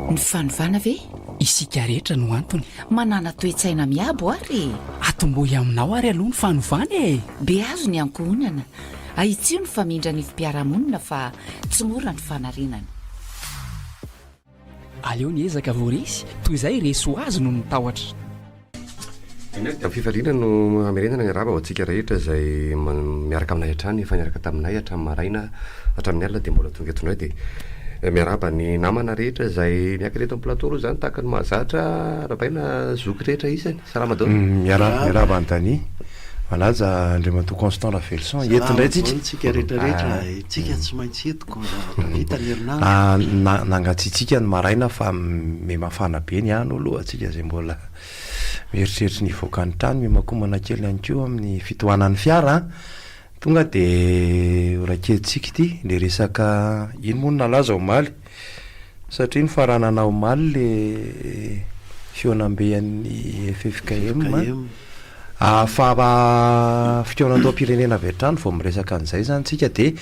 Ny fanovana ve? Isika rehetra no antony. Manàna toe-tsaina miabo ary e! Atombohy aminao ary aloha ny fanovana e! Beazo ny ankohonana, ahitsio ny famindra anivim-piarahamonina fa tsy mora ny fanarenana. Aleo ny ezaka vao resy toy izay resy ho azy noho ny tahotra. Amin'ny fifaliana no hamerenana ny arahaba ho antsika rehetra izay miaraka aminay hatrany, efa niaraka taminay hatramin'ny maraina hatramin'ny alina dia mbola tonga eto indray dia miarahaba ny namana rehetra izay miakatra eto amin'ny plateau aloha izany tahaka ny mahazatra, arahabaina zoky rehetra isany, salama daholo. Miarahaba, miarahaba an'i Dany. Manaja Andriamatoa Constant Raveloson. Eto indray tsika. Salama daholo tsika rehetra rehetra. Tsika tsy maintsy eto ko zavatra vita ny herinandro. Nangatsiatsiaka ny maraina fa miha-mafana be ny andro aloha tsika izay mbola mieritreritra ny hivoaka ny trano, mihomakomana kely ihany koa amin'ny fitohanan'ny fiara an. Tonga dia ho raketintsika ity le resaka ino moa no nalaza omaly satria nifaranana omaly le fihaonambe an'ny ffkm fa fikaonandoham-pirenena avy hatrany vao miresaka an'izay izany tsika dia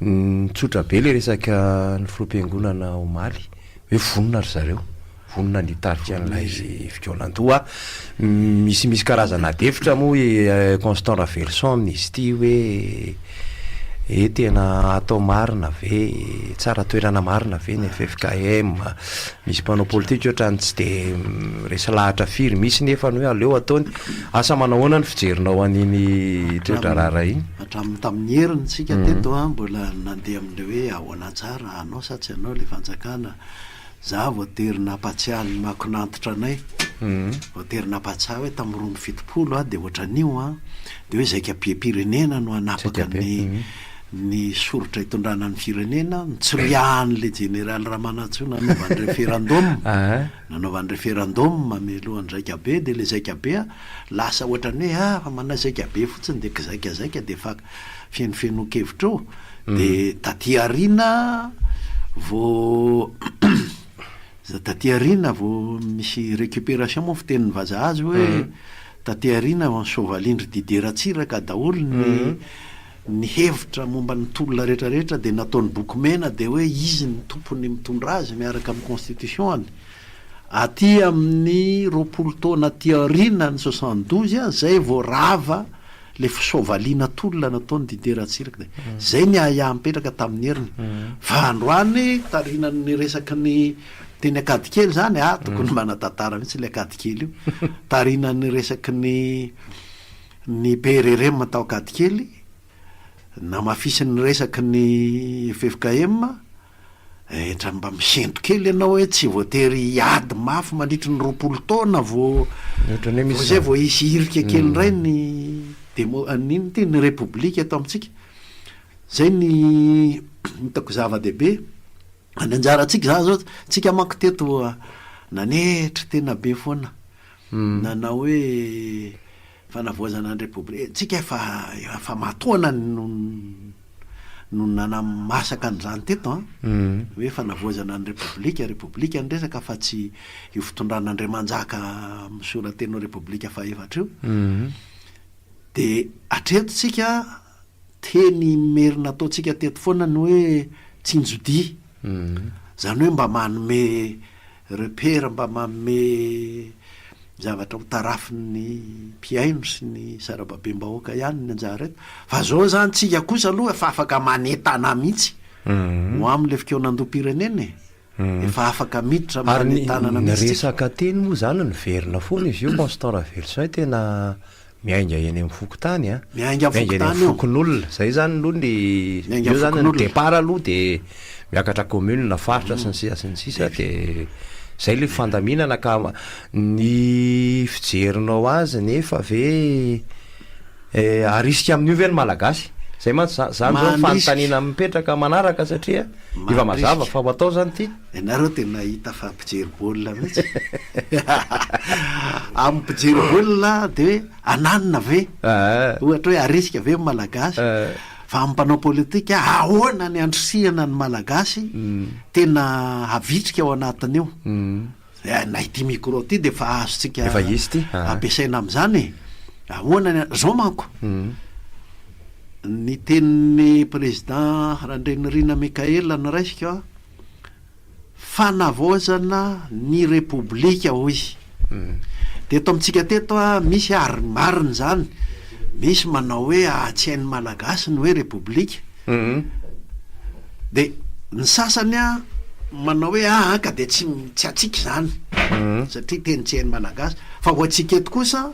nitsotra be le resaka ny filoham-piangonana omaly hoe vonona ry zareo. Vonona ny hitarika an'ilay fikaonandoha. Misimisy karazana ady hevitra moa i Constant Raveloson amin'izy ity hoe e tena atao marina ve, tsara toerana marina ve ny ffkm, misy mpanao politika ohatran'ny tsy dia resy lahatra firy, misy nefa ny hoe aleo ataony. Asa manao ahoana ny fijerinao an'iny toe-draharaha iny? Hatramin'ny tamin'ny heriny tsika teto mbola nandeha amin'ilay hoe ahoana tsara, hanao sa tsy hanao ilay fanjakana. Za voatery nampatsiahy ny makon'antitra anay, voatery nampatsiahy hoe tamin'ny 72 aho dia ohatran'io an, dia hoe zaikabem-pirenena no hanapaka ny ny soritra hitondrana ny firenena, nitsoriahan'ilay jeneraly Ramanantsoa nanaovany referendum, nanaovany referendum mialohan'ny zaikabe, dia ilay zaikabe an, lasa ohatran'ny hoe ah fa manao zaikabe fotsiny dia kizaikazaika dia efa fenofenoan-kevitra eo. Dia taty aoriana vao taty aoriana vao misy récupération moa fitenin'ny vazaha azy hoe taty aoriana vao nisoavalin-dry Didier Ratsiraka daholo ny ny hevitra momba ny tolona rehetra rehetra dia nataony boky mena dia hoe izy ny tompony mitondra azy miaraka amin'ny constitution-ny. Aty amin'ny 20 taona aty aoriana ny 72 zay vao rava le fisoavaliana tolona nataony Didier Ratsiraka de zay ny ahiahy mipetraka tamin'ny heriny fa androany tarinan'ny resaky ny teny Ankadikely zany ah tokony manatantara mihitsy le Ankadikely io tarinan'ny resaky ny ny PRRM tao Ankadikely namafisin'ny resaky ny ffkm Etra mba misento kely ianao hoe tsy voatery hiady mafy mandritry ny 20 taona vao vao zay vao hisy hirika kely indray ny demo ny inona ity ny repoblika eto amintsika. Zay ny hitako zava-dehibe. Ny anjarantsika zany zao, tsika manko teto nanetry tena be foana nanao hoe Fanavaozana ny Repoblika, tsika efa efa matoana no no nanamasaka an'izany teto an, hoe fanavaozana ny Repoblika, Repoblika ny resaka fa tsy io fitondrana Andriamanjaka misora-tena ho Repoblika fahefatra io. Dia hatreto tsika teny merina ataontsika teto foana ny hoe tsinjodia, izany hoe mba manome repère, mba manome zavatra ho tarafin'ny mpihaino sy ny sarababem-bahoaka ihany ny anjara eto. Fa zao zany tsika kosa aloha efa afaka manentana mihitsy ho amin'ilay fikaonandoham-pirenena e. Efa afaka miditra amin'ny Ary ny fanentanana ny mihitsy tsika. resaka teny moa zany miverina foana izy io Constant Raveloson tena Miainga eny amin'ny fokontany an. Miainga amin'ny Miainga eny amin'ny fokontany io. fokonolona. Zay zany aloha ny Miainga eo zany ny fokonolona. départ aloha de miakatra commune, faritra sy ny sisa sy ny sisa de zay le fandaminana ka ny fijerinao azy nefa ve harisika amin'io ve ny Malagasy? Zay mantsy za- zany zao ny Mandrisika. fanontaniana mipetraka manaraka satria efa mazava Mandrisika. fa ho atao zany ity. Ianareo tena hita fa mpijery baolina mihitsy. Amin'ny mpijery baolina dia hoe ananona ve? Ohatra hoe harisika ve ny Malagasy? Fa amin'ny mpanao politika, ahoana ny handrisihana ny Malagasy tena havitrika ao anatin'io? Na ity micro ity dia efa azontsika ampiasaina amin'izany e. Ahoana ny, izao manko, ny tenin'ny président Randrianirina Mickaël no raisiko an. Fanavaozana ny Repoblika hoy. Teto amintsika teto misy ary marina izany, misy manao hoe tsy hain'ny Malagasy ny hoe Repoblika. Dia ny sasany manao hoe aa ka dia tsy tsy antsika izany satria teny tsy hain'ny Malagasy. Fa ho antsika eto kosa,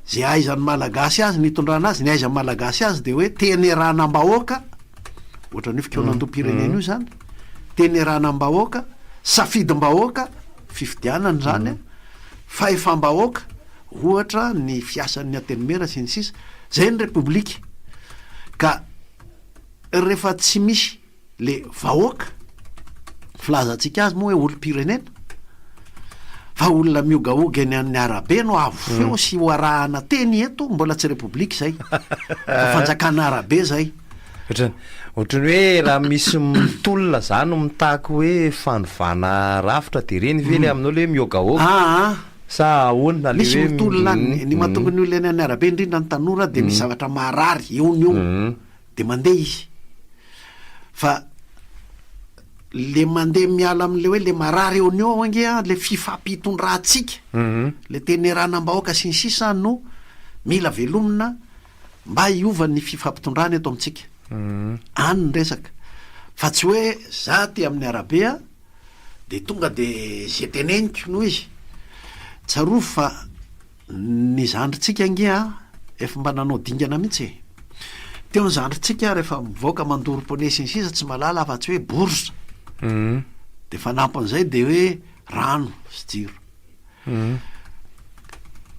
izay ahaizan'ny Malagasy azy ny hitondrana azy, ny ahaizan'ny Malagasy azy dia hoe teny iarahanam-bahoaka, ohatran'io fikaonandoham-pirenena io izany, teny iarahanam-bahoaka, safidim-bahoaka, fifidianana izany an, fahefam-bahoaka, ohatra ny fiasan'ny Antenimiera sy ny sisa, izay ny Repoblika. Ka rehefa tsy misy le vahoaka, filazantsika azy moa hoe olom-pirenena, fa olona miogaoga eny amin'ny arabe no avo feo sy ho arahana teny eto, mbola tsy Repoblika izay, fa fanjakana arabe izay. Ohatrany ohatrany hoe raha misy mitolona zany mitaky hoe fanovana rafitra de reny ve le aminao le hoe miogaoga? Aa. Sa ahoana le Misy hoe mitolona any, ny mahatonga ny olona eny amin'ny arabe indrindra ny tanora de misy zavatra maharary eo no eo de mandeha izy. Fa le mandeha miala amin'le hoe le marary eo no eo ange an, le fifampitondrantsika, le teneranam-bahoaka sy ny sisa no mila velomina mba hiova ny fifampitondrana eto amintsika. Any ny resaka. Fa tsy hoe za aty amin'ny arabe a, de tonga de ze teneniko no izy. Tsarovy fa ny zandrintsika ange a, efa mba nanao dingana mihitsy e. Teo ny zandrintsika rehefa mivoaka mandoro pneu sy ny sisa tsy mahalala afa-tsy hoe bourse. De fanampin'izay de hoe rano sy jiro.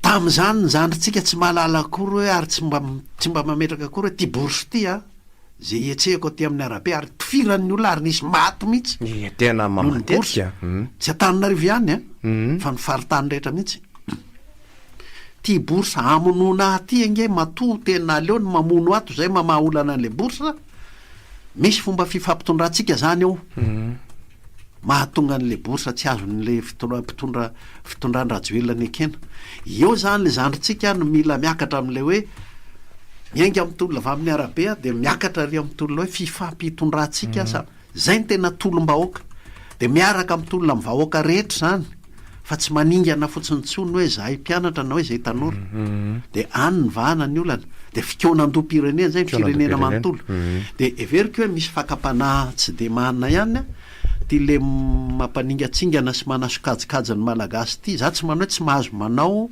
Tamin'izany ny zandrintsika tsy mahalala akory hoe ary tsy mba tsy mba mametraka akory hoe ty bourse ty a, ze ihetsehako aty amin'ny arabe ary tifiran'ny olona ary nisy maty mihitsy Ie, tena noho ny bourse. matetika. Tsy Antananarivo ihany a, fa ny faritany rehetra mihitsy. Ty bourse hamonoana ahy ty ange matoa tena aleo ny mamono ato zay mamaha olana an'le bourse, misy fomba fifampitondrantsika zany eo. Mahatonga an'le bourse tsy azon'le fitondra mpitondra fitondran-dRajoelina nekena. Eo zany le zandrintsika no mila miakatra amin'le hoe miainga amin'ny tolona avy amin'ny arabe dia miakatra ary amin'ny tolona hoe fifampitondrantsika sa zay no tena tolom-bahoaka. Dia miaraka amin'ny tolona amin'ny vahoaka rehetra zany fa tsy maningana fotsiny intsony hoe zahay mpianatra na hoe zay tanora. Dia any ny vahana ny olana. Dia fikaonandoham-pirenena zay, ny firenena manontolo. Dia heveriko hoe misy fakam-panahy tsy dia marina ihany ity le mampaningantsingana sy manasokajikajy ny Malagasy ity. Za tsy manao hoe tsy mahazo manao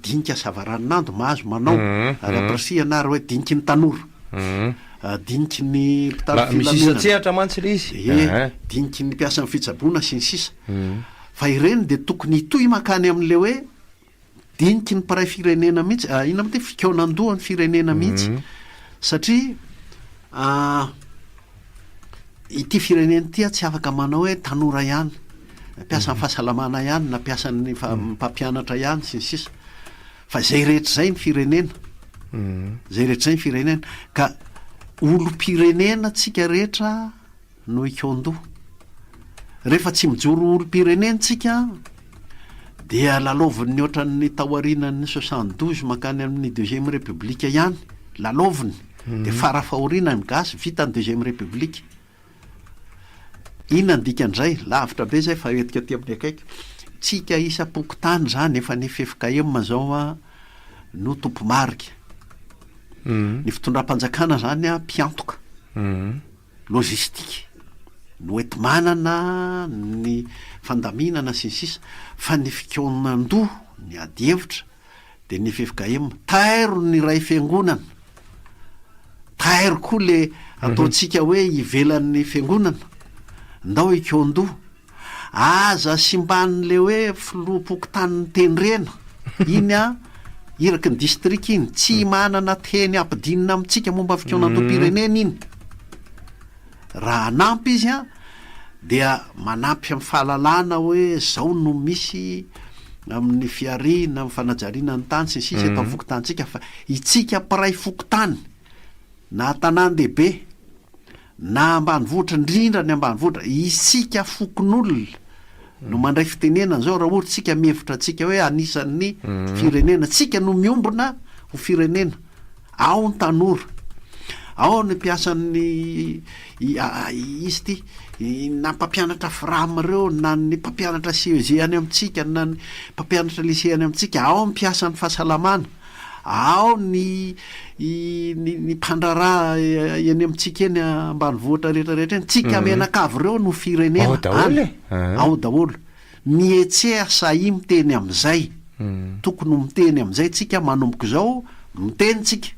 dinika savaranonando, mahazo manao. Ary ampirisihana ary hoe diniky ny tanora, diniky ny mpitandro Misy filaminana. isan-tsehatra mantsy ilay izy. Ie, diniky ny mpiasan'ny fitsaboana sy ny sisa. Fa ireny dia tokony hitohy mankany amin'ilay hoe diniky ny mpiray firenena mihitsy, inona moa ity, fikaonandohan'ny firenena mihitsy. Satria Ity firenena ity tsy afaka manao hoe tanora ihany, mpiasan'ny fahasalamana ihany na mpiasan'ny mpampianatra ihany sy ny sisa fa izay rehetra izay ny firenena, izay rehetra izay ny firenena ka olom-pirenena tsika rehetra no hikaon-doha. Rehefa tsy mijoro ho olom-pirenena tsika dia lalaovin'ny ohatran'ny taorianan'ny 72 mankany amin'ny deuxième république ihany, lalaoviny. Dia farafahoriana ny gasy vita ny deuxième république. Inona ny dikan'izay? Lavitra be izay fa entiko aty amin'ny akaiky. Tsika isam-pokontany izany efa ny ffkm izao an no tompo-marika. Ny fitondram-panjakana izany an mpiantoka. Logistique no enti-manana ny fandaminana sy ny sisa fa ny fikaonan-doha, ny adihevitra Dia ny ffkm, tairo ny iray fiangonana, tairo koa le ataontsika hoe ivelan'ny fiangonana, ndao hikaon-doha, aza simban'le hoe filoham-pokontany tendrena, iny an, iraky ny distrika iny, tsy manana teny ampidinina amintsika momba ny fikaonandoham-pirenena iny. Raha hanampy izy an, dia manampy amin'ny fahalalana hoe zao no misy amin'ny fihariana, amin'ny fanajariana ny tany sy ny sisa eto amin'ny fokontanintsika fa itsika mpiray fokontany na tanàn-dehibe na ambanivohitra, indrindra ny ambanivohitra, isika fokonolona no mandray fitenenana zao raha ohatra tsika mihevitra antsika hoe anisan'ny firenena, tsika no miombona ho firenena. Ao ny tanora. Ao ny mpiasan'ny izy ity, na mpampianatra fram ireo, na ny mpampianatra CEG any amintsika, na ny mpampianatra lycée any amintsika, ao ny mpiasan'ny fahasalamana, ao ny ny ny mpandraharaha eny amintsika eny ambanivohitra rehetra rehetra eny. Tsika mianakavy ireo no firenena Ao daholo any. e. Ao daholo. Mihetseha sahia miteny amin'izay. Tokony ho miteny amin'izay tsika manomboka izao, miteny tsika.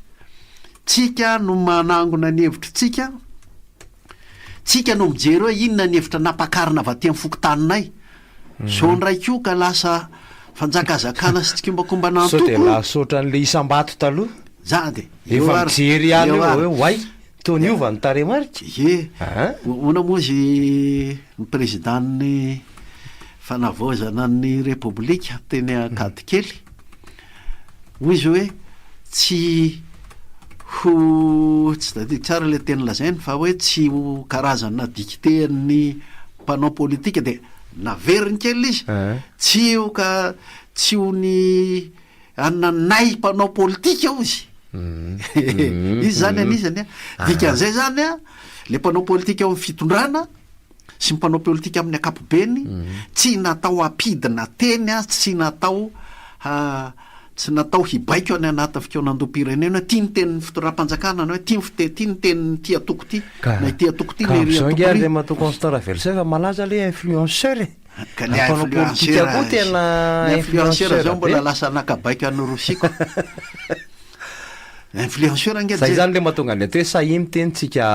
Tsika no manangona ny hevitritsika, tsika no mijery hoe inona ny hevitra nampakarina avy aty amin'ny fokontaninay. Zao indray koa ka lasa fanjakazakana sy tsikombakombana Sao dia antoko. lasa ohatran'ilay isam-bato taloha. Za dia eo Efa ary, mijery ihany eo eo ary. hoe oay, toa niova ny tarehimarika. Ie, Aa. hoana moa izy ny président-n'ny fanavaozana ny Repoblika teny Ankadikely. Hoy izy hoe tsy ho, tsy tadidiko tsara ilay teny lazainy fa hoe tsy ho karazana dictée-n'ny mpanao politika dia naveriny kely ilay izy, tsy ho ka, tsy ho ny ananay mpanao politika hoy izy. Izy izany anisany an. Dikan'izay izany an, ilay mpanao politika ao amin'ny fitondrana, sy ny mpanao politika amin'ny ankapobeny, tsy natao hampidina teny, tsy natao tsy natao hibaiko any anatin'ny fikaonandoham-pirenena hoe ity ny tenin'ny fitondram-panjakana na hoe ity ny fite- ity ny tenin'ity antoko ity Ka na ity antoko ity ka na iry amin'izao antoko ange iry. Andriamatoa Constant Raveloson efa malaza le influenceur e! Ka ny Ny mpanao politika influenceur koa tena ny influenceur influenceur zao mbola be. lasa naka baiko any Rosia ko. Influenceur ange Zay je. zany le mahatonga ny atao hoe sahia miteny tsika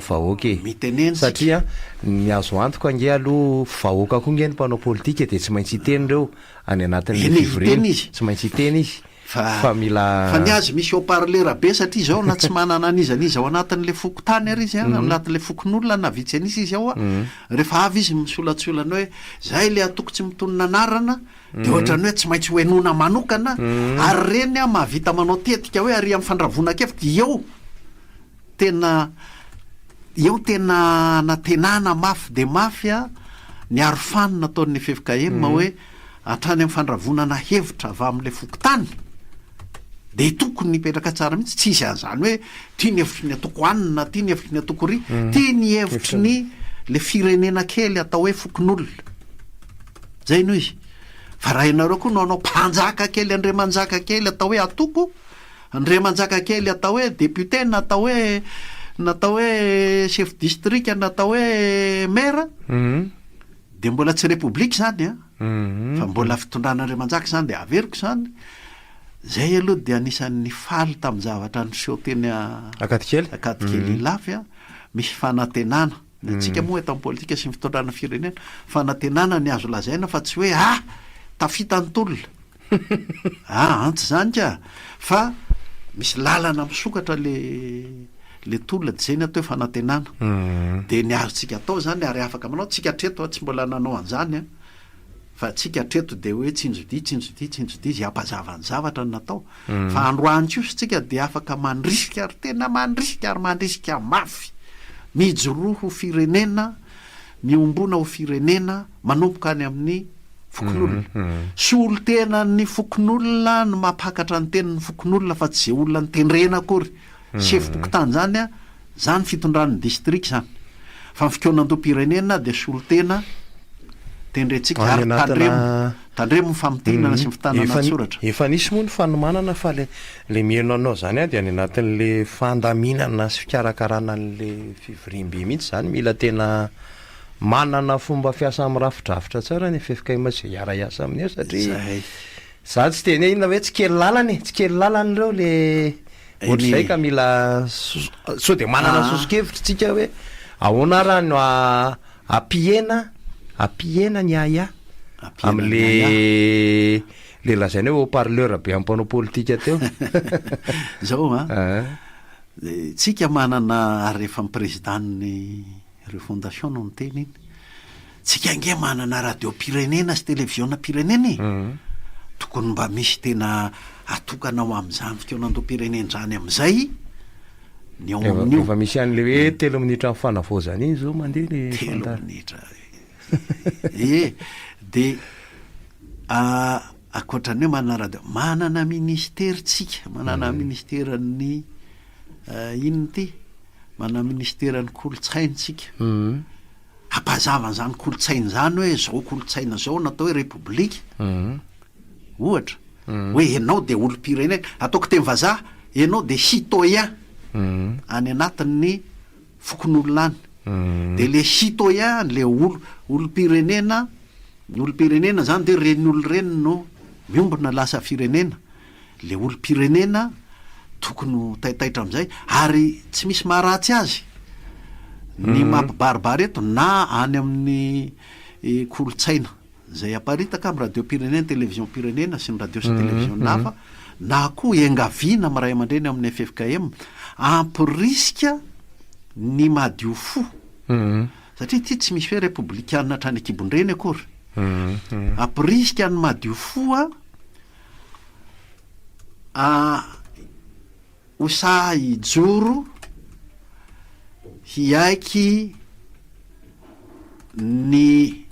vahoaka e. Mitenena tsika. Satria ny azo antoka ange aloha vahoaka koa nge ny mpanao politika de tsy maintsy hiteny reo any anatin'le Eny e, fivoriana. hiteny izy. Tsy maintsy hiteny izy. Fa Fa mila. fa ny azy misy haut parleur be satria izao na tsy manana an'iza n'iza ao anatin'le fokontany ary izy an, ao anatin'le fokonolona na vitsy an'isa izy ao an, rehefa avy izy misolatsolana hoe zay le antoko tsy mitonona anarana, Dia ohatran'ny hoe tsy maintsy ho henoina manokana ary ireny an mahavita manao tetika hoe ary amin'ny fandravonan-kevitra eo tena eo tena anantenana mafy dia mafy an ny arofanina ataon'ny ffkm hoe hatrany amin'ny fandravonana hevitra avy amin'ilay fokontany dia tokony hipetraka tsara mihitsy, tsy hisy an'izany hoe ty ny hevitry ny antoko anona, ty ny hevitry ny antoko ry, ty ny hevitry ny le firenena kely atao hoe fokonolona. Zay no izy. Fa raha ianareo koa no hanao mpanjaka kely andriamanjaka kely atao hoe atoko, andriamanjaka kely atao hoe député na atao hoe na atao hoe chef district na atao hoe maire, dia mbola tsy république izany an, fa mbola fitondrana andriamanjaka izany dia averiko izany, zay aloha dia anisan'ny faly tamin'ny zavatra niseho teny Ankadikely. Ankadikely Ilafy an, misy fanantenana. Ny antsika moa eto amin'ny politika sy ny fitondrana firenena, fanantenana ny azo lazaina fa tsy hoe ah! tafita ny tolona. Ah an tsy izany ka! Fa misy lalana misokatra le le tolona dia izay ny atao hoe fanantenana. Dia ny azontsika atao izany ary afaka manao, tsika hatreto tsy mbola nanao an'izany an! Fa tsika hatreto dia hoe tsinjodia, tsinjodia, tsinjodia, izay hampazava ny zavatra no natao. Fa androany kosa tsika dia afaka mandrisika ary tena mandrisika ary mandrisika mafy. Mijoroa ho firenena, miombona ho firenena, manomboka any amin'ny fokonolona. Solontenan'ny fokonolona no mampakatra ny tenin'ny fokonolona fa tsy izay olona notendrena akory. Sefom-pokontany izany an, Zany fitondran'ny district zany. Fa ny fikaonandoham-pirenena dia solontena tendrentsika Any ary anatina tandremo, tandremo ny famintinana sy ny fitanana Efa an-tsoratra. efa nisy moa ny fanomanana fa le le mihaino anao zany aho dia any anatin'le fandaminana sy fikarakarana an'le fivoriambe mihitsy zany mila tena manana fomba fiasa mirafidrafitra tsara ny ffkm izay hiara-hiasa amin'io satria Zay. za tsy teny hoe inona hoe tsy kely lalana e, tsy kely lalana ireo le Ohatr'izay ka mila sao dia manana soso-kevitra tsika hoe ahoana ara no ampihena ampihena ny ahiahy am'le le lazaina hoe haut parleur be amin'ny mpanao politika teo. Zao an, tsika manana ary efa ny président-n'ny Refondation no niteny iny. Tsika ange manana radiom-pirenena sy televizionam-pirenena e! Tokony mba misy tena atokana ho amin'izany fikaonandoham-pirenena izany amin'izay ny ao amin'io. Efa misy an'le hoe telo minitra amin'ny fanavaozana iny izao mandeha le Telo fandahara. minitra e! De ankoatran'ny hoe manana radio, manana ministera tsika, manana ministeran'ny inona ity? Manana ministeran'ny kolontsaina isika. Hampazava an'izany kolontsaina izany hoe izao kolontsaina izao no atao hoe repoblika. Ohatra, hoe ianao dia olom-pirenena, ataoko teny vazaha, ianao dia citoyen any anatin'ny fokonolona any. Dia le citoyen, le olo, olom-pirenena, ny olom-pirenena izany dia ireny olona ireny no miombona lasa firenena. Le olom-pirenena tokony ho taitaitra amin'izay ary tsy misy maharatsy azy ny mampibaribary eto na any amin'ny kolontsaina izay aparitaka amin'ny radiom-pirenena, televiziom-pirenena sy ny radio sy televiziona hafa na koa iangaviana amin'ny ray aman-dreny ao amin'ny ffkm hampirisika ny madio fo satria ity tsy misy hoe repoblikana hatrany an-kibon-dreny akory hampirisika ny madio fo A Ho sahy hijoro hiaiky ny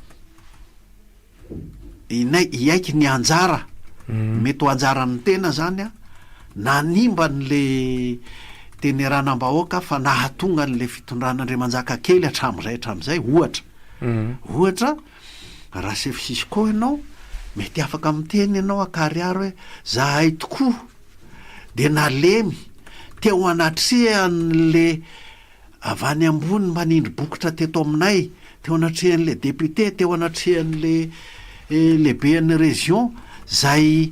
inay hiaiky ny anjara mety ho anjaran'ny tena zany a, nanimba an'le teneranam-bahoaka fa nahatonga an'le fitondrana Andriamanjaka kely hatramin'izay hatramin'izay ohatra, ohatra. Raha chef Cisco ianao, mety afaka miteny ianao ankarihary hoe zahay tokoa dia nalemy teo anatrehan'le avy any ambony manindry bokotra teto aminay, teo anatrehan'le député, teo anatrehan'le lehiben'ny région zay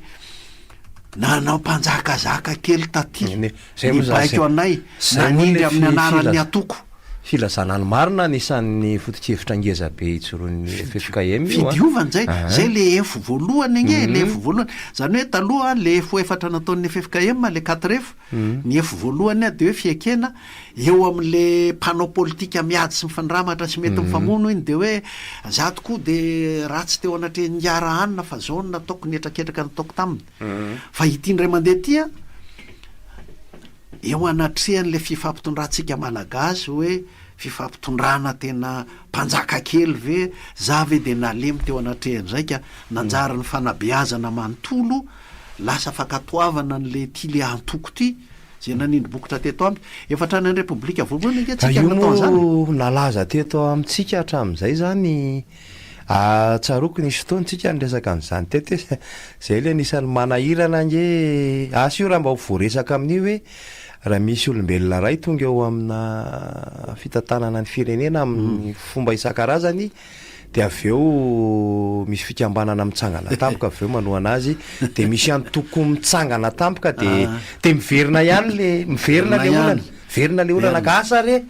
nanao mpanjakazaka kely taty, nibaiko anay, nanindry amin'ny anaran'ny antoko. Filazana ny marina anisan'ny foto-kevitra ngeza be ijoroan'ny ffkm io an. Fidiovana izay, izay le efo voalohany ange, le efo voalohany, izany hoe taloha le efo efatra nataon'ny ffkm, le quatre efo, ny efo voalohany dia hoe fiekena eo amin'le mpanao politika miady sy mifandramatra sy mety mifamono iny dia hoe za tokoa dia ratsy teo anatrehan'i Ingahy Rahanina fa zao no nataoko, ny hetraketraka nataoko taminy, fa ity indray mandeha ity an, Eo anatrehan'ilay fifampitondrantsika Malagasy hoe fifampitondrana tena mpanjaka kely ve, za ve dia nalemy teo anatrehan'izay ka nanjary ny fanabeazana manontolo lasa fankatoavana an'ilay ity le antoko ity izay nanindry bokotra teto amiko. Efa hatrany any Repoblika voalohany ange Ka tsika io no natao an'izany e. moa nalaza teto amintsika hatramin'izay izany, tsaroako nisy fotoana tsika niresaka an'izany teto hoe zay le anisan'ny manahirana ange, asa io raha mba ho voaresaka amin'io hoe raha misy olombelona iray tonga eo amina fitantanana ny firenena amin'ny fomba isan-karazany de avy eo misy fikambanana mitsangana tampoka avy eo manohana azy de misy antoko mitsangana tampoka de de miverina ihany le miverina le olana, miverina le olana ka asa re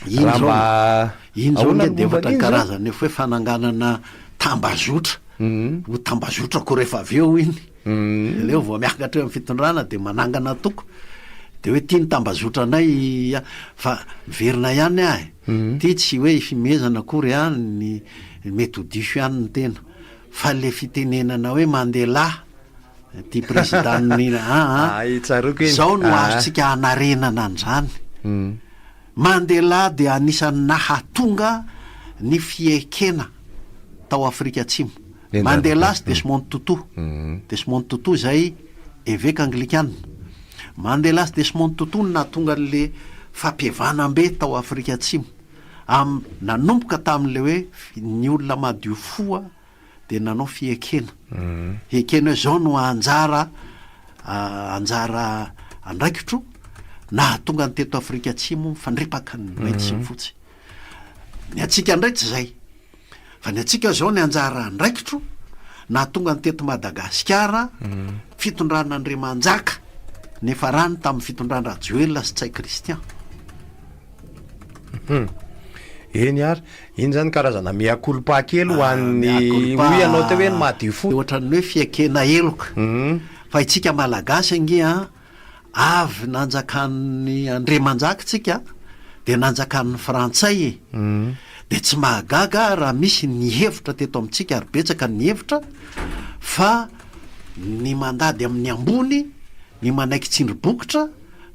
Iny raha zao, mba iny zao ahoana nge ny de momba ohatra an'iny zany? karazany efa hoe fananganana tambazotra, ho tambazotrako rehefa avy eo iny, aleo vao miakatra eo amin'ny fitondrana de manangana antoko, de hoe ty ny tambazotranay a, fa miverina ihany aho e, ty tsy hoe ifimezana akory an, ny mety ho diso ihany ny tena, fa le fitenenana hoe Mandela ty président-n'ny aa, Ay, tsaroako iny. zao no Ah. azontsika hanarenana an'izany. Mandela dia anisan'ny nahatonga ny fiekena tao Afrika Atsimo. Mandela sy Desmond Tutu. Desmond Tutu izay eveka anglikana. Mandela sy Desmond Tutu no nahatonga an'le fampihavanam-be tao Afrika Atsimo. Am, nanomboka tamin'le hoe ny olona madio fo dia nanao fiekena. Ekena hoe zao no anjara anjara andraikitro nahatonga ny teto Afrika Atsimo mifandripaka ny mainty sy ny fotsy. Ny antsika indray tsy izay. Fa ny antsika zao ny anjara andraikitro nahatonga ny teto Madagasikara fitondrana Andriamanjaka niafarany tamin'ny fitondran-dRajoelina sy Ntsay Christian. Eny ary, iny zany karazana mea culpa kely ho an'ny, hoy ianao teo hoe ny madio fo. Ohatran'ny hoe fiaikena heloka. Fa itsika Malagasy ange an, avy nanjakan'ny Andriamanjaka tsika, dia nanjakan'ny Frantsay e. Dia tsy mahagaga raha misy ny hevitra teto amintsika ary betsaka ny hevitra fa ny mandady amin'ny ambony, ny manaiky tsindry bokotra,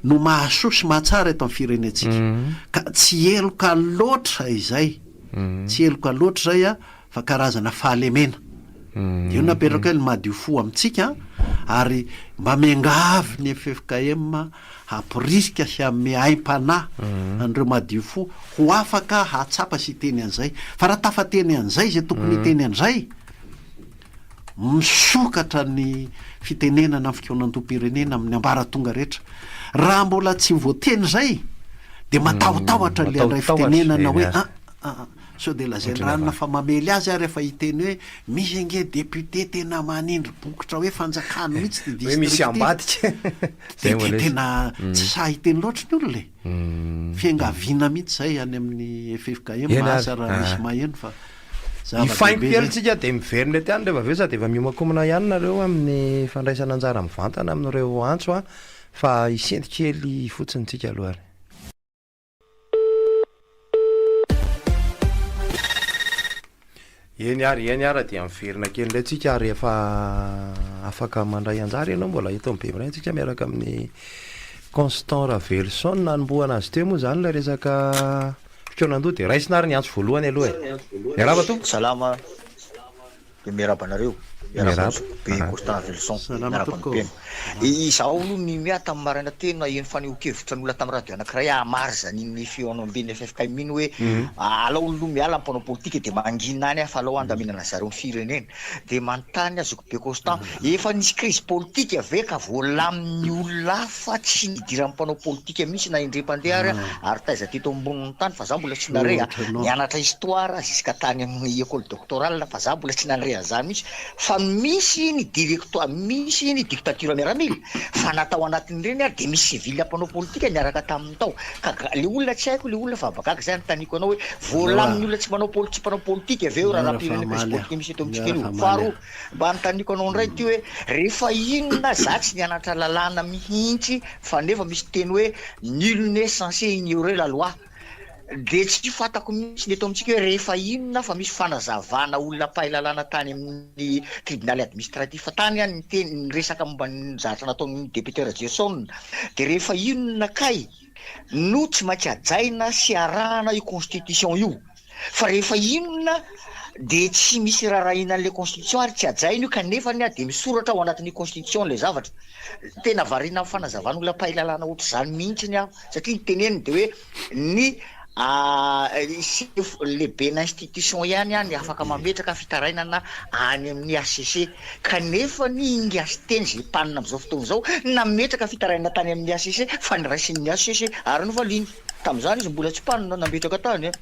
no mahasoa sy mahatsara eto amin'ny firenentsika. Ka tsy heloka loatra izay, tsy heloka loatra izay fa karazana fahalemena. Io no napetraka hoe ny madio fo amintsika. Ary mba miangavy ny ffkm hamporisika sy hanome aim-panahy an'ireo madio fo ho afaka hahatsapa sy hiteny an'izay. Fa raha tafateny an'izay izay tokony hiteny an'izay, misokatra ny fitenenana amin'ny fikaonandoham-pirenena amin'ny ambaratonga rehetra. Raha mbola tsy voateny izay dia matahotahotra ilay handray fitenenana hoe an, an, sao dia lazain'i ranona fa mamely azy aho rehefa hiteny hoe misy ange député tena manindry bokotra hoe fanjakany mihitsy ity Hoe misy district ity. ambadika. Dia dia tena tsy sahy hiteny loatra ny olona e. Fiangaviana mihitsy izay any amin'ny ffkm, Eny ary. asa raha misy maheno fa. Hifaingo kely tsika dia miverina eto ihany rehefa avy eo sady efa miomankomana ihany nareo amin'ny fandraisana anjara mivantana amin'ireo antso a fa hisenty kely fotsiny tsika aloha ary. Eny ary, eny ary dia miverina kely indray tsika ary efa afaka mandray anjara ianao mbola eto amin'ny Bemiray tsika miaraka amin'ny Constant Raveloson nanombohana azy teo moa izany ilay resaka Fikaonandoha dia raisina ary ny antso voalohany aloha e. Miarahaba tompoko. Salama dia miarahaba anareo. Miarahaba Miarahaba. Zokibe Constant Raveloson. Salama Miarahaba ny tompoko. mpino. Izaho aloha ny miahy tamin'ny maraina teo naheno fanehoan-kevitra ny olona tamin'ny radio anankiray hahamariza an'iny fihaonamben'ny ffkm iny hoe alao aloha miala ny mpanao politika dia mangina any fa alao handaminana zareo ny firenena. Dia manontany aho Zokibe Constant, efa nisy crise politika ve ka voalamin'ny olona hafa tsy nidiran'ny mpanao politika mihitsy na indray mpandeha ary ary taiza teto ambonin'ny tany fa za mbola tsy nare a, nianatra histoire jusqu'à tany amin'ny école doctorale fa za mbola tsy nandre an'izany mihitsy fa misy ny directoire misy ny dictature miaramila fa na tao anatin'ireny ary dia misy civil mpanao politika niaraka taminy tao ka le olona tsy haiko le olona fa gaga zay anontaniako anao hoe voalamin'ny olona tsy manao poli tsy mpanao politika ve io raharaham-pirenena crise politika misy eto amintsika io faharoa mba anontaniako anao indray ity hoe rehefa inona za tsy nianatra lalàna mihitsy fa nefa misy teny hoe nul n'est censé ignorer la loi Dia tsy fantako mihitsy ny eto amintsika hoe rehefa inona fa misy fanazavana olona mpahay lalàna tany amin'ny tribonaly administratif tany any niteny niresaka momba ny zavatra nataon'ny député Rajerison dia rehefa inona kay no tsy maintsy hajaina sy arahana io constitution io fa rehefa inona dia tsy misy rarahina an'ilay constitution ary tsy hajaina io kanefa ny dia misoratra ao anatin'ny constitution ilay zavatra tena variana amin'ny fanazavan'olona mpahay lalàna ohatr'izany mihitsy aho satria ny teneniny dia hoe ny sefo lehibena institution ihany ny afaka mametraka fitarainana any amin'ny HCC kanefa ny ingahy Siteny izay mpanina amin'izao fotoana izao nametraka fitarainana tany amin'ny HCC fa niraisin'ny HCC ary novaliany tamin'izany izy mbola tsy mpanina nametraka tany a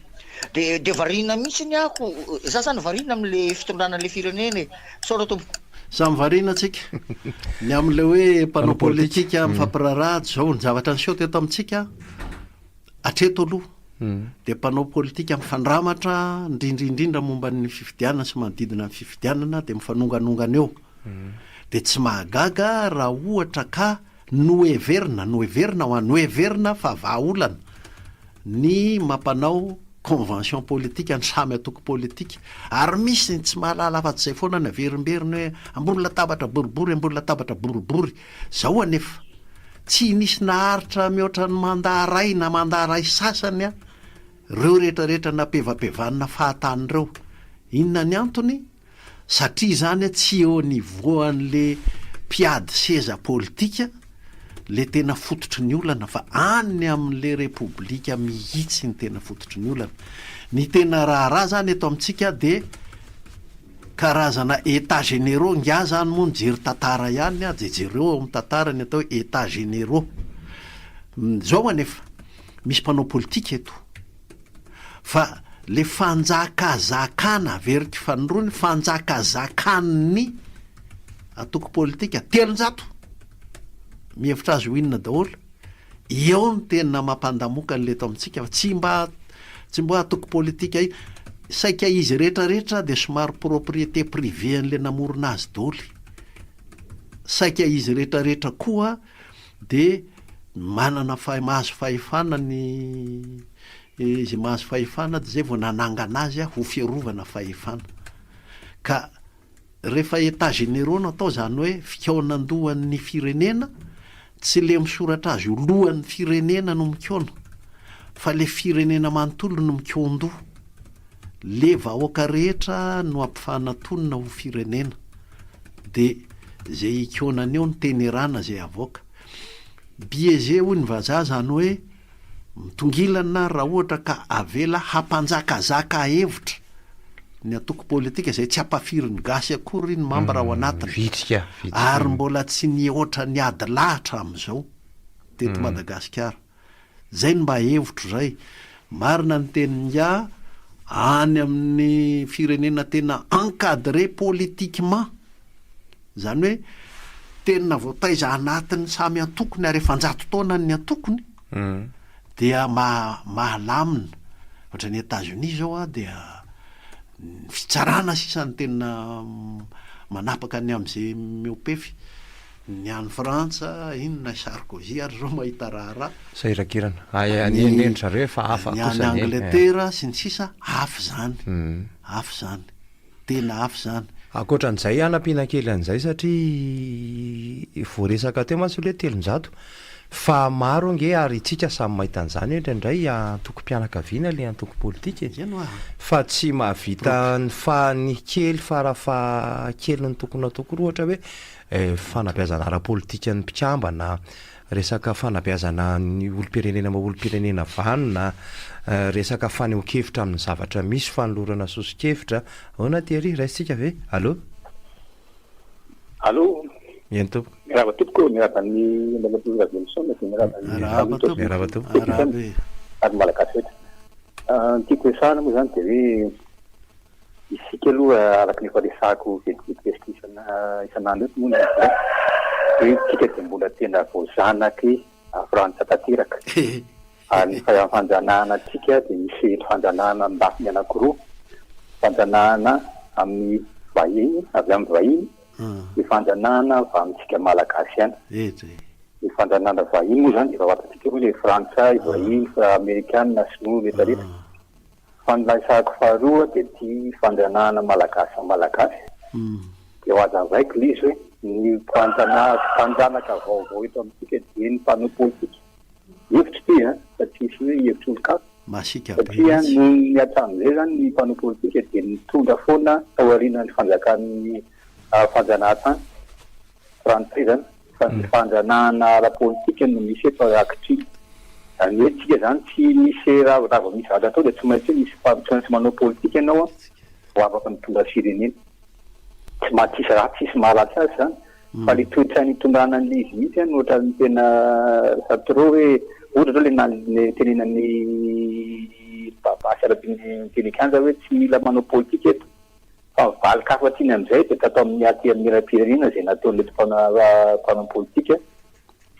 de de variana mihitsy ny ako za zany variana amin'le fitondrana an'le firenena e misaotra tompoko. Samy variana tsika. Ny amin'ilay hoe mpanao politika mifampiraharaha tsy izao. Ny zavatra niseho teto amintsika hatreto aloha dia mpanao politika mifandramatra indrindra indrindra momba ny fifidianana sy manodidina ny fifidianana dia mifanonganongana eo. Dia tsy mahagaga raha ohatra ka Noheverina, noheverina hoa, noheverina fa vahaolana ny mampanao convention politique ny samy antoko politika, ary misy ny tsy mahalala afa-tsy izay foana ny averimberiny hoe ambony latabatra boribory, ambony latabatra boribory. Izao anefa, tsy nisy naharitra mihoatra ny mandat iray na mandat iray sasany ireo rehetrarehetra nampevapevanina fahatany ireo. Inona ny antony? Satria izany tsy eo niveau an'le mpiady seza politika le tena fototry ny olana fa any amin'le repoblika mihitsy ny tena fototry ny olana. Ny tena raharaha zany eto amintsika de karazana etats généraux, ingahy zany moa nijery tantara ihany de jereo ao amin'ny tantara ny atao hoe etats généraux. Zao anefa, misy mpanao politika eto. Fa le fanjakazakana, averiko fanindroany, fanjakazakan'ny antoko politika 300, mihevitra azy ho inona daholo, eo no tena mampandamoka an'le eto amintsika fa tsy mba tsy mba antoko politika i, saika izy rehetra rehetra dia somary propriété privée an'le namorona azy daholo, saika izy rehetra rehetra koa dia manana fahe- mahazo fahefana ny izay mahazo fahefana dia zay vao nanangana azy ho fiarovana fahefana. Ka rehefa états généraux no atao zany hoe fikaonandohan'ny firenena, tsy le misoratra azy ho lohan'ny firenena no mikaona fa le firenena manontolo no mikaondoha. Le vahoaka rehetra no ampifanantonina ho firenena. Dia. Izay ikaonany eo ny teny erana izay avoaka. Biaisé hoy ny vazaha izany hoe mitongilana raha ohatra ka avela hampanjakazaka hevitra ny antoko politika izay tsy ampafirin'ny gasy akory ny mambra ao anatiny. Vitrika, vitrika. Ary mbola tsy nihoatra ny ady lahatra amin'izao teto Madagasikara. Zay no mba hevitro zay. Marina ny tenin'ingahy, any amin'ny firenena tena encadré politiquement, zany hoe tena voataiza anatin'ny samy antokony ary efa an-jato taonany ny antokony dia maha- mahalamina. Ohatran'i Etats-Unis zao an dia ny fitsarana sisa no tena manapaka ny amin'izay mihoa-pefy. Ny any Frantsa, inona i Sarkozy ary zao mahita raharaha. Sahirankirana. Ay, ny Ny ny ry zareo efa hafa ny any kosa anie. Angletera sy ny sisa, hafa izany, hafa izany, tena hafa izany. Ankoatran'izay, hanampiana kely an'izay satria voaresaka teo mantsy hoe 300 fa maro ange ary tsika samy mahita an'izany hoe indraindray antokom-pianakaviana ilay antoko politika e. Eny hoa. Fa tsy mahavita ny fa ny kely farafahakeliny tokony hatao koa ohatra hoe Fanabeazana ara-politikan'ny mpikambana, resaka fanabeazana ny olom-pirenena maha olom-pirenena vanona, resaka fanehoan-kevitra amin'ny zavatra misy, fanolorana soso-kevitra. Ahoana Thierry, raisintsika ve? Allô? Allô? Eny tompoko. Miarahaba tompoko, miarahaba an'i Andriamatoa Raveloson dia miarahaba an'i Miarahaba tompoko. Miarahaba tompoko. Miarahaba e. Ary ny Malagasy rehetra. Ny tiako resahana moa izany dia hoe Isika aloha araka ny efa resahako vetivety isan'andro eto moa ny hoe isika dia mbola tena voazanaky Frantsa tanteraka. Ary ny fanjanahana antsika dia misy fanjanahana amin'ny lafiny anankiroa, fanjanahana amin'ny vahiny, avy amin'ny vahiny, dia fanjanahana avy amintsika Malagasy ihany. Ny fanjanahana vahiny moa izany dia efa fantatsika hoe ilay frantsay, vahiny, amerikana, sinoa rehetra rehetra. Fa ny laisahako faharoa dia ity fanjanahana malagasy samy malagasy. Dia ho hazavaiko ilay izy hoe ny mpanjanaka vaovao eto amintsika dia ny mpanao politika. Hevitro ity an, fa tsisy hoe hevitr'olon-kafa. Masiaka be Satria mihitsy. noho ny hatramin'izay izany ny mpanao politika dia nitondra foana taorian'ny fanjakan'ny fanjanahantany. Frantsay izany fa ny fanjanahana ara-politika no misy eto ankehitriny. Izany hoe tsika izany tsy misy raha raha vao misy zavatra atao dia tsy maintsy hoe misy tsy maintsy manao politika ianao an vao afaka mitondra firenena. Tsy maha tsisy ratsy tsisy maharatsy azy izany fa le toe-tsaina itondrana an'ilay izy mihitsy an no ohatran'ny tena ça trop hoe ohatra zao le na le tenenan'i Baba sy Rabin'ny teny an-kianja hoe tsy mila manao politika eto. Fa ny valin-kafa tiany amin'izay dia tatao amin'ny Antenimierampirenena izay nataon'ireto mpanao politika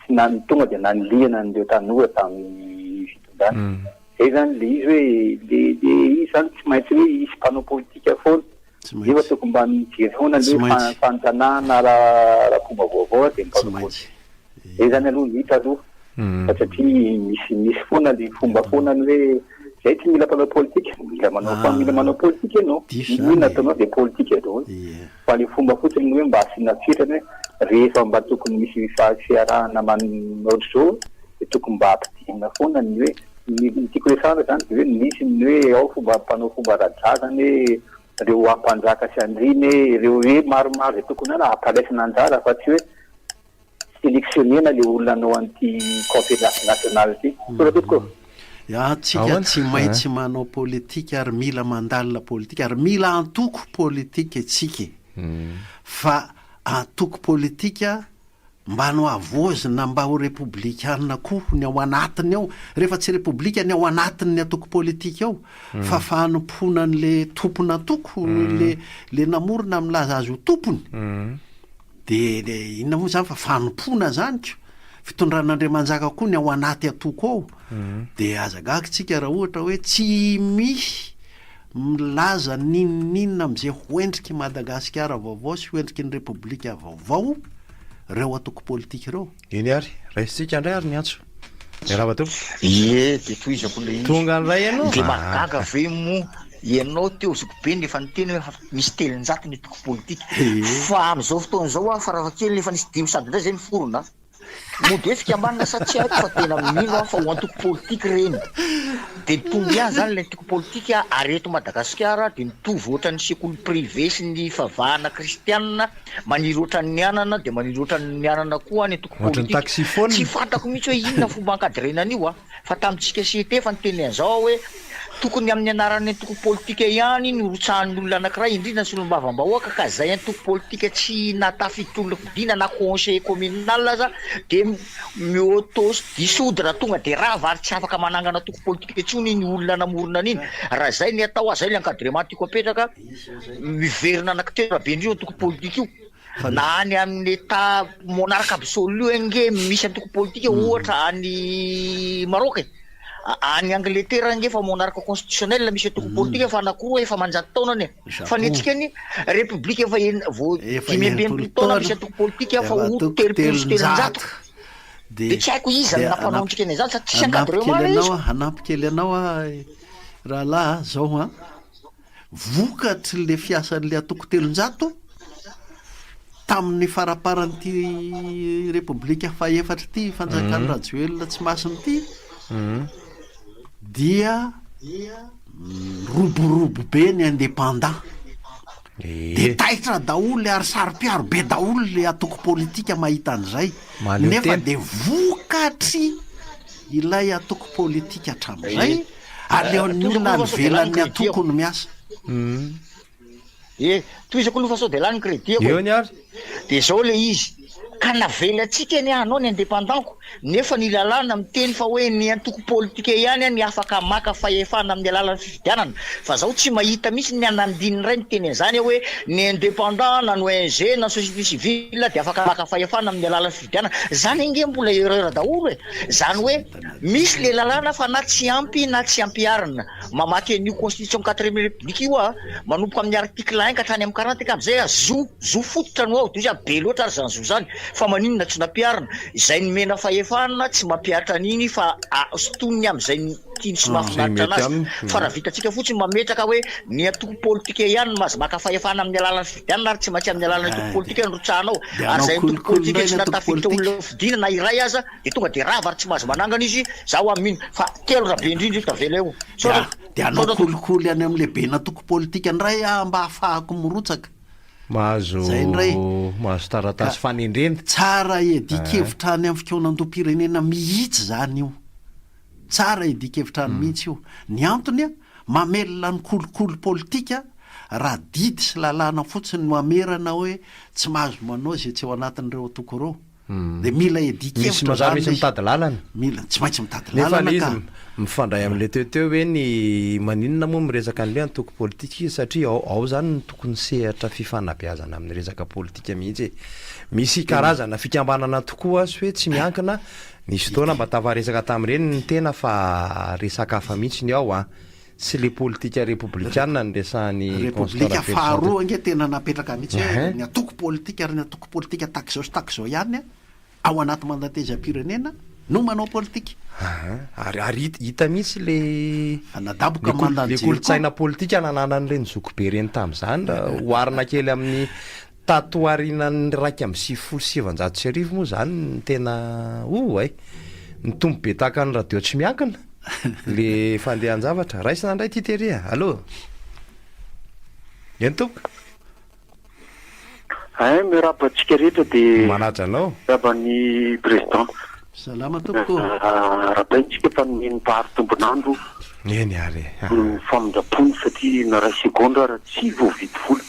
sy na tonga dia nanilihana an'ireo tanora tamin'ny fitondrana. Izay izany ilay izy hoe ilay izy izany tsy maintsy hoe hisy mpanao politika foana nefa tokony mba mijery foana ny hoe fanjanahana ara-pomba vaovao dia ny mpanao politika. Zay zany aloha ny hita aloha fa satria misy misy foana le fomba foana ny hoe zay tsy mila mpanao politika, mila manao fa mila manao politika ianao, n'inona ataonao dia politika daholo fa le fomba fotsiny ny hoe mba asiana fetrany hoe rehefa mba tokony misy fiarahana manao ohatr'izao dia tokony mba ampidirina foana ny hoe ny tiako resahana zany dia hoe misy ny hoe ao fomba mpanao fomba ara-drazana hoe ireo ampanjaka sy andriana e, ireo hoe maromaro izay tokony hampiraisina anjara fa tsy hoe Selectionner-na le olona hanao an'ity conférence nationale ity. Misaotra tompoko ô. Ya, tsika tsy maintsy manao politika ary mila mandalina politika ary mila antoko politika itsika e. Fa antoko politika mba nohavaozina mba ho repoblikana koa ny ao anatiny ao. Rehefa tsy repoblika ny ao anatin'ny antoko politika ao fa fanompoana an'le tompon'antoko, le le namorona milaza azy ho tompony. De de inona moa zany fa fanompoana zany ko, fitondran'Andriamanjaka koa ny ao anaty antoko ao, de aza gaga tsika raha ohatra hoe tsy misy milaza n'inon'inona am'zay ho endrik'i Madagasikara vaovao sy ho endriky ny Repoblika vaovao reo antoko politika reo. Eny ary, raisintsika indray ary ny antso. Miarahaba tompoko. Ie, dia tohizako ilay izy. Tonga indray ianao. Dia mahagaga ve moa ianao teo zokibeny efa niteny hoe misy 300 ny antoko politika. Fa amin'izao fotoana izao aho farafahakeliny efa nisy 500 indray izay niforona. Mody hoe fikambanana sa tsy haiko fa tena mino aho fa ho antoko politika ireny. Dia mitombo ihany izany ilay antoko politika ary eto Madagasikara dia mitovy ohatran'ny sekoly privé sy ny fivavahana kristianina, maniry ohatran'ny anana dia maniry ohatran'ny anana koa ny antoko Ohatran'ny politika. taxiphone. Tsy fantako mihitsy hoe inona fomba encadrena an'io a! Fa tamintsika CT efa niteny an'izao aho hoe tokony amin'ny anaran'ny antoko politika ihany no rotsahan'ny olona anankiray, indrindra ny solombavambahoaka, ka izay antoko politika tsy nahatafiditra olona fidiana na conseiller communal aza dia mi-auto dissoudre tonga dia rava ary tsy afaka manangana antoko politika intsony iny olona namorona an'iny. Raha izay ny atao, izay ilay encadrement tiako apetraka, miverina anankitelo raha be indrindra io antoko politika io. Na any amin'ny Etat monarque absolu ange misy antoko politika ohatra any Maroc e. Any Angleterre ange efa monarque constitutionnel misy antoko politika fa anakiroa efa aman-jato taonany e. Fa ny antsika anie république efa vao 65 taona misy antoko politika fa ho 330. Dia tsy haiko iza no nampanao antsika an'izany sa tsisy encadrement ilay izy. Hanampy kely anao aho rahalahy a, zao an. Vokatry le fiasan'le antoko 300 tamin'ny faraparan'ity repoblika fahefatra ity fanjakan'i Rajoelina tsy masina ity dia niroborobo be ny indépendant. De taitra daholo ary saro-piaro be daholo le antoko politika mahita an'izay nefa de vokatry ilay antoko politika hatramin'izay Aleon'ny olona any ivelan'ny antoko no miasa. E, tohizako aloha fa sao dia lany ny crédit-ko e. Eo ny ary. Dia izao ilay izy, ka navelantsika anie hanao ny indépendant-ko, nefa ny lalàna miteny fa hoe ny antoko politika ihany ny afaka maka fahefana amin'ny alalan'ny fifidianana, fa zaho tsy mahita mihitsy ny an'andininy iray miteny an'izany hoe ny indépendant na ny ONG na ny société civile dia afaka maka fahefana amin'ny alalan'ny fifidianana. Izany ange mbola erreur daholo e. Izany hoe Misy le lalàna fa na tsy ampy na tsy ampiharina. Mamaky an'io constitution quatrième république io aho, manomboka amin'ny article un ka hatrany amin'ny 40 ka amin'izay aho zo, zo fototra no ao, dia ozy be loatra ary izany zo izany, fa maninona tsy nampiharina? Izay nomena fahefana tsy mampihatra an'iny fa sintoniny amin'izay tiany sy mahafinaritra anazy. Fa raha vitantsika fotsiny mametraka hoe ny antoko politika ihany no mahazo maka fahefana amin'ny alalan'ny fifidianana ary tsy maintsy amin'ny alalan'ny antoko politika no rotsahanao, ary izay antoko politika tsy nahatafiditra olona hofidiana na iray aza Dia tonga dia rava ary tsy mahazo manangana izy, za hoa mino fa telo raha be indrindra io tavela eo. Dia dia hanao kolikoly any amin'ilay ben'antoko politika indray aho mba hahafahako mirotsaka. Mahazo Zay indray. mahazo taratasy Ka fanendrena. tsara hiadian-kevitra any amin'ny fikaonandoham-pirenena mihitsy izany io. Tsara hiadian-kevitra any mihitsy io. Ny antony, mamelona ny kolikoly politika raha didy sy lalàna fotsiny no hamerana hoe tsy mahazo manao izay tsy ao anatin'ireo antoko ireo. Dia mila Misy hiadian-kevitra manjary zany misy izy. mitady lalana. Mila, tsy maintsy mitady Nefa lalana le ka. izy mifandray amin'ilay teo teo hoe ny maninona moa miresaka an'ilay antoko politika izy satria ao ao zany no tokony sehatra fifanabeazana amin'ny resaka politika mihitsy e. Misy karazana fikambanana tokoa azo hoe tsy miankina, nisy fotoana mba tafaresaka tamin'ireny ny tena fa resaka hafa mihitsy ny ao an. Tsy le politika repoblikana no resahan'i Constant Repoblika Raveloson teo. faharoa ange tena napetraka mihitsy hoe Ehe. ny antoko politika ary ny antoko politika tahaka izao sy tahaka izao ihany ao anaty mandatezam-pirenena no manao politika. Aha. Ary ary hita hita mihitsy le Fa nadaboka le ny kolo mandan'i le Jeriko. kolontsaina politika nananan'ireny zokibe ireny tamin'izany raha oharina kely amin'ny Tato aorianan'ny 1991 moa izany no tena oay! Nitombo be tahaka ny radio tsy miankina le fandehan-javatra. Raisina indray ity tery a! Allô? Eny tompoko. Ein, miarahaba antsika rehetra dia Manaja anao. miarahaba ny président. Salama tompoko. Arahabaintsika fa nomen'ny Mpahary tombon'andro Eny ary e. ny famindrampony satria na iray segondra ara tsy voavidy vola.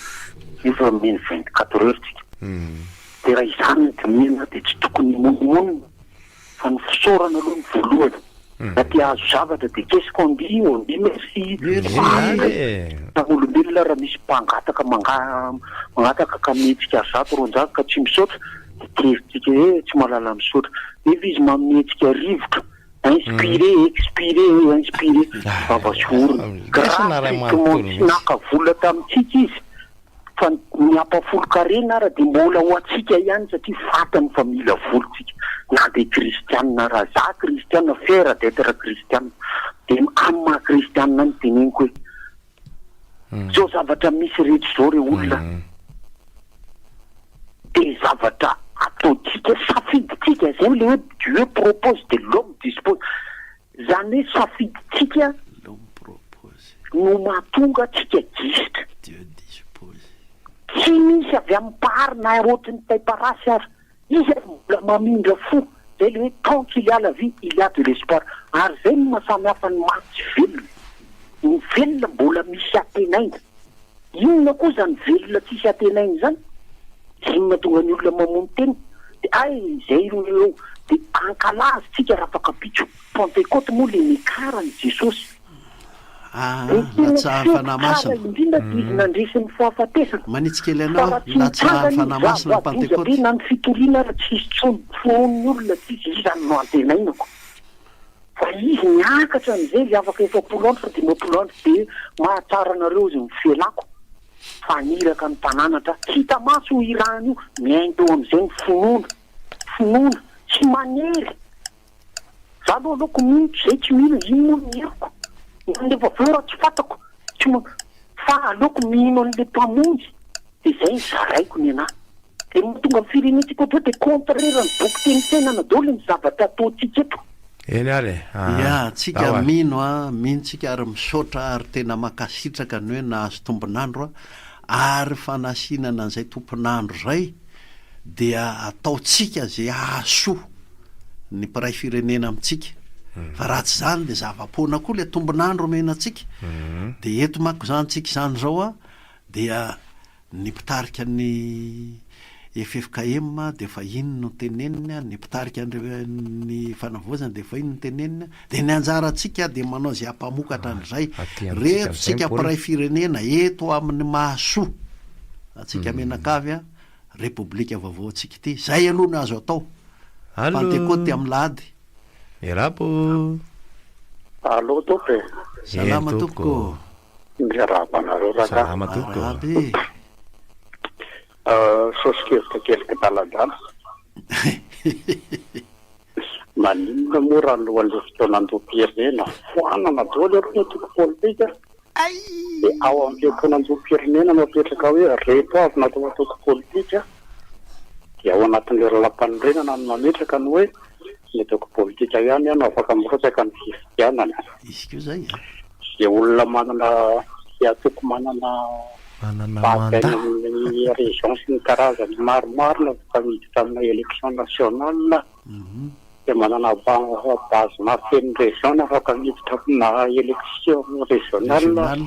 Nefa omeny 24 heures tsika. Dia raha izany no dinihina dia tsy tokony himonomonona fa ny fisaorana aloha no voalohany. Raha te hahazo zavatra dia qu'est-ce qu'on dit? On dit merci. Merci. Samy olombelona raha misy mpangataka mangataka ka mihetsika 100 200 ka tsy misaotra dia tezitra hoe tsy mahalala misaotra. Nefa izy manome antsika rivotra, inspirer, expirer, inspirer, vava sy orona. Gratuitement tsy naka vola tamintsika izy fa ny ampahafolon-karena ara dia mbola ho antsika ihany satria fantany fa mila vola tsika na dia kristianina ara, za kristianina, fier d'etre kristianina, dia amin'ny maha kristianina ahy no teneniko hoe Zao zavatra misy rehetra izao re olona dia zavatra ataontsika, safidintsika, c'est. Zay le hoe Dieu propose de l'homme dispose. Zany hoe safidintsika no mahatonga antsika gisitra. Tsy misy avy amin'ny Mpahary na ohatry ny taim-parasy ary. Izy ary mbola mamindra fo. Zay le hoe tant qu'il y a la vie, il y a de l'espoir. Ary zay no maha samy hafa ny maty sy velona. Ny velona mbola misy antenaina. Inona koa izany velona tsisy antenaina izany? Izay no mahatonga ny olona mamono tena. Dia hay izay no eo. Dia ankalaza tsika rafakampitso. Pantekoty moa le niakarany Jesosy. Ah, Ny tena latsahan'ny fety Fanahy tsara Masina. indrindra dia izy nandresy ny fahafatesana. Manitsy kely Fa anao raha aho, tsy latsahan'ny nitsangana izy, Fanahy Masina ny zava-doza be Pantekoty. na ny fitoriana ary tsy hisy intsony, finoan'ny olona tsisy, izany no antenainako. Fa izy niakatra an'izay izy afaka 40 andro sa 50 andro dia mahatsara anareo izy ny fialako fa haniraka ny mpananatra tsy hita maso io irahany io, miainga eo amin'izay ny finoana, finoana tsy manery. Za aloha aleoko mino tsy zay tsy mino ino moa ny heriko na ny efa avy eo raha tsy fantako tsy ma fa aleoko mino an'le mpamonjy de zay ny zaraiko ny anah de ny mahatonga ny firenentsika ohatr'izao de contraire ny boky teny fiainana daholo ny zavatra ataontsika eto. Eny ary e! Ya, tsika Ndao ary. mino a, mino tsika ary misaotra ary tena mankasitraka ny hoe nahazo tombon'andro a, ary fanasinana an'izay tompon'andro izay dia ataontsika izay hahasoa ny mpiray firenena amintsika fa raha tsy izany dia zava-poana koa ilay tombon'andro omena antsika dia eto manko izany tsika izany izao a dia ny mpitarika ny ffkm dia efa iny no teneniny a, ny mpitarika ny fanavaozana dia efa iny no teneniny a, dia ny anjarantsika dia manao izay hampamokatra an'izay Aty amintsika reto amin'izay tsika ny baolina. mpiray firenena eto amin'ny mahasoa antsika mianakavy a Repoblika vaovao antsika ity. Zay aloha no azo atao. Allo. Pantekoty amin'ny lahady. Miarahaba ô. Allo tompoko e. Salama Eny tompoko ô. Miarahaba anareo rangahy. Salama tompoko. Arahaba e. Soso-kevitra kely kidaladala. Maninona moa raha alohan'ilay fotoan'androm-pirenena foanana daholo aloha ny antoko politika dia ao amin'ilay fotoan'androm-pirenena no apetraka hoe reto avy no atao antoko politika dia ao anatin'ilay lalampanorenana no mametraka ny hoe ny antoko politika ihany no afaka mirotsaka amin'ny fifidianana. Izy koa izay a. Izay olona manana, izay antoko manana Manana base mandat. any amin'ny région sy ny karazany maromaro no afaka miditra amina élection nationale. Dia manana base mafy ny région afaka miditra amina élection régionale.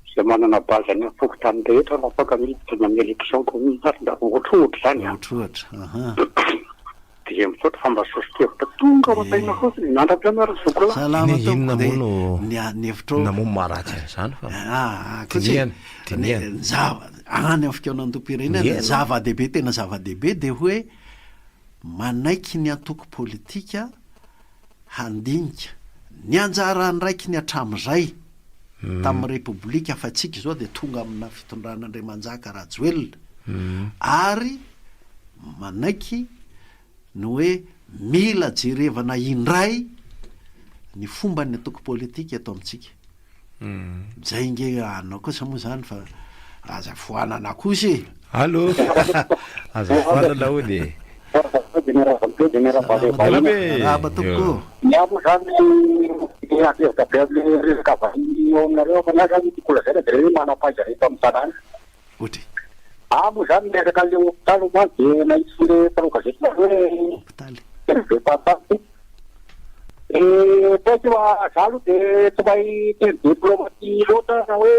Izay manana base any amin'ny fokontany rehetra no afaka miditra any amin'ny élection communale. Ohatrohatra izany an. Ohatrohatra, aha. Dia misaotra fa mba soso-kevitra tonga ao an-tsaina fotsiny. Mandra-pianara zoky lahy. Salama Inona tompoko, moa dia no ny a- ny hevitrao. inona moa no maharatsy an'izany fa Ah, koa tsy dinihana, ny dinihana. ny zava- any amin'ny fikaonandoham-pirenena Ie. ny zava-dehibe tena zava-dehibe dia hoe Manaiky ny antoko politika handinika ny anjara andraikiny hatramin'izay tamin'ny Repoblika fa tsika izao dia tonga amina fitondrana Andriamanjaka Rajoelina ary manaiky ny hoe mila jerevana indray ny fomban'ny antoko politika eto amintsika. Zay nge anao kosa moa zany fa aza foanana kosa e. Allo aza foanana hono e. Salama e. Arahaba tompoko. Ny ahy moa zany miady hevitra be amin'ny resaka vahiny eo aminareo fa ny ahy zany tiako lazaina dia hoe manam-pahaizana eto amin'ny tanàna. Ohatry. Ahy moa zany miresaka an'ilay hopitaly omaly dia nahitsy ilay mpanao gazety nareo hoe Hopitaly. Hervé Papaty. Eh, teo fa za aloha dia tsy mahay teny diplomatie loatra na hoe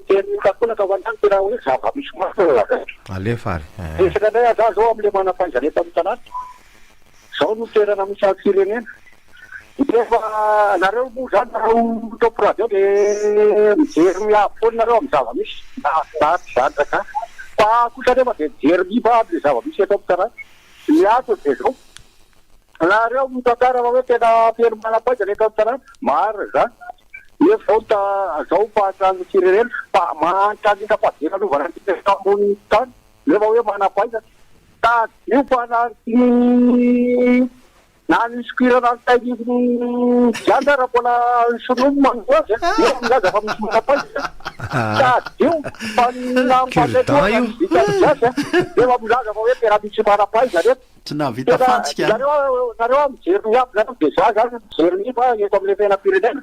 teny takolaka fa ny ahy tena hoe zava-misy marina no lazaiko. Alefa ary eh. Resaka indray aho za zao amin'ilay manam-pahaizana eto amin'ny tanàna. Zao no toerana misy an'ny firenena. Nefa nareo moa zany nareo top radio dia mijery miabo foana nareo amin'ny zava-misy. Mahafinaritra zany rangah. Fa kosa nefa dia mijery miiba amin'ilay zava-misy eto amin'ny tanàna. Ny antony dia zao. Nareo mitantara fa hoe tena feno manam-pahaizana eto amin'ny tanàna. Marina izany. Nefa zao ta zao fahantrany firenena fa mahantra indrindra fadiranovana indrindra eto ambonin'ny tany nefa hoe manam-pahaizana. Tadidio fa na ny. Na nisokirana ny tahirin'ny gianja raha mbola ny sinoa no mandoa azy a! Eo milaza fa misy manam-pahaizana tsy hadio fa ny Cure dent io. vitan'ny gasy a! Eo milaza fa hoe tena misy manam-pahaizana eto. Tsy nahavita Tena fantsika an! nareo nareo a mijery ny avy zany dia za zany mijery ny fa eto amin'ilay fiainam-pirenena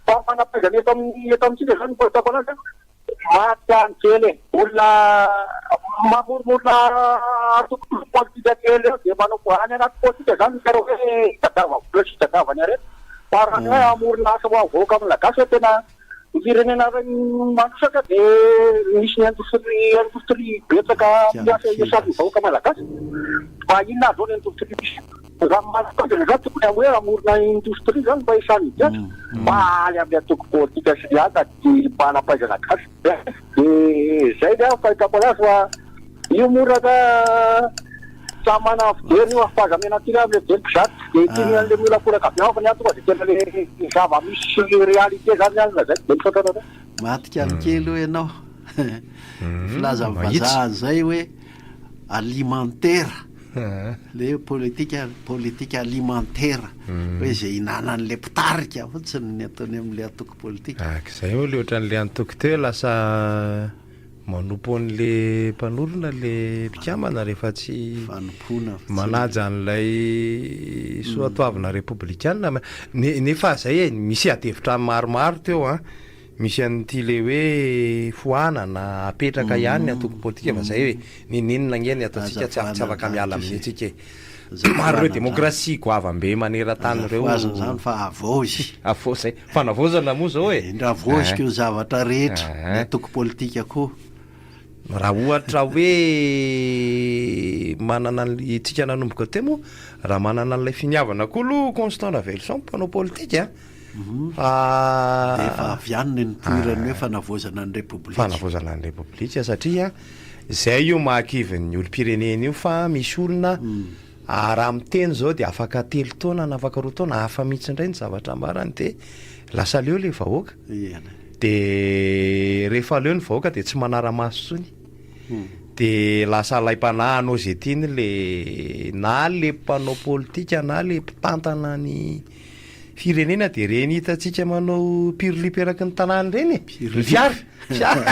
fa ny manam-pahaizana eto amin'ny eto amintsika zany ny fahitako anazy a! Maty any kely e! Olona mamoromorona antoko politika kely eo dia manao any anaty politika zany ny karaha hoe hitadiavana vola sy hitadiavana harena fa raha ny hoe hamorona asa ho an'ny vahoaka malagasy hoe tena ny firenena iray mandroso dia misy ny indostrie indostrie betsaka miasa iasan'ny vahoaka malagasy fa inona ary zao ny indostrie misy Raha ny marin-tanjona izany tokony hoe hamorona indostria izany mba hiasan'ny gasy fa any amin'ny antoko politika sy ny hafa ny manam-pahaizana gasy dia izay ny ahy fahitako anazy fa io moa raha samy manana ny fijeriny io fa aza miana-tsiny aho amin'ilay fijeriko izaho tsy dia tia an'ilay miolakolaka be aho fa ny ahy tonga dia tena ilay zava-misy sy ny réalité izany ny ahy no lazaiko dia misaotra anareo. Maty kelikely hoy ianao. Filazan'ny vazaha an'izay hoe alimentaire. Le hoe politika, politika alimentaire, hoe izay ihinanan'ilay mpitarika fotsiny ny ataony amin'ilay antoko politika. Araka izay moa le ohatran'le antoko teo lasa manompo an'le mpanorina le mpikambana rehefa tsy Fanompoana fotsiny. manaja an'ilay soatoavina repoblikana. Ne- nefa zay e, misy adihevitra maromaro teo an. Misy an'ity le hoe foanana, apetraka ihany ny antoko politika fa zay hoe n'inon'inona ange ny ataontsika tsy tsy afaka miala amin'io tsika e. Maro ireo demokrasia goavam-be maneran-tany ireo. Aza fohazina izany fa havaozy. Havaozy zay. Fanavaozana moa zao e. Indra havaoziko ny zavatra rehetra, ny antoko politika koa. Raha ohatra hoe manana an'ilay, tsika nanomboka teo moa, raha manana an'ilay finiavana koa aloha Constant Raveloson mpanao politika a. Fa Dia efa avy any ny nipoiran'ny hoe fanavaozana ny Repoblika. Fanavaozana ny Repoblika satria izay io mahakivy ny olom-pirenena io fa misy olona raha miteny izao dia afaka telo taona na afaka roa taona hafa mihitsy indray ny zavatra ambarany dia lasa leo ilay vahoaka. Dia rehefa leo ny vahoaka dia tsy manara-maso intsony. Dia lasa alaim-panahy hanao izay tiany ilay na ilay mpanao politika na ilay mpitantana ny Firenena dia ireny hitantsika manao pirlip eraky ny tanàna ireny e! Ny fiara! Fiara!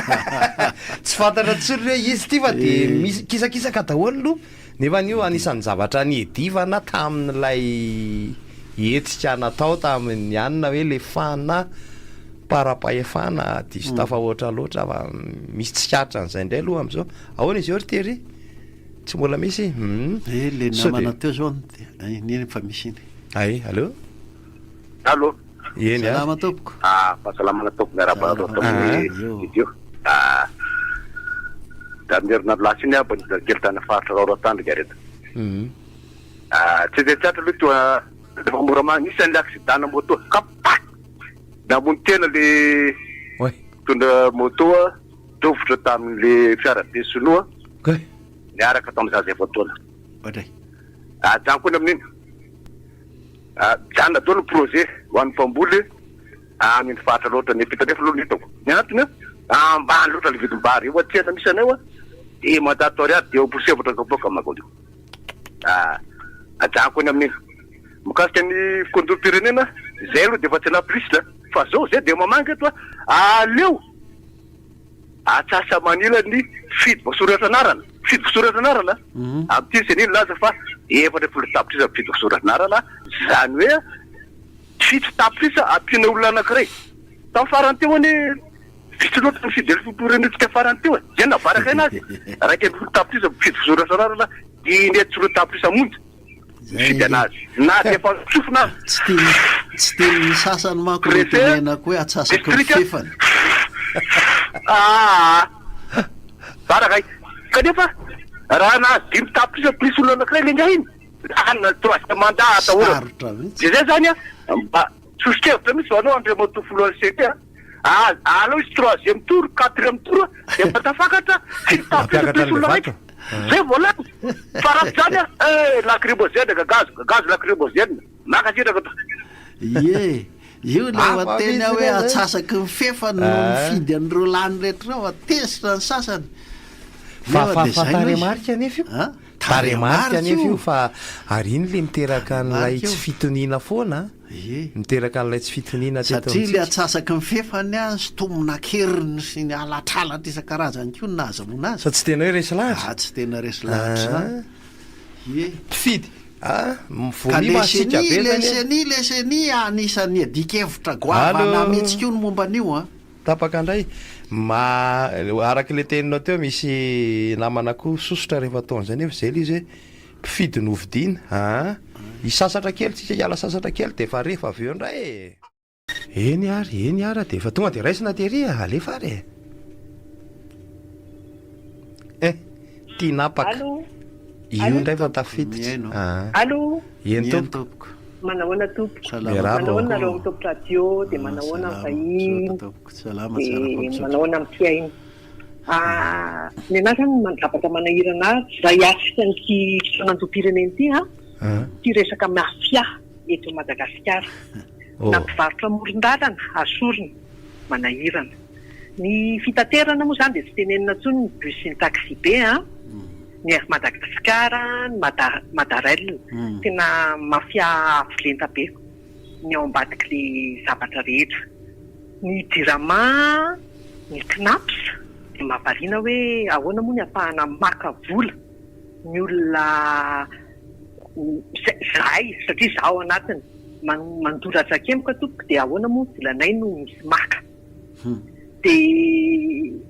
Tsy fantatra intsony hoe iza ity fa dia misy kisakisaka daholo aloha. Nefa io anisan'ny zavatra niedivana tamin'ilay hetsika natao tamin'ny anona hoe le fana para-pahefana diso tafahoatra loatra fa misy tsikaritra an'izay indray aloha amin'izao. Ahoana izy io ry Thierry? Tsy mbola misy? Hum. Eh, le namana teo zao, iny efa misy iny. Ay, allo. Allo. Eny a. Salama tompoko. Ah, fahasalamana tompoko, miarahaba anareo ato amin'ny studio. Ah, tamin'ny herinandro lasa iny aho mba nidina kely tany faritra Raoratandrika reto. Ah, tsy dia tsy atra aloha toa efa Moramanga, nisy an'ilay accident-na moto, kapa! Namono tena le mpitondra moto dofotra tamin'le fiarabe sinoa niaraka tamin'ny zaza efa-taona. Ajanoko ny amin'iny. Mijanona daholo ny projet ho an'ny mpamboly any amin'ny faritra loatra. Ny ampita anefa aloha no hitako. Ny antony, ambany loatra ilay vidim-bary. Eo an-tsena misy anay eo, 500 ariary, 54 kapoaka manko an'io. Ajanoko ny amin'iny. Mikasika ny fikorontanam-pirenena, izay aloha dia efa tsy anaty liste. Fa izao izay dia mamangy eto, aleo Atsasa-manila ny mpifidy voasoratra anarana. Mpifidy voasoratra anarana? Amin'ity ceni nilaza fa 14 tapitrisa mpifidy voasoratra anarana, izany hoe 7 tapitrisa ampiana olona anankiray. Tamin'ny farany teo anie vitsy loatra ny mpifidy filoham-pirenentsika farany teo e! Izay no nahabaraka aina azy. 11 tapitrisa mpifidy voasoratra anarana, 2 tapitrisa monja. Mifidy anazy. Na dia efa tsofina aza. Tsy tian'ny tsy tian'ny sasany manko no tenenako hoe atsasaky ny fefany. Aa! Baraka ay. Kanefa raha nahazo dimy tapitrisa plus olona anankiray le ingahy iny, lany na troisième mandat atahorana. Sarotra mihitsy. Dia zay zany an, mba soso-kevitra mihitsy ho anao Andriamatoa Filohan'ny CT a. Ah, aleo izy troisième tour, quatrième tour dia mba tafakatra fito tapitrisa plus olona raika. Zay vao lany. Fa raha tsy zany an, eh, lacrymogène, gagazo, gagazo lacrymogène. Mankasitraka tompoko. Ie, io ilay Hafa mateny mihitsy aho hoe re zay. atsasaky ny fefany no mifidy an'ireo lany rehetra ireo fa tezitra ny sasany. Fa Nefa fa dia fa zay no izy. tarehimarika anefa io. An? Tarehimarika anefa io fa ary iny le miteraka an'ilay tsy fitoniana foana an! Ie. Miteraka an'ilay tsy fitoniana teto Satria ilay amintsika. antsasaky ny fefany an, sintomina an-keriny sy ny halatralatra isan-karazany koa no nahazahoana azy. Fa tsy tena hoe resy lahatra? Ah, tsy tena resy lahatra izany. Ah. Ie. Mpifidy. Ah, Ka vomi le masiaka ceni, be le zany e. ceni, le ceni anisan'ny iadian-kevitra goavana Allô. mihitsy koa ny momba an'io an. Tapaka indray. Ma, araka ilay teninao teo, misy namana koa sosotra rehefa atao an'izay nefa izay ilay izy hoe mpifidy no hovidiana aa. Hisasatra kely tsika, hiala sasatra kely dia efa rehefa avy eo indray e. Eny ary, eny ara dia efa tonga dia raisina tery e, alefa ary e. Eh, tinapaka. Allô? Io Allô? indray fa tafiditra. Mihaino. Aa. Allô? Eny Mihaino tompoko. tompoko. Manahoana tompoko? Salama Miarahaba Manahoana ô. nareo amin'ny Top Radio dia Ah, manahoana ny salama. vahiny Misaotra tompoko. Salama tsara fa dia misaotra. manahoana ny mpihaino. Ah, ny anahy zany ny zavatra manahirana ahy raha hiatrika an'ity fihaonandoham-pirenena ity an, ity resaka mafia eto Madagasikara. Oh. Na mpivarotra amoron-dalana asorina, manahirana. Ny fitaterana moa izany dia tsy tenenina intsony ny bus sy ny taxi be an, ny Air Madagascar, ny Mada, Madarel. Tena mafia avo lenta be ny ao ambadik'ilay zavatra rehetra. Ny Jirama, ny Cnaps dia mahavariana hoe ahoana moa ny ahafahana maka vola ny olona izahay satria izaho ao anatiny mandoa rajak-emboka tompoko dia ahoana moa ny volanay no misy maka. Dia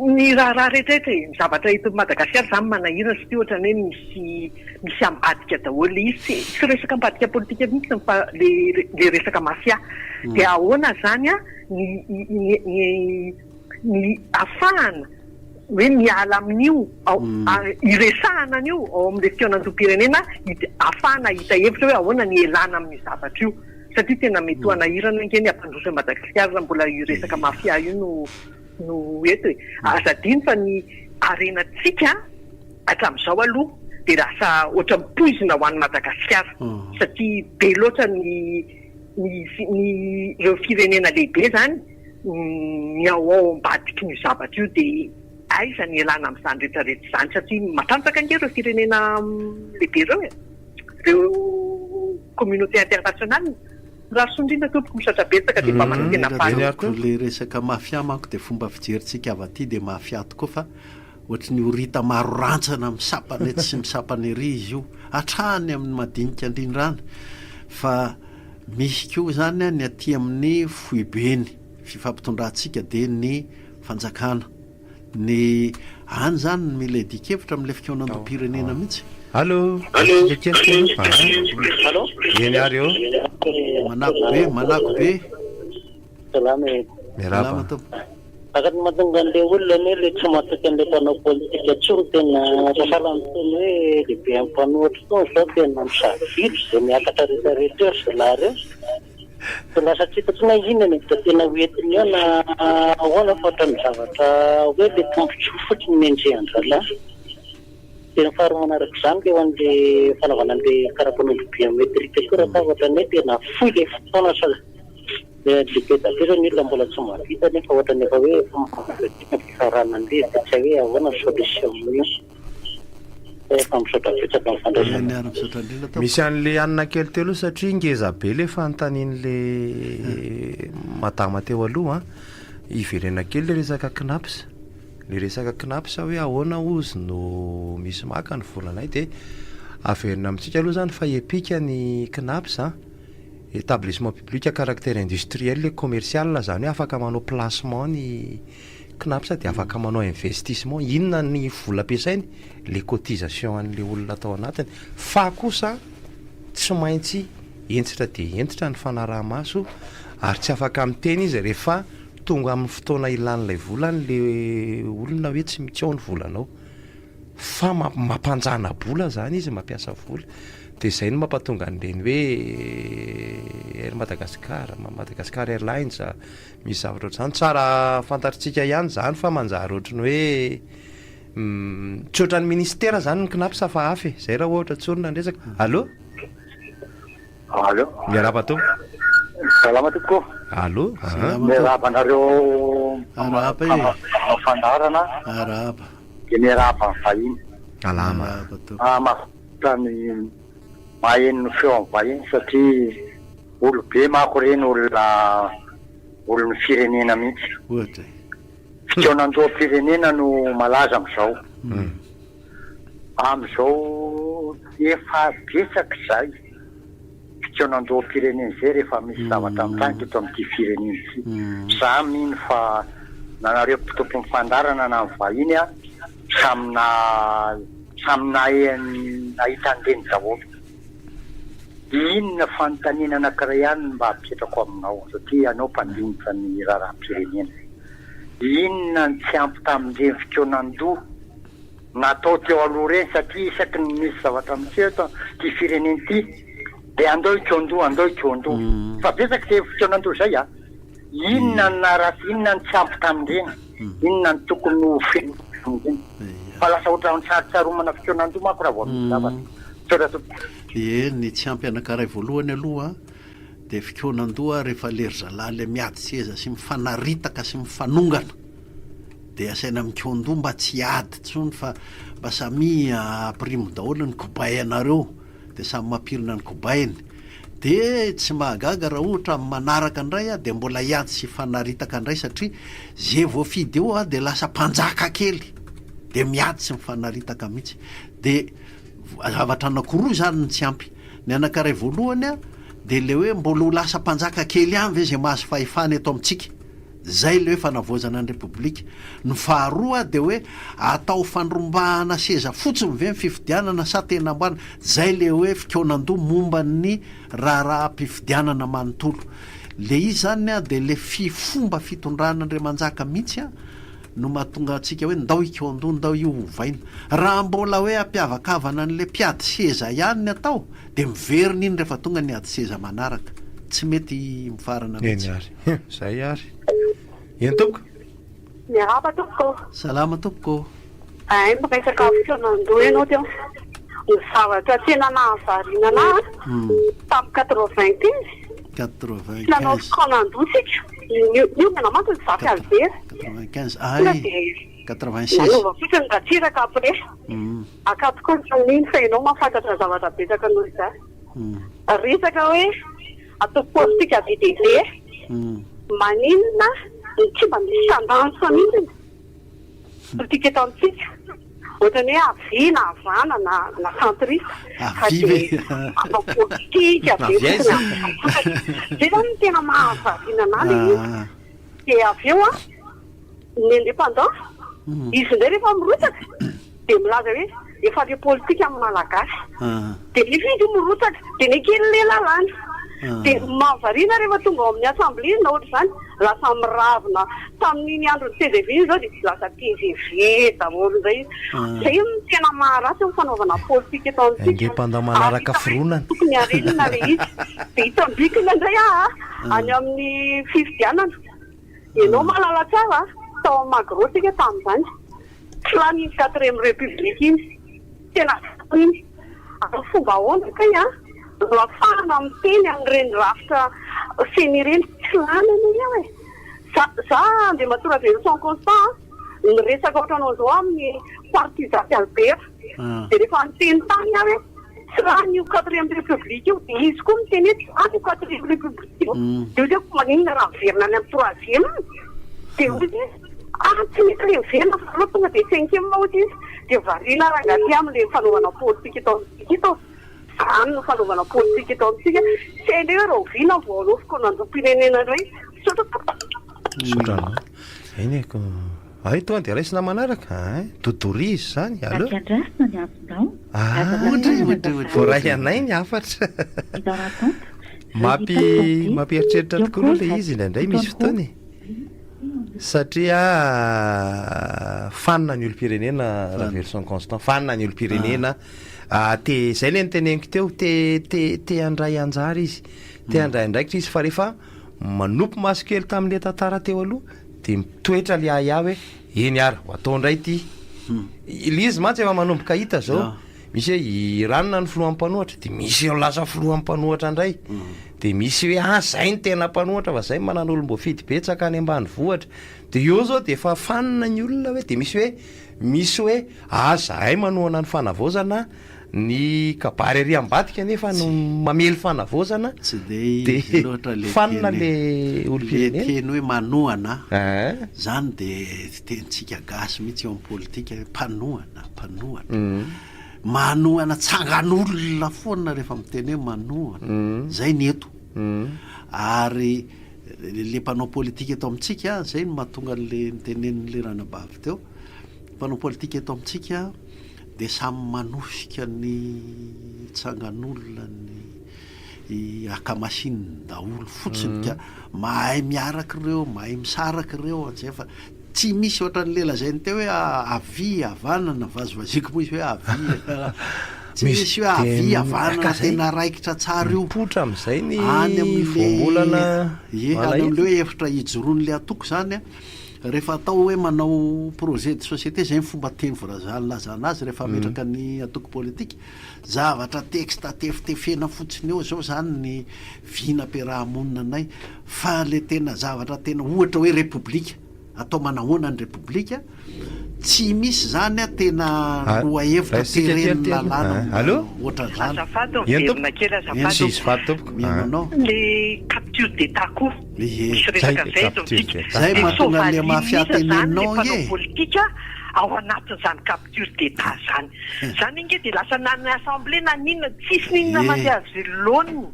ny raharaha rehetra eto e, ny zavatra eto Madagasikara izany manahirana satria ohatran'ny hoe misy misy ambadika daholo ilay izy, tsy tsy resaka ambadika politika mihitsy fa le le resaka mafia. Dia ahoana izany an ny ny ny ny ahafahana hoe miala amin'io ao hiresahana an'io ao amin'ilay fikaonandoham-pirenena ahafahana hahita hevitra hoe ahoana ny hialana amin'io zavatra io. Satria tena mety ho hanahirana ange ny hampandroso an'i Madagasikara raha mbola io resaka mafia io no no eto e. Aza adino fa ny harenantsika hatramin'izao aloha dia lasa ohatran'ny poizina ho an'i Madagasikara satria be loatra ny ny ny ireo firenena lehibe izany ny ao ao ambadikin'io zavatra io dia aiza ny ialana amin'izany rehetra rehetra izany satria matanjaka ange ireo firenena lehibe ireo e. Ireo communauté internationale. Mirary soa indrindra tompoko, misaotra betsaka dia mba manantena Indrindra faly. tompoko, le resaka mafia manko dia fomba fijerintsika avy aty dia mafia tokoa fa ohatry ny horita maro rantsana misampana etsy sy misampana ery izy io hatrany amin'ny madinika indrindra any fa misy koa izany ny aty amin'ny foibeny fifampitondrantsika dia ny fanjakana Ny any zany no mila iadian-kevitra amin'ilay fikaonandoham-pirenena mihitsy. Allo, Allo, Allo, Eny ary ô. Manako be, manako be. Salama e. Miarahaba. Salama tompoko. Araka ny mahatonga an'ilay olona anie ilay tsy matoky an'ilay mpanao politika intsony tena sahala miteny hoe lehibe amin'ny mpanohitra itony izao tena misavilo izay miakatra rehetra rehetra eo ry zalahy ireo. Dia lasa tsy hita intsony hoe inona no hevitra tena ho entiny eo na ahoana fa ohatran'ny zavatra hoe ilay tombontsoa fotsiny no enjehin-drahalahy. Dia ny faharoa manaraka izany ilay ho an'ilay fanaovana an'ilay karapanondro biométrique koa raha atao ohatran'ny hoe tena fohy ilay fotoana sa dia be dia be izao ny olona mbola tsy mahavita nefa ohatran'ny efa hoe efa mifankahita ny fifaranan'ilay izy dia tsy hay hoe ahoana ny solution amin'io. Efa misaotra betsaka amin'ny fandraisana. Misy an'le anona kely teo aloha satria ngeza be le fanontanian'le madama teo aloha an. Hiverena kely le resaka Cnaps. Le resaka Cnaps hoe ahoana hozy no misy maka ny volanay dia averina amintsika aloha zany fa EPIC ny Cnaps an. Établissement public à caractère industriel et commercial zany hoe afaka manao placement ny Cnaps dia afaka manao investissement, inona ny vola ampiasainy? Le cotisation an'le olona atao anatiny, fa kosa tsy maintsy hentitra dia hentitra ny fanaraha-maso ary tsy afaka miteny izy rehefa tonga amin'ny fotoana ilan'ilay volany le olona hoe tsy tsy ao ny volanao fa mampanjana-bola zany izy, mampiasa vola, dia izay no mampatonga an'ireny hoe Air Madagascar, Madagascar Airlines, Misy zavatra ohatr'izany tsara fantatritsika ihany izany fa manjary ohatry ny hoe tsy ohatran'ny ministera izany ny CNAPS fa hafa e, izay raha ohatra tsorina ny resaka. Allô? Allô? Miarahaba tompoko. Salama tompoko. Allô? Salama Miarahaba anareo Arahaba e. manao fandaharana. Arahaba. Dia miarahaba ny vahiny. Salama. Ah, mahafinaritra ny maheno ny feo amin'ny vahiny satria olobe manko ireny olona olon'ny firenena mihitsy. Ohatra e. Fikaonandoham-pirenena no malaza amin'izao. Amin'izao efa betsaka izay fikaonandoham-pirenena izay rehefa misy zavatra mitranga eto amin'ity firenena ity. Za mino fa na nareo mpitompon'ny fandaharana na ny vahiny samy na samy nahita an'ireny daholo. Inona fanontaniana anankiray ihany no mba apetrako aminao satria ianao mpandinika ny raharaham-pirenena. Inona no tsy ampy tamin'ireny fikaonandoha natao teo aloha ireny satria isaky ny misy zavatra miseho eto ity firenena ity dia andao hikaondoha, andao hikaondoha. Fa betsaka izay fikaonandoha izay a! Inona no naharatsy, inona no tsy ampy tamin'ireny, inona no tokony ho feno tamin'ireny. Fa lasa ohatran'ny sarotsaromana fikaonandoha manko raha vao misy zavatra. Misaotra tompoko. Ie, ny tsy ampy anankaray voalohany aloha dia fikaonandoha rehefa le ry zalahy le miady seza sy mifanaritaka sy mifanongana dia asaina mikaondoha mba tsy hiady intsony fa mba samia ampirimo daholo ny kobay anareo dia samy mampirina ny kobainy dia tsy mahagaga raha ohatra amin'ny manaraka indray aho dia mbola hiady sy hifanaritaka indray satria ze voafidy eo aho dia lasa mpanjaka kely dia miady sy mifanaritaka mihitsy dia zavatra anakiroa izany no tsy ampy ny anankiray voalohany a dia le hoe mbola ho lasa mpanjaka kely ihany ve ze mahazo fahefana eto amintsika Zay le hoe fanavaozana ny repoblika. Ny faharoa dia hoe atao fandrombahana seza fotsiny ve ny fifidianana sa tena amboarina? Zay le hoe fikaonandoha momba ny raharaham-pifidianana manontolo. Le izy zany dia le fi fomba fitondrana Andriamanjaka mihitsy no mahatonga antsika hoe ndao hikaondoha, ndao io hovaina. Raha mbola hoe hampiavakavana an'le mpiady seza ihany ny atao dia miverina iny rehefa tonga ny ady seza manaraka. Tsy mety mifarana mihitsy. Eny ary. Hum, zay ary. Eny tompoko. Miarahaba tompoko. Salama tompoko. Hay miresaka fikaonandoha ianao teo. Ny zavatra tena nahavariana anah tamin'ny 95. 95. Nanao fikaonandoha tsika. Niomana mantsy ny Zafy Albert. 95 ay. 86. Nanova fotsiny Ratsiraka après. Akatoko ny fanino fa ianao mahafantatra zavatra betsaka noho izaho. Resaka hoe Atao politika be dia be. Maninona no tsy mba misy tendance mihitsy ny politika eto amintsika? Ohatran'ny hoe havia na havana na na centriste fa dia atao politika be fotsiny amin'izay. Izay izany no tena mahavariana anà ilay izy. Dia avy eo an, ny indépendant, izy indray rehefa mirotsaka dia milaza hoe efa le politika amin'ny malagasy. Dia nefa izy mirotsaka dia neken'ilay lalàna. Dia mahavariana rehefa tonga ao amin'ny assemblée izy na ohatr'izany, lasa miravina tamin'iny andron'ny tgv iny izao dia lasa tgv daholo indray izy. Izay no tena maharatsy ny fanaovana politika eto amintsika. Indépendant manaraka fironana. Tokony harenina ilay izy. Dia hitambikina indray aho any amin'ny fifidianana. Ianao mahalala tsara, tao amin'ny Magro tsika tamin'izany. Tsy lany iny quatrième république iny. Tena lany iny. Amin'ny fomba ahoana kay an no ahafahana miteny amin'ireny rafitra ceni ireny? Tsy lany anie io e. Za, za Andriamatoa Raveloson Constant an, niresaka ohatranao izao amin'ny parti Zafy Albert. Dia rehefa niteny taminy aho hoe tsy lany io quatrième république io, dia izy koa niteny hoe tsy lany io quatrième république io. Dia hoy aho koa maninona raha miverina any amin'ny troisième? Dia hoy izy, ah tsy mety ilay miverina fa aleo tonga dia cinquième hoy izy. Dia variana rangahy aty amin'ilay fanaovana politika eto amintsika eto. Izany no fanaovana politika eto amintsika. Tsy hay indray hoe rahoviana vao hanao fikaonandoham-pirenena indray. Misaotra tompoko. Misaotra anao. Eny e, ko. Hay tonga dia raisina manaraka ein! Dodoria izy izany, aleo. Vaky andrasana ny antsonao. Ah, Aza ohatry, tantara ohatry, azafady. voaray anay ny hafatra. Mampi, mampieritreritra tokoa aloha ilay izy indraindray misy fotoana e. Satria fanina ny olom-pirenena Raveloson Constant, fanina ny olom-pirenena. Ah, te, izay ilay noteneniko teo, te, te, te handray anjara izy, te handray andraikitra izy fa rehefa manopy maso kely tamin'ilay tantara teo aloha Dia mitoetra le ahiahy hoe eny ary ho atao indray ity. Ilay izy mantsy efa manomboka hita zao. Misy hoe i ranona no filohan'ny mpanohatra de misy lasa filohan'ny mpanohatra indray. De misy hoe ah zay no tena mpanohatra fa zay manana olom-boafidy betsaka any ambanivohitra. De eo zao de efa fanina ny olona hoe de misy hoe misy hoe ah zahay manohana ny fanavaozana ny kabary ary ambadika nefa no mamely fanavaozana Tsy de izy loatra le fanina teny le le olom-pirenena. teny hoe manohana zany de tenintsika gasy mihitsy eo amin'ny politika hoe mpanohana, mpanohana. Manohana tsangan'olona foana rehefa miteny hoe manohana. Zay ny eto. Ary le mpanao politika eto amintsika, zay no mahatonga an'le nitenenin'le ranabavy teo, mpanao politika eto amintsika dia samy manosika ny tsangan'olona ny akamasininy daholo fotsiny ka mahay miaraka ireo, mahay misaraka ireo an'izay fa tsy misy ohatran'le lazainy teo hoe havia havanana, vazivaziako moa izy hoe havia, tsy misy hoe havia havanana tena raikitra tsara io. Mipoitra amin'izay ny Any amin'le voambolana ie, any amin'le hoe hevitra ijoroan'le antoko zany an, Rehefa atao hoe manao projet de société, izay ny fomba teny voalaza nilazana azy rehefa hametraka ny antoko politika, zavatra texte tefitefena fotsiny eo izao izany ny vinam-piaraha-monina anay fa le tena zavatra tena ohatra hoe repoblika, atao manahoana ny repoblika, tsy misy izany tena lohahevitra teren'ny lalàna ohatran'izany. Azafady miverina kely azafady ô. Mihaino anao. Le capture d'état koa. Ie. Misy resaka zay eto amintsika. Zay Dia mahatonga an'le soavaly mafia mihitsy zany le teneninao mpanao ange e. politika ao anatin'izany capture d'état zany. Zany ange dia lasa na ny assemblée na n'inona tsisy n'inona Ie. mandeha azy laoniny.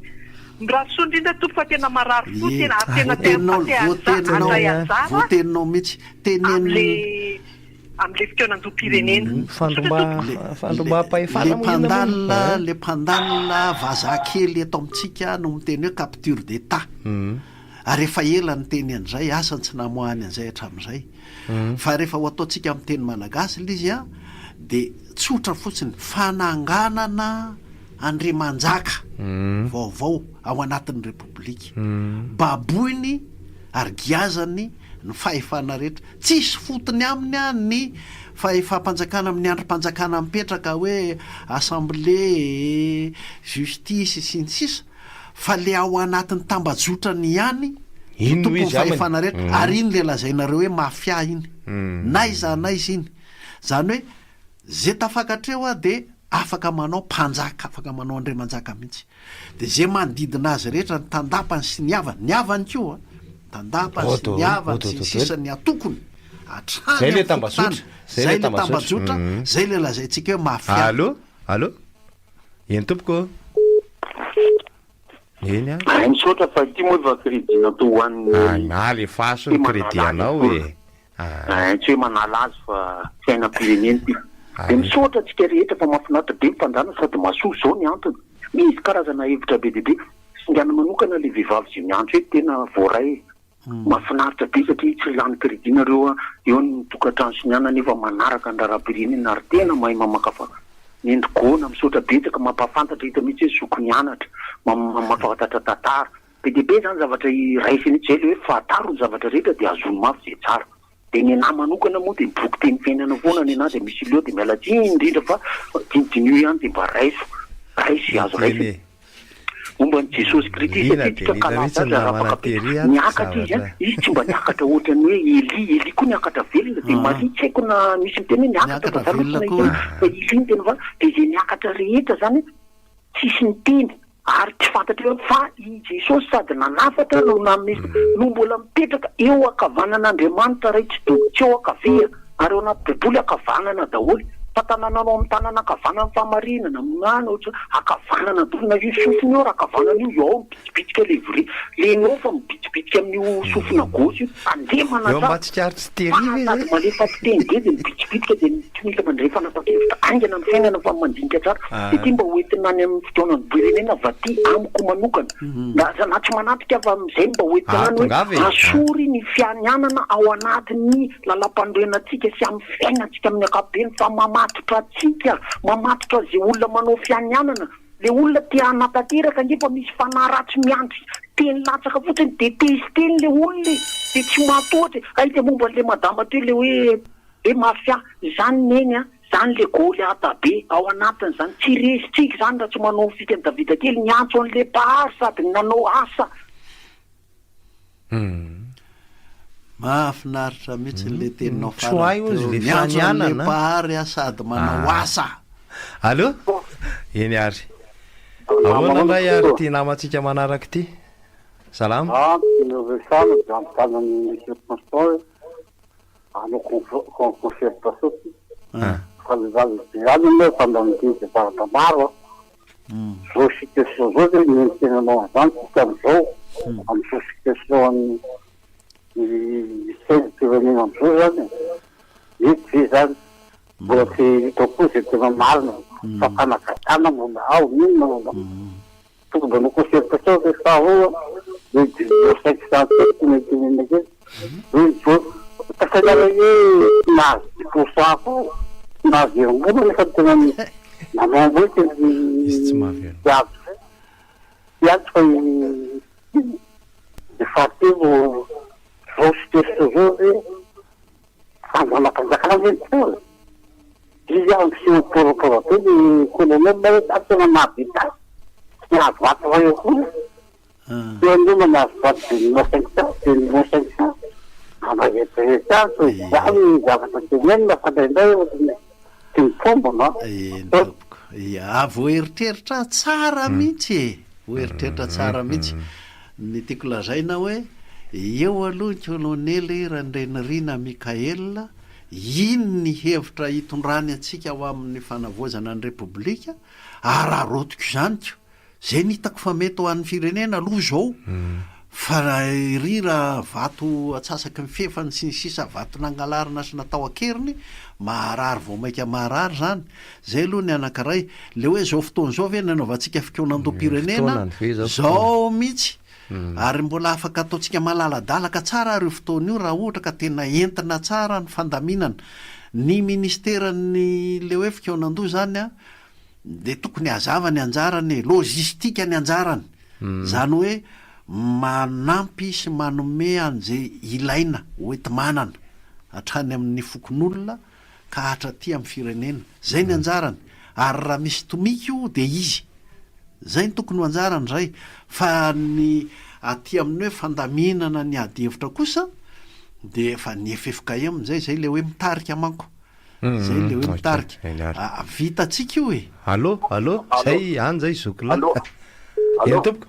Mirary soa indrindra tompoko fa tena marary fo Ie. tena ary tena te Voateninao te handray voateninao anjara voateninao mihitsy. Teneno amle amle fikaonandoham-pirenena. Misaotra tompoko. Fandrombaham-pahefana Le moa inona moa? mpandalina le mpandalina vazaha kely eto amintsika no miteny hoe capture d'Etat. Ary efa ela niteny an'izay, asa ny tsy namoahany an'izay hatramin'izay. Fa rehefa ho ataontsika amin'ny teny malagasy ilay izy an, dia tsotra fotsiny, fananganana andriamanjaka vaovao ao anatin'ny Repoblika. Baboiny ary giazany ny fahefana rehetra. Tsisy fotony aminy ny fahefam-panjakana amin'ny andrim-panjakana mipetraka hoe assemblée, justice sy ny sisa fa le ao anatin'ny tambajotrany ihany no tompon'ny fahefana rehetra ary iny le lazainareo hoe mafia iny n'aiza n'aiza iny. Zany hoe ze tafakatra eo de afaka manao mpanjaka, afaka manao andriamanjaka mihitsy. Dia izay manodidina azy rehetra, ny tandapany sy ny havany, ny havany koa, tandapany sy ny havany sy ny sisa ny atokony, hatrany amin'ny fokontany, zay le tambajotra, zay le lazaintsika hoe mafia. Allo, allo, eny tompoko ô. Eny ary. Ay misaotra fa ity moa efa crédit natao ho an'ny Ay, alefaso ny crédit anao e. Aah. Tsy hoe manala azy fa fiainam-pirenena ity. Dia misaotra antsika rehetra fa mahafinaritra be ny fandaharana sady mahasoa izao ny antony. Misy karazana hevitra be dia be. Singana manokana ilay vehivavy izay miantso eto tena voaray e. Mahafinaritra be satria tsy lany crédit nareo eo ny tokantrano sy ny anona nefa manaraka ny raharaham-pirenena ary tena mahay mamakafaka. Mendry gona, misaotra betsaka mampahafantatra hita mihitsy hoe zoky nianatra, mampahafantatra tantara. Be dia be zany zavatra raisina eto zay le hoe fantaro ny zavatra rehetra dia azony mafy zay tsara. Dia nenah manokana moa dia boky teny fiainana foana nenah dia misy leo dia miala tsiny indrindra fa dinidiniho ihany dia mba raiso, raiso izay azo raisina. Momba an'i Jesosy Kristy Liana satria dia tsika liana kala mihitsy ny zatra namana rapaka be tery ato niakatra izy an, zavatra. izy tsy mba niakatra ohatran'ny hoe Elia, Elia koa niakatra velona dia Maria tsy haiko na misy miteny hoe niakatra fa Niakatra za aloha tsy velona nahita koa. fa Elia no tena fa dia izay niakatra rehetra zany tsisy niteny Ary tsy fantatrareo fa i Jesosy sady nanafatra no nanome no mbola mipetraka eo ankavanan'Andriamanitra Ray Tsitoha, tsy eo ankavia, ary ao anaty Baiboly ankavanana daholo, fa tanananao amin'ny tanana ankavanan'ny fahamarinana, na ohatra ankavanana daholo, na io sofina io ary ankavanana io, io ao mibitsibitsika le vrai, le enao fa mibitsibitsika amin'io sofina gauche io, tandremana Eo tsara. Ambatsikaritsy tery ve Sady zay? malefa fiteny be dia mibitsibitsika dia tsy mila mandray fanapahan-kevitra haingana amin'ny fiainana fa mandinika tsara. Dia ity mba ho entina any amin'ny fotoanan'ny-pirenena va ty amiko manokana. Na aza na tsy manatrika fa amin'izay mba ho entina any hoe asory ny fianianana ao anatin'ny lalampanorenantsika sy amin'ny fiainantsika amin'ny ankapobeny fa mamatotra antsika, mamatotra izay olona manao fianianana. Le olona te hanatanteraka ange fa misy fanahy ratsy miandry teny latsaka fotsiny de te hisiteny le olona e! De tsy mahatohatra e! Hay le momba an'le madama teo le hoe hoe mafia zany neny a! Zany le Goliata be ao anatiny zany, tsy resintsika zany raha tsy manao ny fikan'i Davida kely, niantso an'le Mpahary sady nanao asa. Mahafinaritra mihitsy le teninao farany teo, miantso an'le Mpahary aho sady manao asa. Allo? Eny ary. Ahoana indray ary ity namantsika manaraka ity? Salama. Ah, no resahana dia ampitana ny Monsieur Constant hoe hanao concertation tsika. Fa le zaza be any anie efa mba midinika zavatra maro an. Zao situation zao ve no tena hanao an'izany tsika amizao, amizao situation an'ny sainam-pirenena amizao zany e. Mety ve zany? Mbola tsy hita koa izay tena marina fa fanagadrana mbola ao, inona mbola. Tokony mba hanao concertation ve faharoa hoe deux 507 no tenenina kely hoe izao tafainana hoe tsy mahazo dix pour cent koa tsy mahaverim-bola nefa tena nanao hoe tena Izy tsy mahavelom. tsy azo tsy azo fa ny fahatelo zao situation zao ve fanjanam-panjakana ve ny teo Izy ary miseho pôrapôra be le colonel hoe za tena mahavita azy, tsy nahazo vato iray akory aho. Teo aloha mba nahazo vato deux millions cinq cent, deux millions cinq cent, mba rehetrarehetra any toy izany ny zavatra tenenina fa indraindray ohatran'ny tsy mitombina an. Eny tompoko. Ia, voaeritreritra tsara mihitsy e! Voaeritreritra tsara mihitsy. Ny tiako lazaina hoe eo aloha ny colonely Randrianirina Mickaël, Iny ny hevitra hitondrany antsika ho amin'ny fanavaozana ny Repoblika, araraotiko izany ko! Izay no hitako fa mety ho an'ny firenena aloha izao, fa iry raha vato atsasaky ny fefany sy ny sisa vato nangalarina sy natao an-keriny, maharary vao maika maharary izany. Izay aloha ny anankiray. Ilay hoe izao fotoana izao ve no hanaovantsika fikaonandoham-pirenena? Izao mihitsy! Ary mbola afaka ataontsika malaladalaka tsara ary io fotoana io raha ohatra ka tena entina tsara ny fandaminana. Ny ministeran'ny le hoe fikaonandoha izany an, dia tokony hazava ny anjarany e, logistique ny anjarany. Izany hoe manampy sy manome an'izay ilaina hoenti-manana hatrany amin'ny fokonolona ka hatraty amin'ny firenena. Izay ny anjarany. Ary raha misy tomika io dia izy. Zay no tokony ho anjarany zay, fa ny aty amin'ny hoe fandaminana ny ady hevitra kosa dia efa ny ffkm zay, zay le hoe mitarika manko, zay le hoe mitarika, vitantsika io e! Allo, allo, zay any zay zoky lahy. Eny tompoko.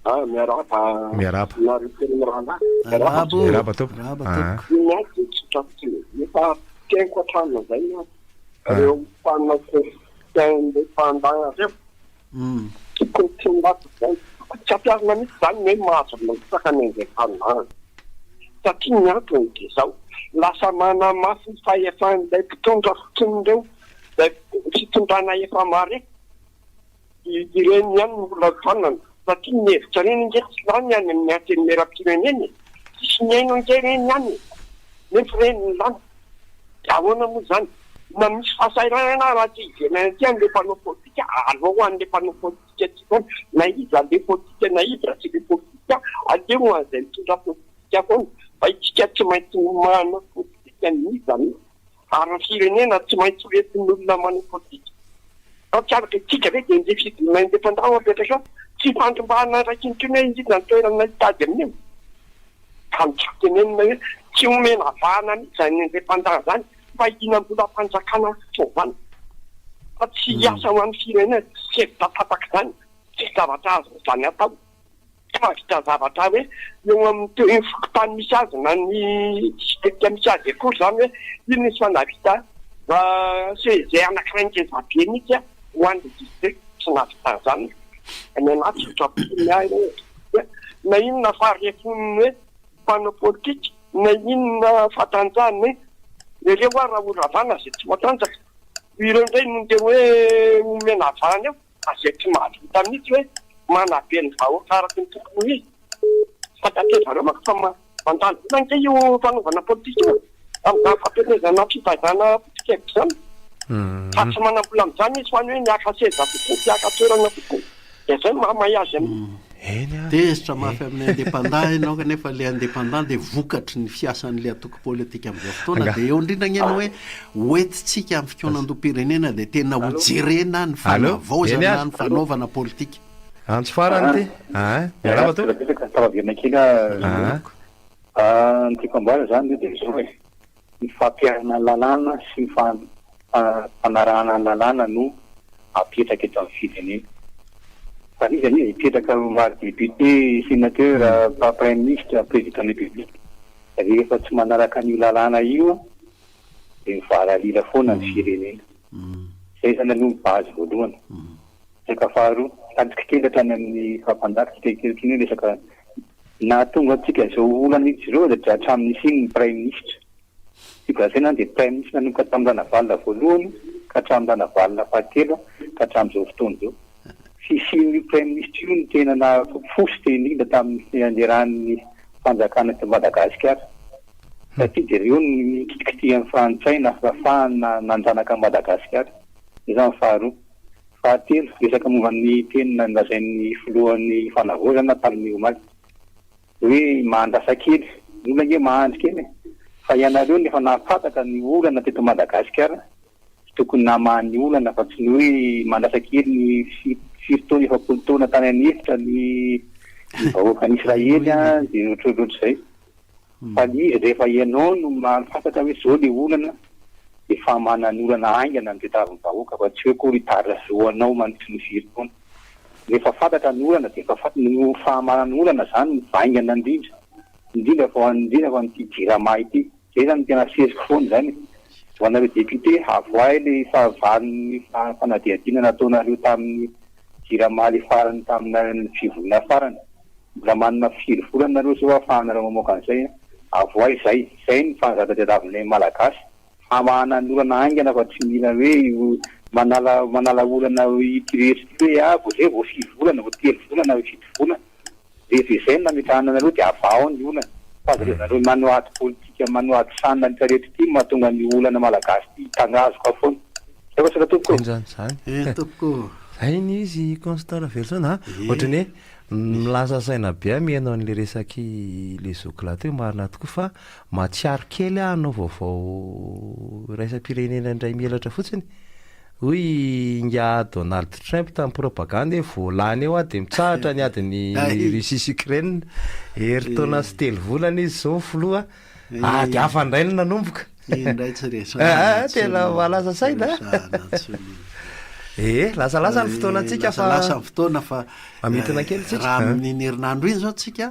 Ah, miarahaba. Miarahaba. Nareo telo mirahalahy. Miarahaba ô. Miarahaba tompoko. Miarahaba tompoko. Ny ahy dia tsotra fotsiny e. Efa teniko hatrany zay ny ahy. Reo mpanao indépendant reo tokony tsy milaza zay, tokony tsy ampiharina mihitsy zany ny hoe mahazo mirotsaka ny indépendant satria ny antony dia zao, lasa manamafy ny fahefan'ilay mpitondra fotsiny reo, zay fitondrana efa marefo. Ireny ihany no mbola tohanana satria ny hevitra ireny ange tsy lany any amin'ny antenimierampirenena e! Tsisy mihaino ange ireny any e! Nefa ireny no lany. Dia ahoana moa izany? Na misy fahasahiranana ara aty ivelany aty an'ilay mpanao politika, aleo ho an'ilay mpanao politika aty foana, na iza le politika na iza tsy le politika, aleo ho an'izay mitondra politika foana fa isika tsy maintsy manao politika n'iza n'iza. Ary ny firenena tsy maintsy ho entin'ny olona manao politika. Fa tsy araka isika ve dia andeha fidiana indépendant no apetraka eo? Tsy hifandrombahana indray intsony hoe iza ny toerana hitady amin'io. Ka ny tiako tenenina hoe tsy omena vahana mihitsy izany indépendant izany fa hihinam-bolam-panjakana fotsiny izany. Fa tsy hiasa ho an'ny firenena, tsy hevitra tapaka izany, tsy zavatra azon'izany atao. Tsy mahavita zavatra hoe eo amin'ny teo iny fokontany misy azy na ny distrika misy azy akory izany hoe iny nisy fa nahavita CEG anankiray ngeza be mihitsy ho an'ilay distrika, tsy nahavita an'izany ny anà tsotra fotsiny ny ahy hoe na inona faharefon'ny hoe mpanao politika na inona fahatanjahany hoe ireo ary raha horavana izay tsy matanjaka, ireo indray no ndeha hoe omena vahana eo. Fa zay tsy mahavita mihitsy hoe manabe ny vahoaka araka ny tokony ho izy. Fantatr'zareo manko fa mandany vola ange io fanaovana politika io e! Amin'izany fampielezana fitaizana foto-kevitra izany. Fa tsy manam-bola amin'izany izy fa ny hoe ny haka seza fotsiny sy haka toerana fotsiny. Dia zay no mahamay azy amin'io. Eny ary. Tezitra mafy amin'ny indépendant ianao kanefa ilay indépendant dia vokatry ny fiasan'ilay antoko politika amin'izao fotoana dia eo indrindra ange ny hoe hoentintsika amin'ny fikaonandoham-pirenena dia tena ho jerena ny fanavaozana ny fanaovana politika. Antso farany ity. Aa, miarahaba tompoko. Betsaka tafaverina kely aho. Aa, ny tiako ambara izany dia izao e. Ny fampiharana ny lalàna sy ny fanarahana ny lalàna no apetraka eto amin'ny firenena. Fa n'iza n'iza hipetraka ho maro député, sénateur, praiminisitra, président de république, rehefa tsy manaraka an'io lalàna io dia mivaralila foana ny firenena. Izay izany aloha ny base voalohany. Resaka faharoa, tadidiko kely hatrany amin'ny faha-mpanjaka isika kely ohatran'ny hoe resaka Nahatonga antsika izao olana izao dia hatramin'ny nisian'ny praiminisitra. Tiako lazaina dia praiminisitra nanomboka tamin'i Ranavalona voalohany ka hatramin'i Ranavalona fahatelo ka hatramin'izao fotoana izao. Fisian'io praiminisitra io no tena naha-fositra indrindra tamin'ny fianjeran'ny fanjakana teto Madagasikara. Satria dia ireo no nikitikitihan'ny frantsay nahafahana nanjanaka an'i Madagasikara. Izay izany faharoa. Fahatelo, resaka momba ny teny nolazain'ny filohan'ny fanavaozana tamin'ny omaly hoe mahandrasa kely. Ny olona ange mahandry kely e! Fa ianareo no efa nahafantatra ny olana teto Madagasikara, tsy tokony namaha ny olana fa tsy ny hoe mahandrasa kely ny firy taona, 40 taona tany an'efitra ny vahoakan'Israely dia ohatrohatr'izay. Fa le izy rehefa ianao no mahafantatra hoe zao le olana de fa manan'olana haingana ny tediavin'ny vahoaka fa tsy hoe akory hitarazoanao mandritry ny firy taona. Rehefa fantatra ny olana de efa fantatra, ny fahamanan'olana zany no vaingana indrindra, indrindra fa ho an'ny indrindra fa an'ity jirama ity. Zay zany no tena seziko foana zany e. Ho anareo député, avoahy le fahavalon'ny fanadihadiana nataonareo tamin'ny jirama le farany tamin'ny fivoriana farany. Mbola manana firy volana nareo zao ahafahanareo mamoaka an'izay an! Avoahy izay! Izay ny fanazatra tadiavinay Malagasy, famahana ny olana haingana fa tsy mila hoe manala manala olana ity rehetra ity hoe ah vao izay vao firy volana, vao telo volana, fito volana. Rehefa izay no nametrahana anareo dia avahao ny olana. Fa aza reo manao ady politika, manao ady sanina rehetra rehetra ity no mahatonga ny olana Malagasy ity hitangazoka foana. Zay fa tsara tompoko ô! Zany zany. Eh tompoko ô! Zay ny izy Constant Raveloson a! Ohatran'ny hoe Lasa saina be aho mihaino an'le resak'i le zoky lahy teo, marina tokoa fa mahatsiaro kely aho hanao vaovao iraisam-pirenena indray mihelatra fotsiny. Hoy ingahy Donald Trump tamin'ny propagande hoe vao lany eo aho dia mitsahatra ny adin'i Russie sy Ukraine. Herintaona sy telo volana izy izao filoha, ady hafa indray no nanomboka. Iny indray tsy resahana intsony. Tena mahalasa saina. Resahana intsony iny. Ee, lasalasa ny fotoanantsika fa. Lasalasa ny fotoana fa. Mamintina kely tsika. Raha amin'iny herinandro iny izao tsika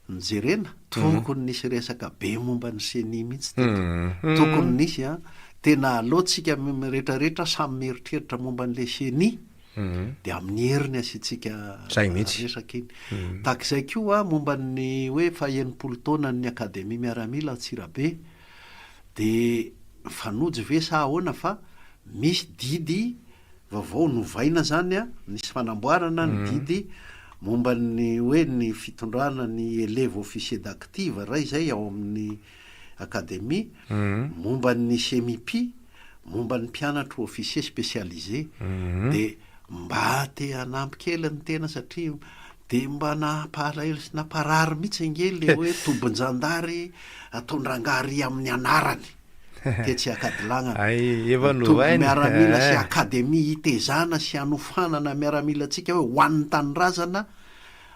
no jerena, tokony nisy resaka be momba ny ceni mihitsy teto. Tokony nisy an. Tena aleo tsika rehetrarehetra samy mieritreritra momba an'ilay ceni. Dia amin'ny heriny asiantsika resaka iny. Tahaka izay koa momba ny hoe faha-enimpolo taonan'ny Akademia Miaramila Antsirabe dia mifanojo ve sa ahoana fa misy didy vaovao novaina izany an, nisy fanamboarana ny didy momba ny hoe ny fitondrana ny élève officier d'active iray izay ao amin'ny Akademia, momba ny Semipi, momba ny mpianatro officier spécialisé dia mba te hanampy kely ny tena satria dia mba nampalahelo sy namparary mihitsy ange le hoe tobin-jandary ataon-drangahy ry amin'ny anarany tetsy Ankadilagnana. Hay, efa Toby novaina. miaramila sy akademia hitezana sy hanofanana miaramilantsika hoe ho an'ny tanindrazana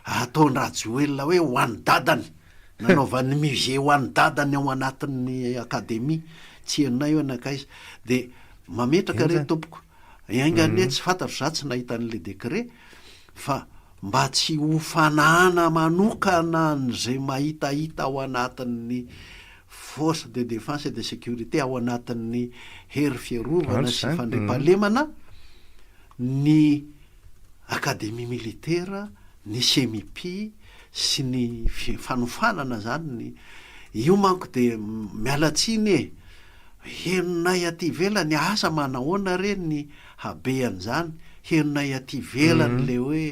ataon-dRajoelina hoe ho an'ny dadany. Nanaovan'ny musée ho an'i dadany ao anatin'ny academie, tsy henonay hoe nankaiza. Dia mametraka re tompoko, enga anie tsy fantatro za tsy nahita an'ilay décret fa mba tsy ho fanahana manokana an'izay mahitahita ao anatin'ny force de défense et de sécurité ao anatin'ny hery fiarovana sy fandriampahalemana ny académie militaire, ny Semipi sy ny fanofanana zany ny io manko de miala tsiny e! henonay aty ivelany asa manahoana re ny habean'izany henonay aty ivelany le hoe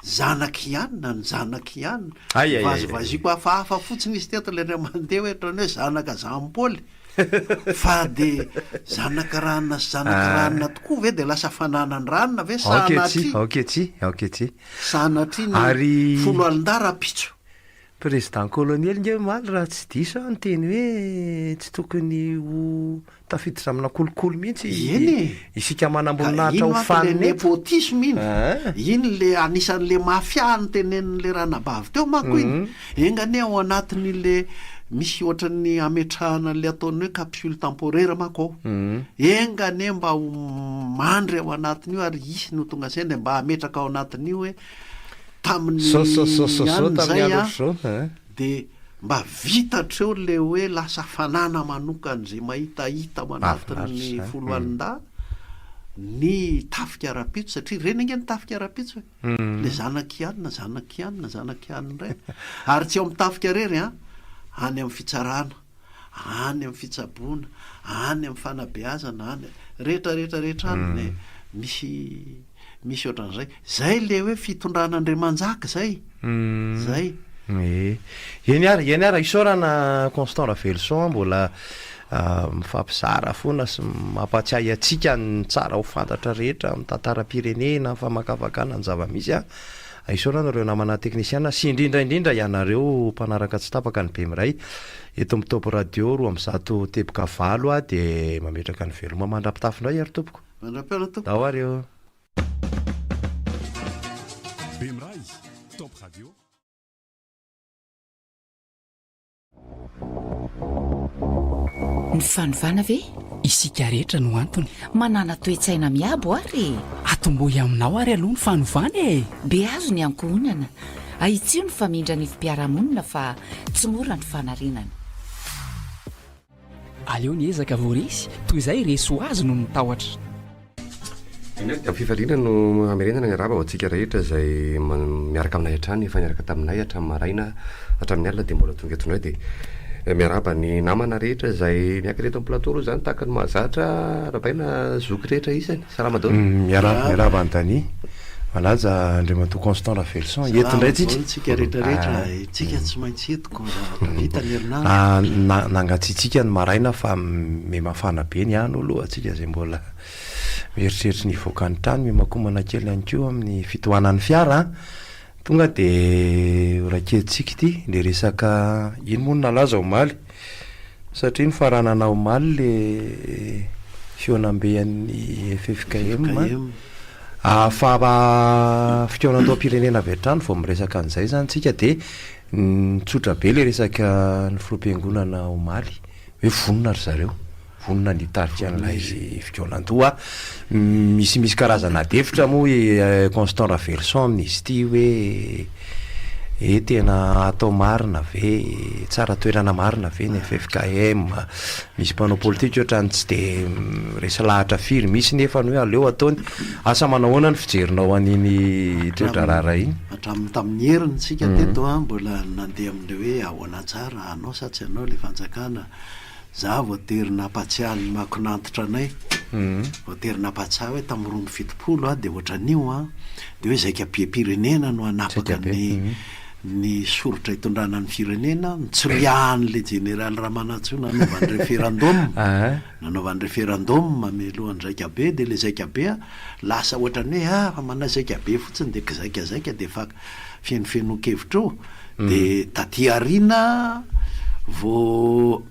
zanak'i anona ny zanak'i anona Ay ay ay ay. vazivaziako hafahafa fotsiny izy teto le ray aman-dreny hoe ohatran'ny hoe zanaka Jean Paul. Fa de zanaka ranona sy zanaka ranona tokoa ve de lasa fananan-dranona ve sanatria? Aoka etsy, aoka etsy. Sanatria ny Ary foloalindahy rahampitso. Président colonel nge omaly raha tsy diso aho niteny hoe tsy tokony ho tafiditra amina kolikoly mihitsy Eny e! isika Ka manamboninahitra iny ho manko le fanina eto. nepotisme iny, Aa. iny le anisan'le mafia notenenin'le ranabavy teo manko iny. Enga anie ao anatin'ile misy ohatran'ny ametrahana an'le ataony hoe capsule temporaire manko ao. Enga anie mba ho mandry ao anatin'io ary hisy ny ho tonga saina mba hametraka ao anatin'io hoe tamin'ny Zao zao zao zao zao ihany tamin'ny izay andro an, ohatr'izao eh. dia mba vita hatreo le hoe lasa fanana manokana izay mahitahita ao Mahafinaritra anatin'ny izany. foloalindahy ny tafika rahampitso satria ireny ange ny tafika rahampitso e. Le zanak'i anona, zanak'i anona, zanak'i anona indray. Ary tsy ao amin'ny tafika irery an, any amin'ny fitsarana, any amin'ny fitsaboana, any amin'ny fanabeazana, any rehetra rehetra rehetra any le misy misy ohatran'izay. Zay le hoe fitondran'Andriamanjaka zay. Zay. Ee. Eny ary, eny ary, isaorana Constant Raveloson mbola mifampizara foana sy mampahatsiahy antsika ny tsara ho fantatra rehetra amin'ny tantaram-pirenena, amin'ny famakafakana ny zava-misy an. Isaorana ireo namana teknisiana sy indrindra indrindra ianareo mpanaraka tsy tapaka ny Bemiray eto amin'ny Top Radio 208 dia mametraka ny veloma mandra-pitafy indray ary tompoko. Mandra-pihaona tompoko. Ndao ary ô. Bemiray, Top Radio. Ny fanovana ve? Isika rehetra no antony. Manàna toe-tsaina miabo ary e! Atombohy aminao ary aloha ny fanovana e! Beazo ny ankohonana, ahitsio ny famindra ny fiarahamonina fa tsy mora ny fanarenana. Aleo ny ezaka vao resy toy izay resy ho azy noho ny tahotra. Amin'ny fifaliana no hamerenana ny arahaba ho antsika rehetra izay miaraka aminay hatrany, efa niaraka taminay hatramin'ny maraina hatramin'ny alina dia mbola tonga eto indray dia miarahaba ny namana rehetra izay miakatra eto amin'ny plateau aloha izany tahaka ny mahazatra, arahabaina zoky rehetra isany. Salama daholo. Miarahaba, miarahaba an'i Dany. Manaja Andriamatoa Constant Raveloson. Eto indray tsika. Salama daholo tsika rehetra rehetra. Tsika tsy maintsy eto ko zavatra vita ny herinandro. Nangatsiatsiaka ny maraina fa mihamafana be ny andro aloha tsika izay mbola mieritreritra ny hivoaka ny trano, mihomakomana kely ihany koa amin'ny fitohanan'ny fiara an. Tonga de ho raiketintsika ity le resaka ino moa no nalaza omaly satria nifaranana omaly le fihaonambe an'ny ffkm fa fikaonandoham-pirenena avy hatrany vao miresaka an'izay zany tsika de nitsotra be le resaka ny filoham-piangonana omaly hoe vonona ry zareo. Vonona ny hitarika an'ilay fikaonandoha. Misimisy karazana adihevitra moa i Constant Raveloson amin'izy ity hoe e tena atao marina ve, tsara toerana marina ve ny ffkm, misy mpanao politika ohatran'ny tsy dia resy lahatra firy, misy nefa ny hoe aleo ataony. Asa manao ahoana ny fijerinao an'iny toe-draharaha iny? Hatramin'ny tamin'ny heriny tsika teto mbola nandeha amin'ilay hoe ahoana tsara, hanao sa tsy hanao ilay fanjakana. Za voatery nampatsiahy ny makonantitra anay, voatery nampatsiahy hoe tamin'ny 72 aho dia ohatran'io an, dia hoe zaikabem-pirenena no hanapaka ny ny soritra hitondrana ny firenena, nitsoriahan'ilay jeneraly Ramanantsoa nanaovany referendum, nanaovany referendum mialohan'ny zaikabe, dia ilay zaikabe lasa ohatran'ny hoe ah fa manao zaikabe fotsiny dia kizaikazaika dia efa fenofenoan-kevitra eo. Dia taty aoriana vao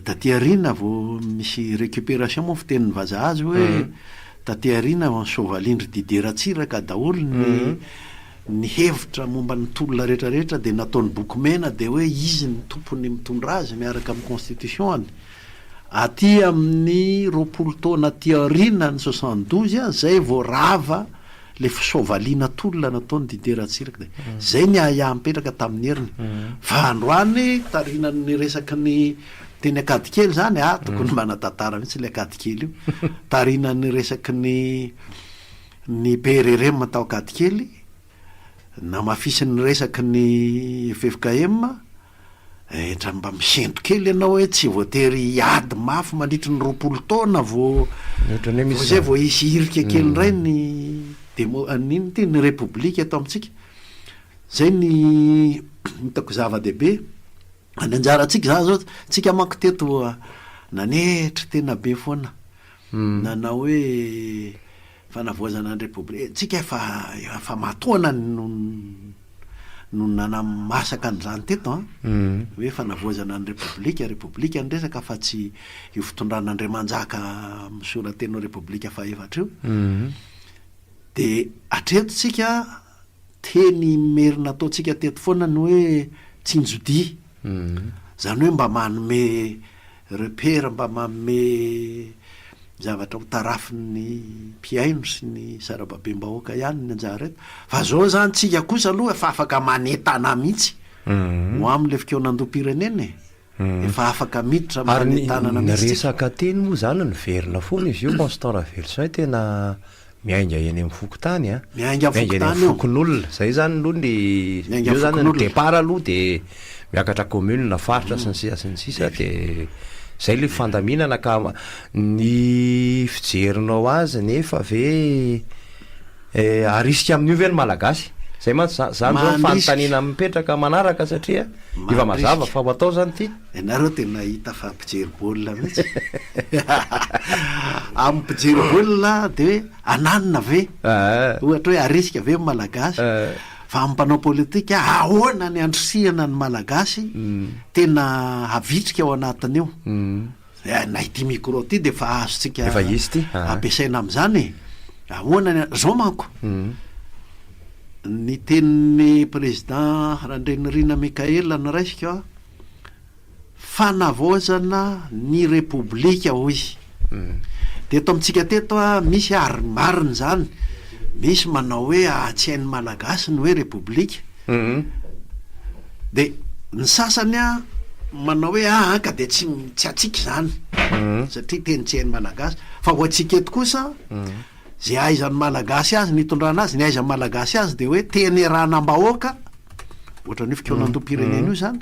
taty aoriana vao misy récupération moa fitenin'ny vazaha azy hoe taty aoriana vao nisoavalin-dry Didier Ratsiraka daholo ny ny hevitra momba ny tolona rehetra rehetra dia nataony boky mena dia hoe izy no tompony mitondra azy miaraka amin'ny constitution-ny. Aty amin'ny 20 taona aty aoriana ny 72 zay vao rava le fisoavaliana tolona nataony Didier Ratsiraka de zay ny ahiahy mipetraka tamin'ny heriny fa androany tarinan'ny resaky ny teny Ankadikely zany ah tokony mba natantara mihitsy le Ankadikely io tarinan'ny resaky ny ny PRRM tao Ankadikely namafisin'ny resaky ny ffkm Etra mba misento kely ianao hoe tsy voatery hiady mafy mandritry ny 20 taona vao vao zay vao hisy hirika kely indray ny demo ny inona ity ny repoblika eto amintsika. Zay ny hitako zava-dehibe. Ny anjarantsika izany zao, tsika manko teto nanetry tena be foana, nanao hoe fanavaozana ny Repoblika, tsika efa efa matoana no no nanamasaka an'izany teto an, hoe fanavaozana ny Repoblika, Repoblika ny resaka fa tsy io fitondran'Andriamanjaka misora-tena ho Repoblika fahefatra io, dia hatreto tsika Teny merina ataontsika teto foana ny hoe tsinjodia. Izany hoe mba manome repère, mba manome zavatra ho tarafin'ny mpihaino sy ny sarababem-bahoaka ihany ny anjara eto. Fa izao izany tsika kosa aloha efa afaka manentana mihitsy ho amin'ilay fikaonandoham-pirenena e. Efa afaka miditra amin'ny fanentanana mihitsy tsika. Ary ny resaka teny moa izany miverina foana izy io Constant Raveloson tena miainga eny amin'ny fokontany a. Miainga amin'ny fokontany io. Miainga eny amin'ny fokonolona. Izay izany aloha ny eo izany ny départ aloha dia miakatra commune, faritra sy ny sisa sy ny sisa dia izay ilay fandaminana ka ny fijerinao azy nefa ve Harisika amin'io ve ny Malagasy? Zay mantsy za, zany zao ny fanontaniana mipetraka manaraka satria efa mazava fa ho atao zany ity. Ianareo tena hita fa mpijery baolina mihitsy. Amin'ny mpijery baolina dia hoe ananona ve? Ohatra hoe harisika ve ny Malagasy? Fa amin'ny mpanao politika ahoana ny handrisihana ny Malagasy tena havitrika ao anatin'io? Na ity micro ity dia efa azontsika Efa izy ity, aa. ampiasaina amin'izany e. Ahoana ny, zao manko, ny tenin'ny président Randrianirina Mickaël no raisiko a, fanavaozana ny repoblika hoy izy. Teto amintsika teto a, misy ary marina izany, misy manao hoe tsy hain'ny Malagasy ny hoe repoblika. Dia ny sasany a, manao hoe aa ka dia tsy tsy antsika izany satria teny tsy hain'ny Malagasy. Fa ho antsika eto kosa, izay ahaizan'ny Malagasy azy, ny hitondrana azy, ny ahaizan'ny Malagasy azy dia hoe teny iarahanam-bahoaka, ohatran'io fikaonandoham-pirenena io izany,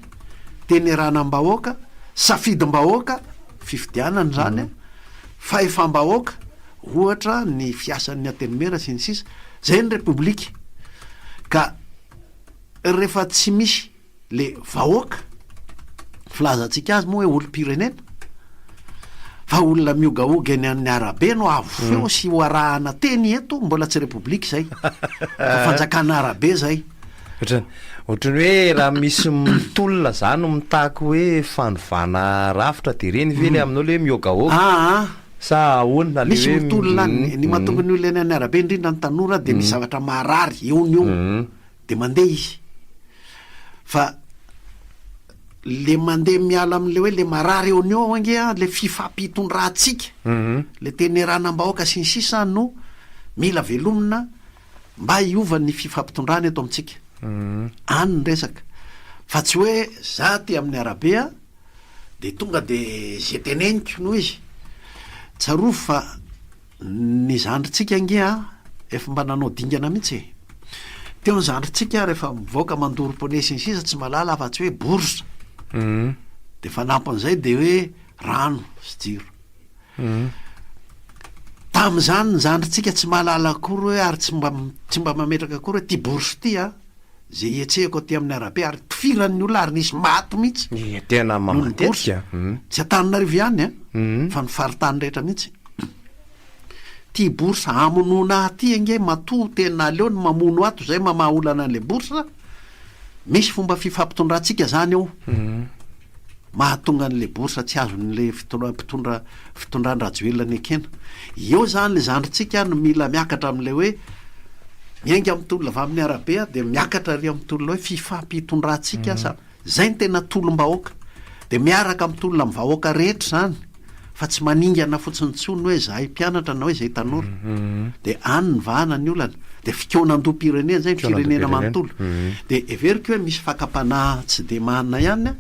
teny iarahanam-bahoaka, safidim-bahoaka, fifidianana izany an, fahefam-bahoaka, ohatra ny fiasan'ny Antenimiera sy ny sisa, izay ny Repoblika. Ka rehefa tsy misy le vahoaka, filazantsika azy moa hoe olom-pirenena, fa olona miogaoga eny amin'ny arabe no avo feo sy ho arahana teny eto, mbola tsy Repoblika izay, fa fanjakana arabe izay. Ohatrany ohatrany hoe raha misy mitolona zany mitaky hoe fanovana rafitra de reny ve le aminao le hoe miogaoga? Aa. Sa ahoana le Misy hoe mitolona any, ny mahatonga ny olona eny amin'ny arabe indrindra ny tanora dia misy zavatra maharary eo no eo dia mandeha izy. Fa le mandeha miala amin'le hoe le marary eo no eo ange an, le fifampitondrantsika, le teneranam-bahoaka sy ny sisa no mila velomina Mba hiova ny fifampitondrana eto amintsika. Any ny resaka. Fa tsy hoe za aty amin'ny arabe a, de tonga de ze teneniko no izy. Tsarovy fa ny zandrintsika ange a, efa mba nanao dingana mihitsy e. Teo ny zandrintsika rehefa mivoaka mandoro pneu sy ny sisa tsy mahalala afa-tsy hoe bourse. De fanampin'izay de hoe rano sy jiro. Tamin'izany ny zandrintsika tsy mahalala akory hoe ary tsy mba tsy mba mametraka akory hoe ty bourse ty a, ze ihetsehako aty amin'ny arabe ary tifiran'ny olona ary nisy maty mihitsy Ie, tena noho ny bourse. matetika. Tsy Antananarivo ihany a, fa ny faritany rehetra mihitsy. Ty bourse hamonoana ahy ty ange matoa tena aleo ny mamono ato zay mamaha olana an'le bourse, misy fomba fifampitondrantsika zany eo. Mahatonga an'ilay bourse tsy azon'ilay mpitondra fitondran-dRajoelina nekena. Eo izany ilay zandrintsika no mila miakatra amin'ilay hoe miainga amin'ny tolona avy amin'ny arabe dia miakatra ary amin'ny tolona hoe fifampitondrantsika sa izay no tena tolom-bahoaka. Dia miaraka amin'ny tolona amin'ny vahoaka rehetra izany fa tsy maningana fotsiny intsony hoe izahay mpianatra na hoe izahay tanora. Dia any ny vahana ny olana. Dia fikaonandoham-pirenena izay, ny firenena manontolo. Dia heveriko hoe misy fakam-panahy tsy dia marina ihany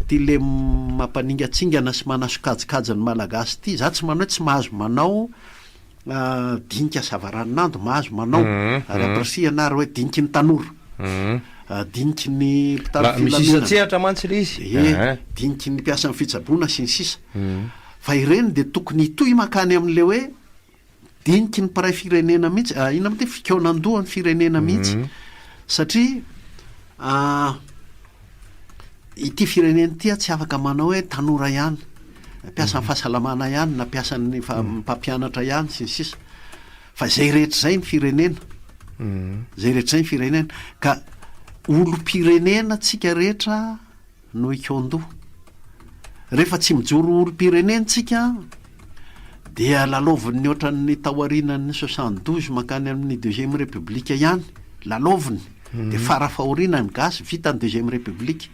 ity le mampaningantsingana sy manasokajikajy ny Malagasy ity. Za tsy manao hoe tsy mahazo manao dinika savaranonando, mahazo manao ary ampirisihana ary hoe diniky ny tanora, diniky ny mpitandro filaminana. Misy isan-tsehatra mantsy ilay izy. Ie, diniky ny mpiasan'ny fitsaboana sy ny sisa. Fa ireny dia tokony hitohy mankany amin'ilay hoe diniky ny mpiray firenena mihitsy, inona moa ity, fikaonandohan'ny firenena mihitsy satria. Ity firenena ity tsy afaka manao hoe tanora ihany, mpiasan'ny fahasalamana ihany na mpiasan'ny mpampianatra ihany sy ny sisa fa izay rehetra izay ny firenena. Izay rehetra izay ny firenena. Ka olom-pirenena tsika rehetra no hikaon-doha. Rehefa tsy mijoro ho olom-pirenena tsika dia lalaovin'ny ohatran'ny taorianan'ny 72 mankany amin'ny deuxième république ihany, lalaoviny. Dia fara-fahoriana ny gasy, vita ny deuxième république.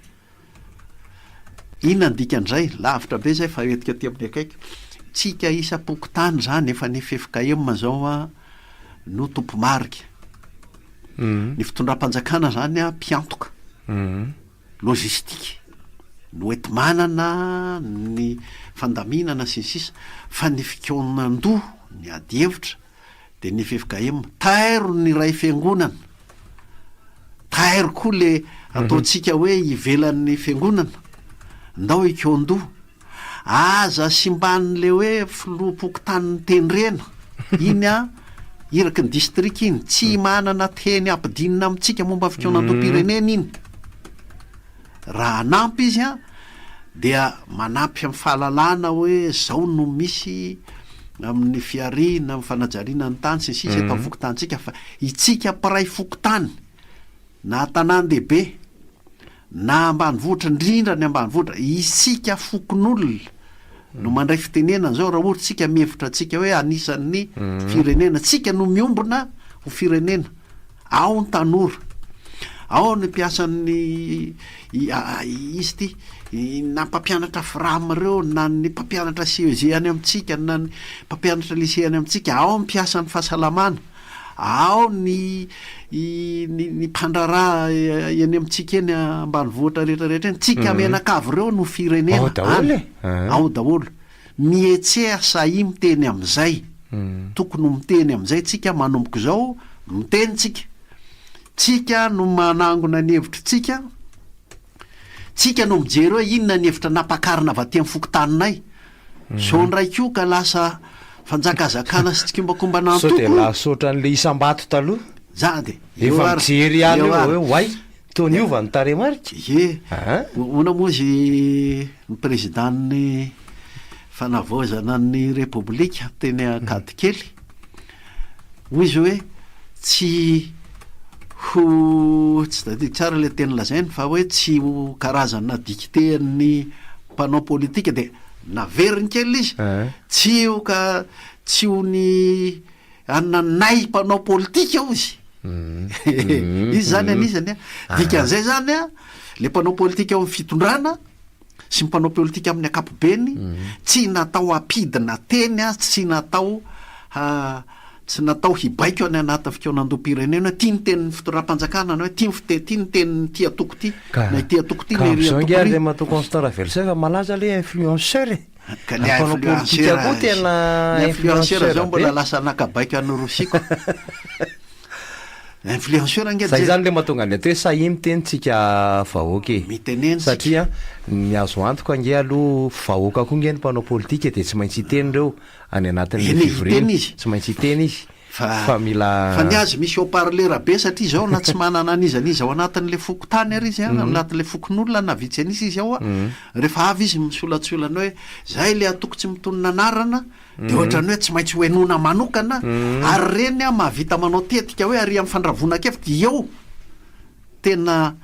Inona ny dikan'izay? Lavitra be izay fa entiko aty amin'ny akaiky. Tsika isam-pokontany izany, efa ny ffkm izao no tompo-marika. Ny fitondram-panjakana izany mpiantoka. Logistique no enti-manana ny fandaminana sy ny sisa fa ny fikaonan-doha, ny adihevitra dia ny ffkm, tairo ny iray fiangonana, tairo koa le ataontsika hoe ivelan'ny fiangonana, ndao hikaon-doha, aza simban'le hoe filoham-pokontany tendrena, iny an, iraky ny distrika iny, tsy manana teny ampidinina amintsika momba ny fikaonandoham-pirenena iny. Raha hanampy izy an, dia manampy amin'ny fahalalana hoe zao no misy amin'ny fihariana, amin'ny fanajariana ny tany sy ny sisa eto amin'ny fokontanintsika fa itsika mpiray fokontany na tanàn-dehibe na ambanivohitra, indrindra ny ambanivohitra, isika fokonolona no mandray fitenenana zao raha ohatra tsika mihevitra antsika hoe anisan'ny firenena, tsika no miombona ho firenena. Ao ny tanora, ao ny mpiasan'ny izy ity, na mpampianatra fram ireo na ny mpampianatra CEG any amintsika na ny mpampianatra lycée any amintsika, ao ny mpiasan'ny fahasalamana, ao ny ny mpandraharaha eny amintsika eny ambanivohitra rehetra rehetra eny, tsika mianakavy ireo no firenena Ao daholo e! Ao daholo. Mihetseha sahia miteny amin'izay. Tokony ho miteny amin'izay tsika manomboka izao, miteny tsika. Tsika no manangona ny hevitritsika, tsika no mijery hoe inona ny hevitra nampakarina avy aty amin'ny fokontaninay. Zao indray koa ka lasa fanjakazakana sy tsikombakombana Sao dia antoko. lasa ohatran'ilay isam-bato taloha. Za dia eo Efa ary, mijery ihany eo eo ary. hoe oay, toa niova ny tarehimarika. Ie, hoana moa izy ny président-n'ny fanavaozana ny Repoblika teny Ankadikely, hoy izy hoe tsy ho, tsy tadidiko tsara ilay teny lazainy fa hoe tsy ho karazana dictée-n'ny mpanao politika dia naveriny kely ilay izy, tsy ho ka, tsy ho ny ananay mpanao politika hozy. Izy zany anisany a. Dikan'izay zany a, le mpanao politika ao amin'ny fitondrana sy ny mpanao politika amin'ny ankapobeny, tsy natao hampidina teny a, tsy natao ha, tsy natao hibaiko any anatin'ny fikaonandoham-pirenena hoe ty ny tenin'ny fitondram-panjakana na hoe ty ny fite- ty ny tenin'ity antoko ity Ka, na ity antoko ity ka na iry amin'izao antoko ange iry. Andriamatoa Constant Raveloson efa malaza le influenceur e. Ka ny Mpanao politika influenceur koa tena ny influenceur influenceur zao mbola be. lasa naka baiko any Rosia ko. Influenceur ange Zay je- zany le mahatonga ny atao hoe sahia miteny tsika vahoaka e. Mitenena tsika. Satria ny azo antoka ange aloha vahoaka koa nge ny mpanao politika dia tsy maintsy hiteny ireo any anatin'ilay Eny e, fivoriana. hiteny izy. Tsy maintsy hiteny izy. Fa Fa mila. Fa ny azy misy haut parleur be satria izao na tsy manana an'iza n'iza ao anatin'ilay fokontany ary izy an, ao anatin'ilay fokonolona na vitsy an'isa izy ao an, rehefa avy izy misolatsolana hoe zay ilay antoko tsy mitonona anarana dia ohatran'ny hoe tsy maintsy hohenoina manokana ary ireny an mahavita manao tetika hoe ary amin'ny fandravonan-kevitra eo Tena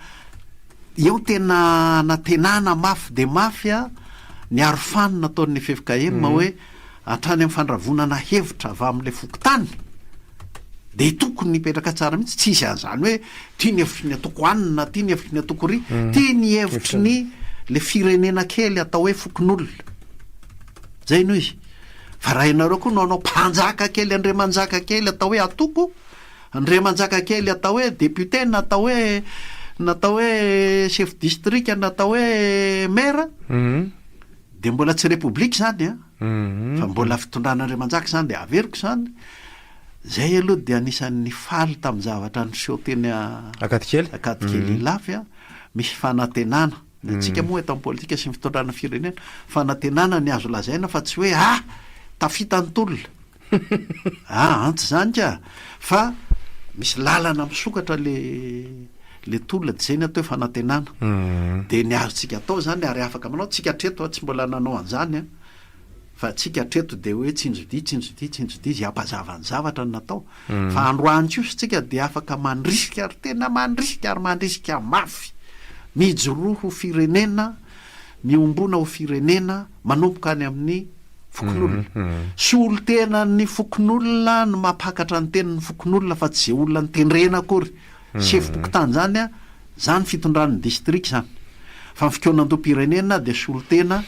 eo tena anantenana mafy dia mafy a ny arofanina ataon'ny ffkm hoe hatrany amin'ny fandravonana hevitra avy amin'ilay fokontany dia tokony hipetraka tsara mihitsy, tsy hisy an'izany hoe ty ny hevitry ny antoko anona, ty ny hevitry ny antoko ry, ty ny hevitry ny le firenena kely atao hoe fokonolona. Zay no izy. Fa raha ianareo koa no hanao mpanjaka kely andriamanjaka kely atao hoe antoko, Andriamanjaka kely atao hoe député na atao hoe na atao hoe chef district na atao hoe maire dia mbola tsy république izany an, fa mbola fitondrana Andriamanjaka izany dia averiko izany, zay aloha dia anisan'ny faly tamin'ny zavatra niseho teny Ankadikely Ankadikely Ilafy an, misy fanantenana, ny antsika moa eto amin'ny politika sy ny fitondrana firenena, fanantenana ny azo lazaina fa tsy hoe ah! tafita ny tolona. Aa tsy zany ka! Fa misy lalana misokatra le le tolona de zay ny atao hoe fanantenana. De ny azontsika atao zany ary afaka manao, tsika hatreto tsy mbola nanao an'zany an, fa tsika hatreto de hoe tsinjodia, tsinjodia, tsinjodia zay hampazava ny zavatra no natao. Fa androany kosa tsika de afaka mandrisika ary tena mandrisika ary mandrisika mafy, mijoroa ho firenena, miombona ho firenena manomboka any amin'ny fokonolona. Solontenan'ny fokonolona no mampakatra ny tenin'ny fokonolona fa tsy ze olona notendrena akory. Sefom-pokontany zany an, zany fitondran'ny distrika zany. Fa ny fikaonandoham-pirenena dia solontena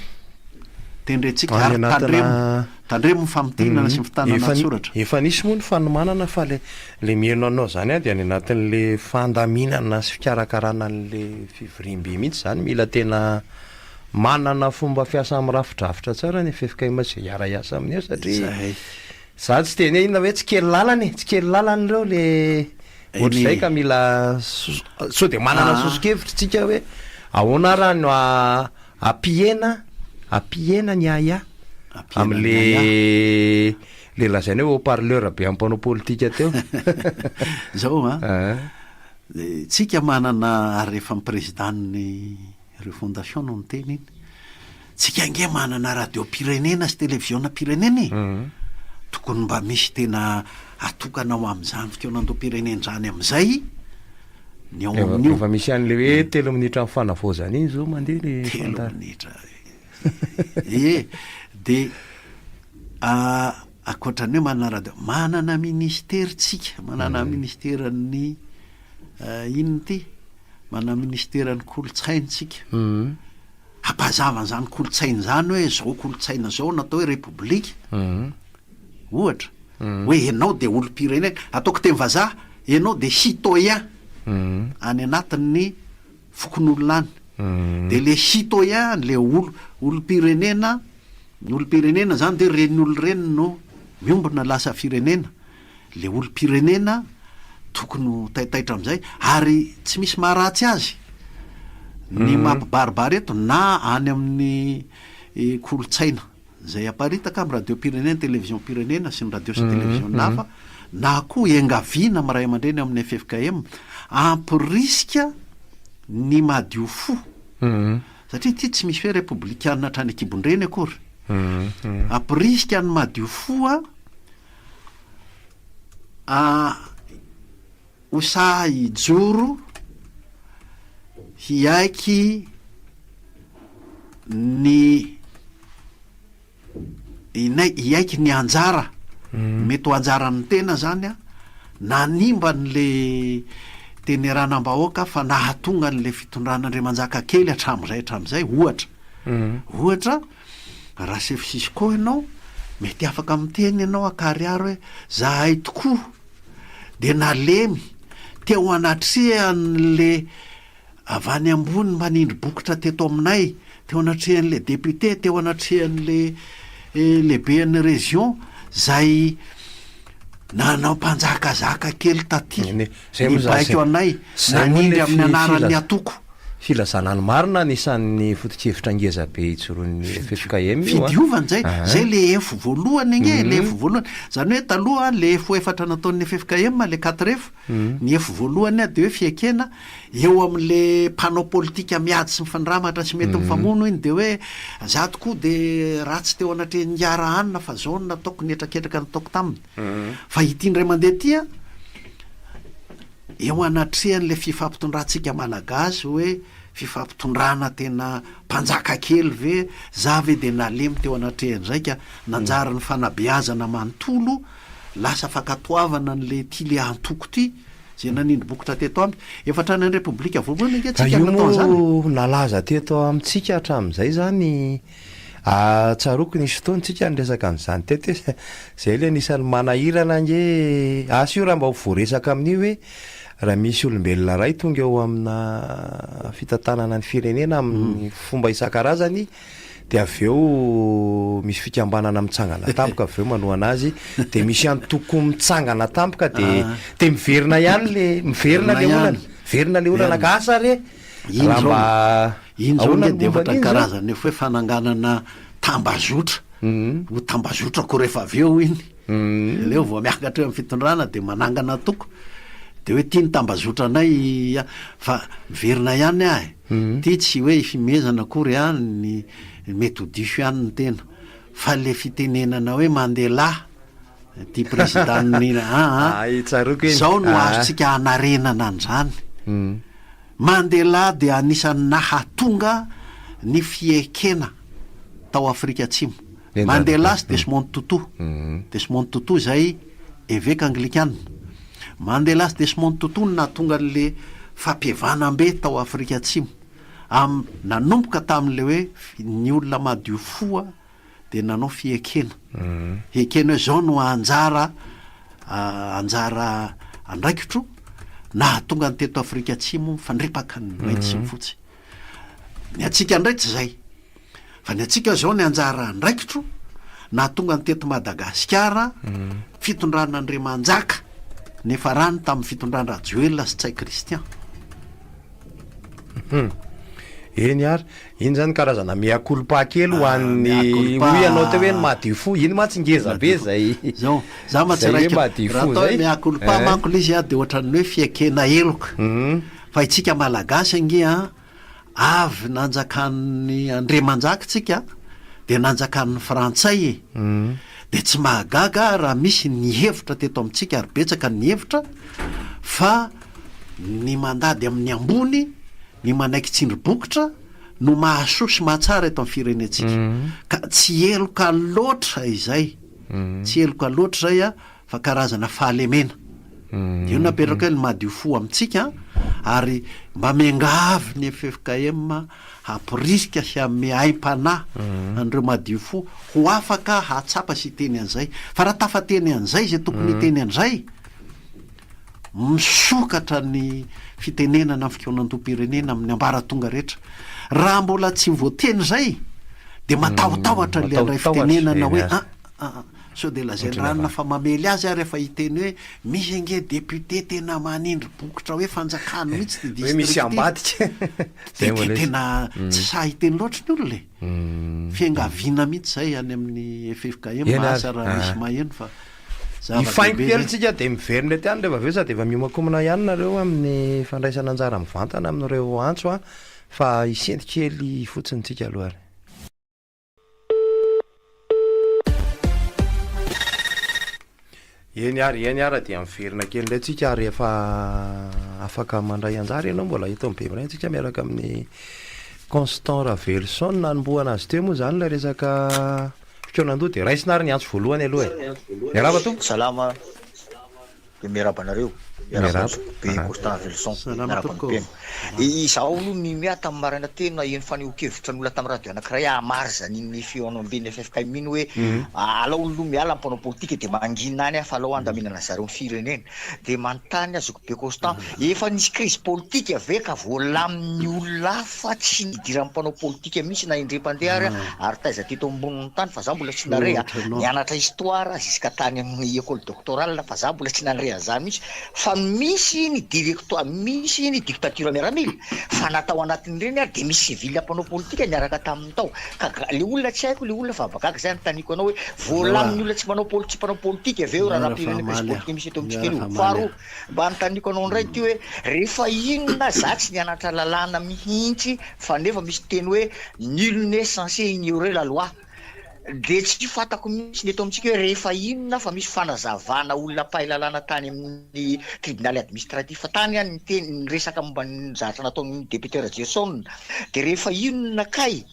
tendrentsika Any ary anatina tandremo, tandremo ny famintinana sy ny fitanana Efa an-tsoratra. efa nisy moa ny fanomanana fa le le mihaino anao zany aho dia any anatin'le fandaminana sy fikarakarana an'le fivoriambe mihitsy zany mila tena manana fomba fiasa mirafidrafitra tsara ny ffkm sy izay hiara-hiasa aminy eo satria Zay. za tsy teny hoe inona hoe tsy kely lalana e, tsy kely lalana ireo le ohatr'izay ka mila sao dia manana soso-kevitra tsika hoe ahoana ara no ampihena ampihena ny ahiahy am'le le lazaina hoe haut parleur be amin'ny mpanao politika teo. Zao an, tsika manana ary efa ny président-n'ny Refondation no niteny iny. Tsika ange manana radiom-pirenena sy televizionam-pirenena e! Tokony mba misy tena atokana ho amin'izany fikaonandoham-pirenena izany amin'izay ny ao amin'io. Efa misy an'le hoe telo minitra amin'ny fanavaozana iny izao mandeha le Telo fandaharana. minitra e! De ankoatran'ny hoe manana radio, manana ministera tsika, manana ministeran'ny inona ity? Manana ministeran'ny kolontsaina isika. Hampazava an'izany kolontsaina izany hoe izao kolontsaina izao no atao hoe repoblika. Ohatra, hoe ianao dia olom-pirenena, ataoko teny vazaha, ianao dia citoyen any anatin'ny fokonolona any. Dia le citoyen, le olo, olom-pirenena, ny olom-pirenena izany dia ireny olona ireny no miombona lasa firenena. Le olom-pirenena tokony ho taitaitra amin'izay ary tsy misy maharatsy azy ny mampibaribary eto na any amin'ny kolontsaina izay aparitaka amin'ny radiom-pirenena, televiziom-pirenena sy ny radio sy televiziona hafa na koa iangaviana amin'ny ray aman-dreny ao amin'ny ffkm hampirisika ny madio fo satria ity tsy misy hoe repoblikana hatrany an-kibon-dreny akory hampirisika ny madio fo A Ho sahy hijoro, hiaiky ny inay hiaiky ny anjara mety ho anjaran'ny tena zany a, nanimba an'le teneranam-bahoaka fa nahatonga an'le fitondrana Andriamanjaka kely hatramin'izay hatramin'izay ohatra, ohatra Raha sefo Cisco ianao, mety afaka miteny ianao ankarihary hoe zahay tokoa dia nalemy teo anatrehan'le avy any ambony manindry bokotra teto aminay, teo anatrehan'le député, teo anatrehan'le lehiben'ny région zay nanao mpanjakazaka kely taty, nibaiko anay, nanindry amin'ny anaran'ny antoko. Filazana ny marina anisan'ny foto-kevitra ngeza be ijoroan'ny ffkm io an. Fidiovana izay, izay le efo voalohany ange, le efo voalohany, izany hoe taloha le efo efatra nataon'ny ffkm, le quatre efo, ny efo voalohany dia hoe fiekena eo amin'le mpanao politika miady sy mifandramatra sy mety mifamono iny dia hoe za tokoa dia ratsy teo anatrehan'i Ingahy Rahanina fa zao no nataoko, ny hetraketraka nataoko taminy. Fa ity indray mandeha ity an, Eo anatrehan'ilay fifampitondrantsika Malagasy hoe fifampitondrana tena mpanjaka kely ve, za ve dia nalemy teo anatrehan'izay ka nanjary ny fanabeazana manontolo lasa fankatoavana an'ilay ity le antoko ity izay nanindry bokotra teto amiko. Efa hatrany amin'ny Repoblika voalohany ange Ka tsika io no natao an'izany e. moa nalaza teto amintsika hatramin'izay izany Ah, tsaroako nisy fotoana tsika niresaka an'izany teto hoe zay le anisan'ny manahirana ange, asa io raha mba ho voaresaka amin'io hoe raha misy olombelona iray tonga eo amina fitantanana ny firenena amin'ny fomba isan-karazany dia avy eo misy fikambanana mitsangana tampoka avy eo manohana azy dia misy antoko mitsangana tampoka dia dia miverina ihany le miverina le olana, miverina le olana ka asa re Iny raha zao mba Iny zao Ahoana nge ny dia momba ohatran'ny an'iny zao? karazana efa hoe fananganana tambazotra, ho tambazotra koa rehefa avy eo iny, aleo vao miakatra eo amin'ny fitondrana dia manangana antoko, De hoe ity ny tambazotranay a, fa miverina ihany aho e, ity tsy hoe ifimezana akory a, ny mety ho diso ihany ny tena, fa le fitenenana hoe Mandela, ity président-n'ny aa, Ay, tsaroako iny. zao no Ah. azontsika hanarenana an'izany. Mandela dia anisan'ny nahatonga ny fiekena tao Afrika Atsimo. Mandela sy Desmond Tutu. Desmond Tutu izay eveka anglikana. Mandela sy Desmond Tutu no nahatonga an'le fampihavanam-be tao Afrika Atsimo. Am, nanomboka tamin'le hoe ny olona madio fo dia nanao fiekena. Ekena hoe izao no anjara anjara andraikitro nahatonga ny teto Afrika Atsimo mifandripaka ny mainty sy ny fotsy. Ny antsika indray tsy izay. Fa ny antsika izao ny anjara andraikitro nahatonga ny teto Madagasikara fitondran'Andriamanjaka niafarany tamin'ny fitondran-dRajoelina sy Ntsay Christian. Eny ary, iny zany karazana mea culpa kely ho an'ny hoy ianao teo hoe ny madio fo, iny mantsy ngeza be zay. Zao, za mantsy Zay hoe raika, madio raha fo atao hoe zay. mea culpa Eh. manko le izy a de ohatran'ny hoe fiaikena heloka. Fa itsika Malagasy ange an, avy nanjakan'ny Andriamanjaka tsika de nanjakan'ny Frantsay e. De tsy mahagaga raha misy ny hevitra teto amintsika ary betsaka ny hevitra fa Ny mandady amin'ny ambony, ny manaiky tsindry bokotra no mahasoa sy mahatsara eto amin'ny firenentsika. Ka tsy heloka loatra izay, tsy heloka loatra izay fa karazana fahalemena. Io no napetraka hoe ny madio fo amintsika ary mba miangavy ny ffkm hamporisika sy hanome aim-panahy an'ireo madio fo ho afaka hahatsapa sy hiteny an'izay. Fa raha tafateny an'izay izay tokony hiteny an'izay, Misokatra ny fitenenana ny fikaonandoham-pirenena amin'ny ambaratonga rehetra. Raha mbola tsy voateny izay dia matahotahotra ilay handray fitenenana hoe a a sao dia lazain'i ranona fa mamely azy aho rehefa hiteny hoe misy ange député tena manindry bokotra hoe fanjakana mihitsy ity Hoe misy district ity. ambadika. Dia dia tena tsy sahy hiteny loatra ny olona e. Fiangaviana mihitsy izay any amin'ny ffkm asa raha misy maheno fa. Hifaingo kely tsika dia miverina ety ihany rehefa avy eo sady efa miomankomana ihany nareo amin'ny fandraisana anjara mivantana amin'ireo antso a fa hisenty kely fotsiny tsika aloha ary. Eny ary, eny ary dia miverina kely indray tsika ary efa afaka mandray anjara ianao mbola eto amin'ny Bemiray tsika miaraka amin'ny Constant Raveloson nanombohana azy teo moa izany ilay resaka Fikaonandoha dia raisina ary ny antso voalohany aloha e. Miarahaba tompoko. Salama dia miarahaba anareo. Miarahaba. Be Constant Raveloson. Salama Miarahaba tompoko. ny mpino. Izaho aloha mimia tamin'ny maraina teo naheno fanehoan-kevitra ny olona tamin'ny radio anankiray hahamariza an'iny fihaonamben'ny ffkm iny hoe alao aloha miala ny mpanao politika dia mangina any fa alao handaminana zareo ny firenena. Dia manontany aho zokibe Constant, efa nisy crise politika ve ka voalamin'ny olona hafa tsy nidiran'ny mpanao politika mihitsy na indray mpandeha ary ary taiza teto ambonin'ny tany fa za mbola tsy nare a, nianatra histoire jusqu'à tany amin'ny école doctorale fa za mbola tsy nandre an'izany mihitsy fa misy ny directoire misy ny dictature miaramila fa na tao anatin'ireny ary dia misy civil mpanao politika niaraka taminy tao ka le olona tsy haiko le olona fa gaga zay anontaniako anao hoe voalamin'ny olona tsy manao poli tsy mpanao politika ve io raharaham-pirenena crise politika misy eto amintsika io faharoa Mba anontaniako anao indray ity hoe rehefa inona za tsy nianatra lalàna mihitsy fa nefa misy teny hoe nul n'est censé ignorer la loi de tsy fantako mihitsy ny eto amintsika hoe rehefa inona fa misy fanazavana olona mpahay lalàna tany amin'ny tribonaly administratif tany any niteny niresaka momba ny zavatra nataon'ny député Rajerison de rehefa inona kay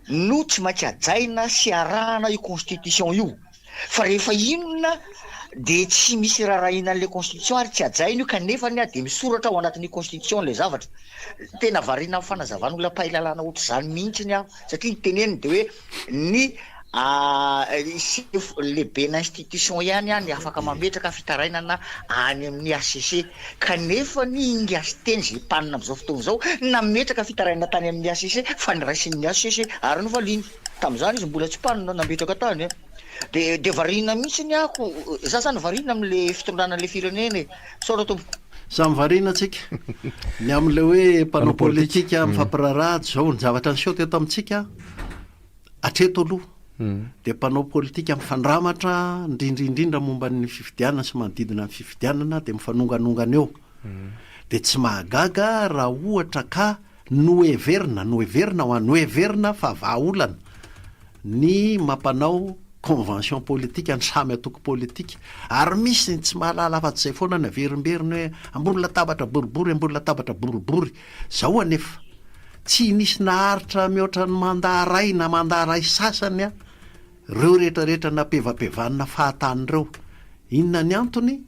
no tsy maintsy hajaina sy arahana io constitution io Fa rehefa inona dia tsy misy rarahina an'ilay constitution ary tsy hajaina io kanefa anie dia misoratra ao anatin'io constitution ilay zavatra. Tena variana amin'ny fanazavan'olona mpahay lalàna ohatr'izany mihitsiny aho satria ny teneniny dia hoe ny sefo lehibena institution ihany ny afaka mametraka fitarainana any amin'ny HCC kanefa ny ingahy Siteny izay mpanina amin'izao fotoana izao nametraka fitarainana tany amin'ny HCC fa niraisin'ny HCC ary novaliany. Tamin'izany izy mbola tsy mpanina nametraka tany e. De de variana mihitsy ny ako, za zany variana amle fitondrana anle firenena e. Misaotra tompoko. Samy variana tsika. Ny amin'ilay hoe mpanao politika mifampiraharaha tsy izao ny zavatra niseho teto amintsika hatreto aloha dia mpanao politika mifandramatra indrindra indrindra momba ny fifidianana sy manodidina ny fifidianana dia mifanonganongana eo. Dia tsy mahagaga raha ohatra ka noheverina, noheverina hoa, noheverina fa vahaolana ny mampanao convention politique ny samy antoko politika. Ary misy ny tsy mahalala afa-tsy izay foana ny averimberiny hoe ambony latabatra boribory, ambony latabatra boribory. Izao anefa, tsy nisy naharitra mihoatra ny mandat iray na mandat iray sasany ireo rehetrarehetra nampevapevanina fahatany ireo. Inona ny antony?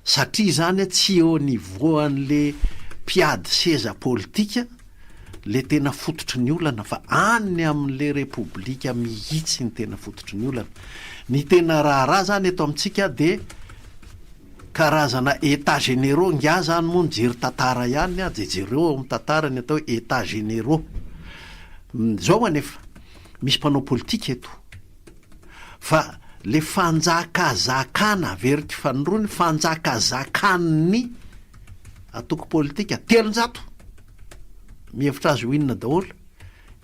Satria izany tsy eo niveau an'le mpiady seza politika le tena fototry ny olana fa any amin'le repoblika mihitsy ny tena fototry ny olana. Ny tena raharaha zany eto amintsika de karazana etats généraux, ingahy zany moa nijery tantara ihany de jereo ao amin'ny tantara ny atao hoe etats généraux. Zao anefa, misy mpanao politika eto. Fa le fanjakazakana, averiko fanindroany, fanjakazakan'ny antoko politika 300 mihevitra azy ho inona daholo,